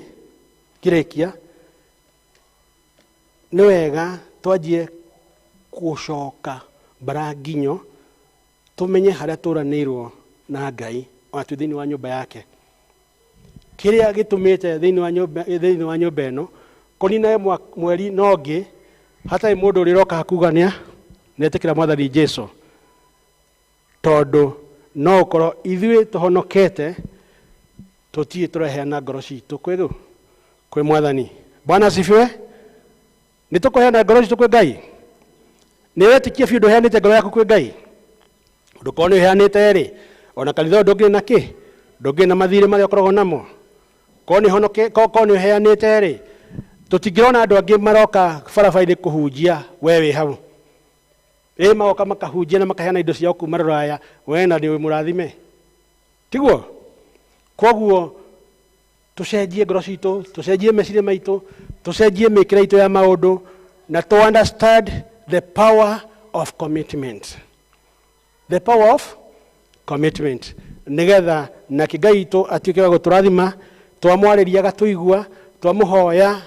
Speaker 12: ngĩrĩkia, nĩ wega twanjie gũcoka mbaranginyo, tũmenye harĩa tũranĩirwo na Ngai ona twĩ thĩinĩ wa nyũmba yake. Kĩrĩa gĩtũmĩte thĩinĩ wa nyũmba ĩno kũnina mweri na ũngĩ hatarĩ mũndũ ũrĩa ũroka kuga nĩetĩkĩra Mwathani Jesu, tondũ no ũkorwo ithuĩ tũhonokete tũtirĩ tũraheana ngoro citũ kwĩ Mwathani. Bwana asifiwe. Nĩ tũkũheana ngoro citũ kwĩ Ngai? Nĩ wetĩkia biũ ndũheanĩte ngoro yaku kwĩ Ngai? Ndũkorwo nĩ ũheanĩte rĩ, ona kanitha ũyũ ndũngĩrĩ na kĩ? Ndũngĩrĩ na mathirĩ marĩa ũkoragwo namo. Korwo nĩ honoke, korwo nĩ ũheanĩte rĩ, tũtingĩrona andũ angĩ maroka barabara-inĩ kũhunjia, we wĩ hau. Ĩ magoka makahunjia na makaheana indo ciao kuma rũraya, we na nĩ mũrathime. Tiguo? Koguo tũcenjie ngoro citũ, tũcenjie meciria maitũ, tũcenjie mĩkĩre itũ ya maũndũ, na to understand the power of commitment. The power of commitment. Nĩgetha nake Ngai witũ atuĩke wa gũtũrathima, twamwarĩria agatũigua, twamũhoya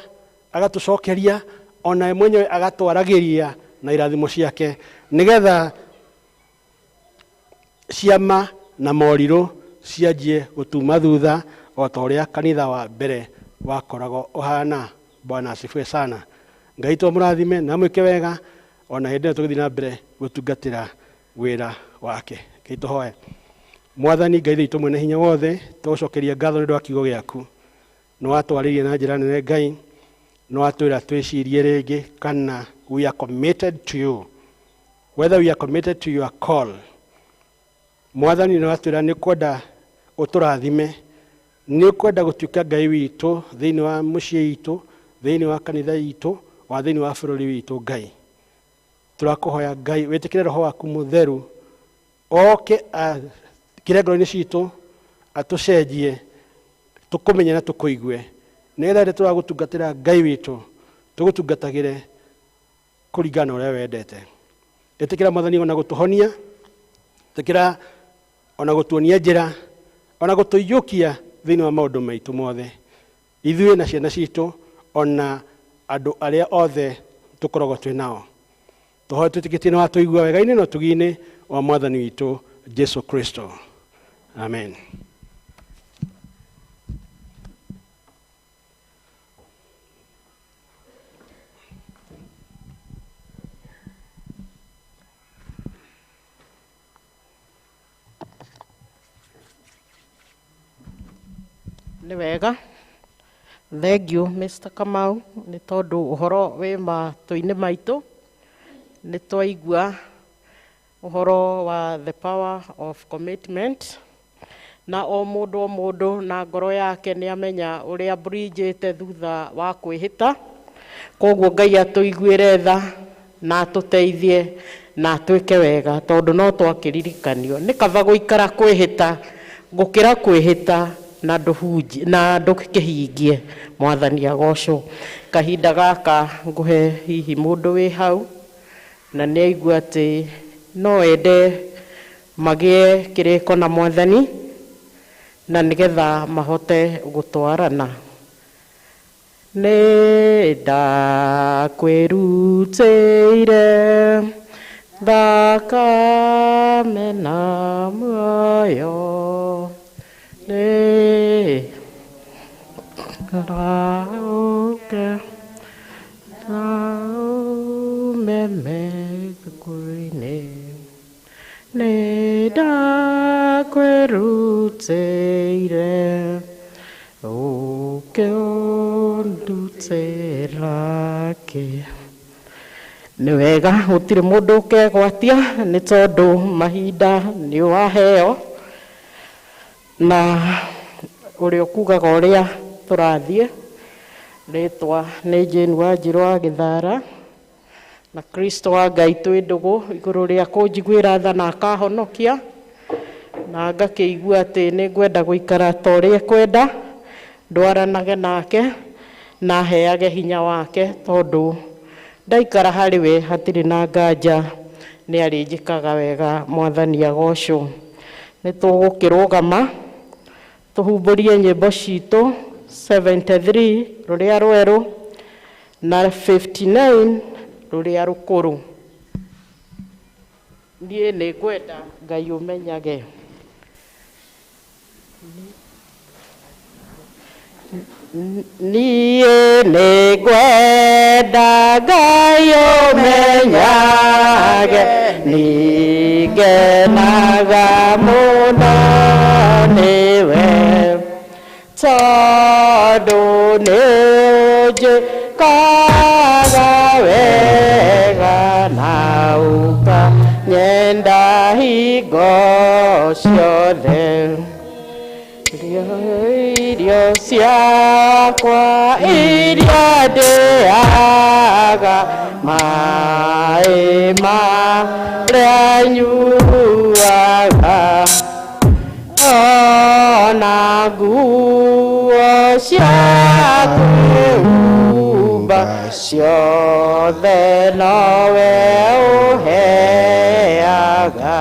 Speaker 12: agatũcokeria, ona we mwenyewe agatwaragĩria na irathimo ciake, nĩgetha ciama na morirũ cianjie gũtuma thutha o ta ũrĩa kanitha wa mbere wakoragwo ũhana. Bwana asifiwe sana. Ngai witũ amũrathime na amwĩke wega ona hĩndĩ ĩno tũgĩthiĩ na mbere gũtungatĩra wĩra wake. Ngai tũhoe. Mwathani Ngai witũ mwene hinya wothe, tũgũcokeria ngatho nĩ ũndũ wa kiugo gĩaku. Nĩ watwarĩria na njĩra nene Ngai, nĩ watwĩra twĩcirie rĩngĩ kana we are committed to you, whether we are committed to your call. Mwathani nĩ watwĩra nĩ kwenda ũtũrathime, nĩ kwenda gũtuĩka Ngai witũ thĩinĩ wa mũciĩ witũ, thĩinĩ wa kanitha witũ, wa thĩinĩ wa bũrũri witũ. Ngai, tũrakũhoya Ngai wĩtĩkĩre roho waku mũtheru Oke kire ngoro-inĩ citũ, atũcenjie, tũkũmenye na tũkũigue, nĩgetha rĩrĩa tũragũtungatĩra Ngai witũ, tũgũtungatagĩre kũringana na ũrĩa wendete. Ĩtĩkĩra Mwathani ona gũtũhonia, ĩtĩkĩra ona gũtuonia njĩra, ona gũtũiyũkia thĩinĩ wa maũndũ maitũ mothe, ithuĩ na ciana citũ, ona andũ arĩa othe tũkoragwo twĩ nao. Tũhoe twĩtĩkĩtie nĩ watũigua wega-inĩ na ũtugi-inĩ wa Mwathani witũ Jesu Kristo. Amen.
Speaker 1: Nĩ wega, thengiũ Mr. Kamau nĩ tondũ ũhoro wĩ matũ-inĩ maitũ. Nĩ twaigua ũhoro wa the power of commitment, na o mũndũ o mũndũ na ngoro yake nĩ amenya ũrĩa bridgĩte thutha wa kwĩhĩta. Koguo Ngai atũiguĩre tha na atũteithie na atwĩke wega, tondũ no twakĩririkanio nĩ kaba gũikara kwĩhĩta gũkĩra kwĩhĩta na ndũhunjie na ndũkĩhingie. Mwathani agocwo. Kahinda gaka ngũhe hihi mũndũ wĩ hau na nĩ aigua atĩ no ende magĩe kĩrĩko na Mwathani na nĩgetha mahote gũtwarana. Nĩ ndakwĩrutĩire thakame na muoyo, nĩ rauke raumeme gĩkuũ-inĩ, nĩ ndakwĩrutĩire ũke ũndutĩra kĩ. Nĩ wega gũtirĩ mũndũ ũkegwatia nĩ tondũ mahinda nĩ waheo, na ũrĩa ũkugaga ũrĩa tũrathiĩ. Rĩtwa nĩ Jane Wanjirũ wa Gĩthara, na Kristo wa Ngai twĩ ndũgũ igũrũ rĩa kũnjiguĩra tha na akahonokia, na ngakĩigua atĩ nĩ ngwenda gũikara ta ũrĩa ekwenda, ndwaranage nake na aheage hinya wake, tondũ ndaikara harĩ we hatirĩ na nganja nĩ arĩnjĩkaga wega. Mwathani agocwo. Nĩ tũgũkĩrũgama tũhumbũrie nyĩmbo citũ 73 rũrĩa rwerũ na 59 rũrĩa rũkũrũ. Niĩ nĩ ngwenda Ngai ũmenyage. Niĩ nĩ ngwenda Ngai ũmenyage, nĩngenaga mũno nĩwe, tondũ nĩũnjĩkaga wega na ũkanyenda hingo ciothe. Irio ciakwa iria ndĩaga, maĩ marĩa nyuaga, ona nguo cia kwĩhumba ciothe nowe ũheaga.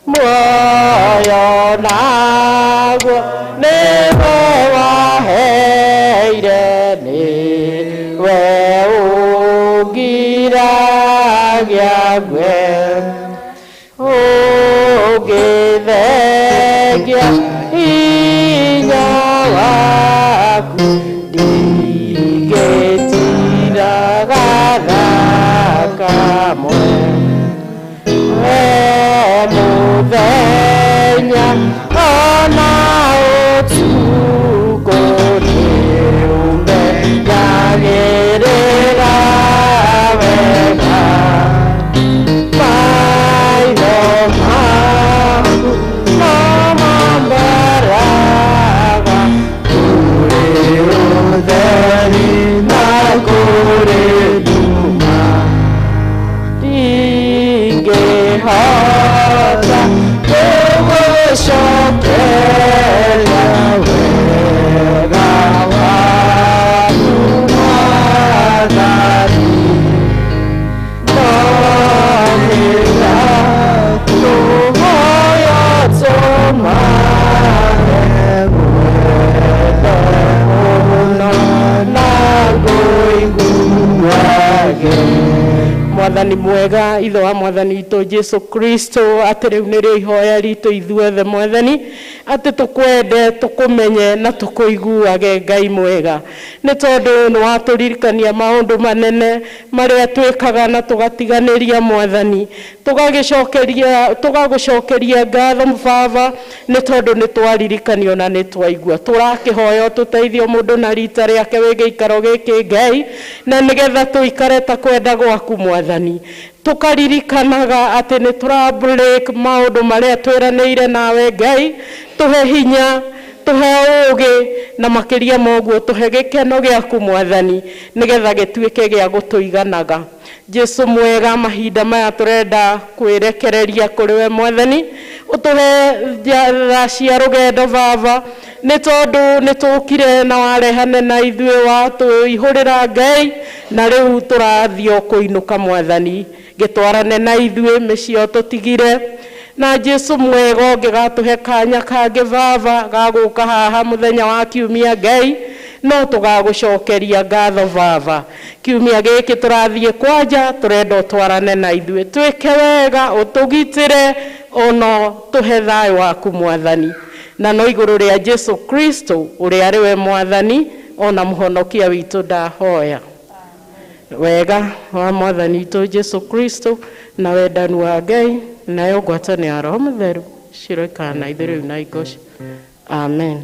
Speaker 1: Muoyo naguo nĩwe waheire, nĩwe ũngiragia ngwe, ũngĩthengia hinya waku, ndingĩtiraga thakamwe. Mũthenya ona ũtukũ nĩũmenyagĩrĩra wega, maitho maku no mambaraga kũrĩ Mwathani mwega, ithe wa Mwathani witũ Jesu Kristo, atĩ rĩu nĩrĩo ihoya ritũ ithuothe Mwathani, atĩ tũkwende, tũkũmenye na tũkũiguage Ngai mwega, nĩ tondũ nĩ watũririkania maũndũ manene marĩa twĩkaga na tũgatiganĩria Mwathani, tũgagĩcokeria tũgagũcokeria ngatho Baba, nĩ tondũ nĩ twaririkanio na nĩ twaigua. Tũrakĩhoya ũtũteithie o mũndũ na rita rĩake wĩ gĩikaro gĩkĩ Ngai, na nĩgetha tũikare ta kwenda gwaku Mwathani, tũkaririkanaga atĩ nĩ tũra break maũndũ marĩa twĩranĩire nawe Ngai. Tũhe hinya, tũhe ũũgĩ, na makĩria ma ũguo tũhe gĩkeno gĩaku Mwathani, nĩgetha gĩtuĩke gĩa gũtũiganaga. Jesu mwega, mahinda maya tũrenda kwĩrekereria kũrĩ we Mwathani, ũtũhe tha cia rũgendo Baba, nĩ tondũ nĩ tũkire na warehane na ithuĩ watũihũrĩra Ngai, na rĩu tũrathiĩ o kũinũka Mwathani, gĩtwarane na ithuĩ mĩciĩ tũtigire. Na Jesu mwega, ũngĩgatũhe kanya kangĩ Baba ga gũka haha mũthenya wa kiumia Ngai, no tũgagũcokeria ngatho Baba. Kiumia gĩkĩ tũrathiĩ kwanja, tũrenda ũtwarane na ithuĩ, twĩke wega, ũtũgitĩre, ono tũhe thayũ waku Mwathani, na no igũrũ rĩa Jesu Kristo ũrĩa arĩ we Mwathani ona mũhonokia witũ ndahoya. Wega wa Mwathani witũ Jesu Kristo na wendani wa Ngai nayo ngwatanĩro ya Roho Mũtheru ciroikara na ithuĩ rĩu na ingoci. Amen.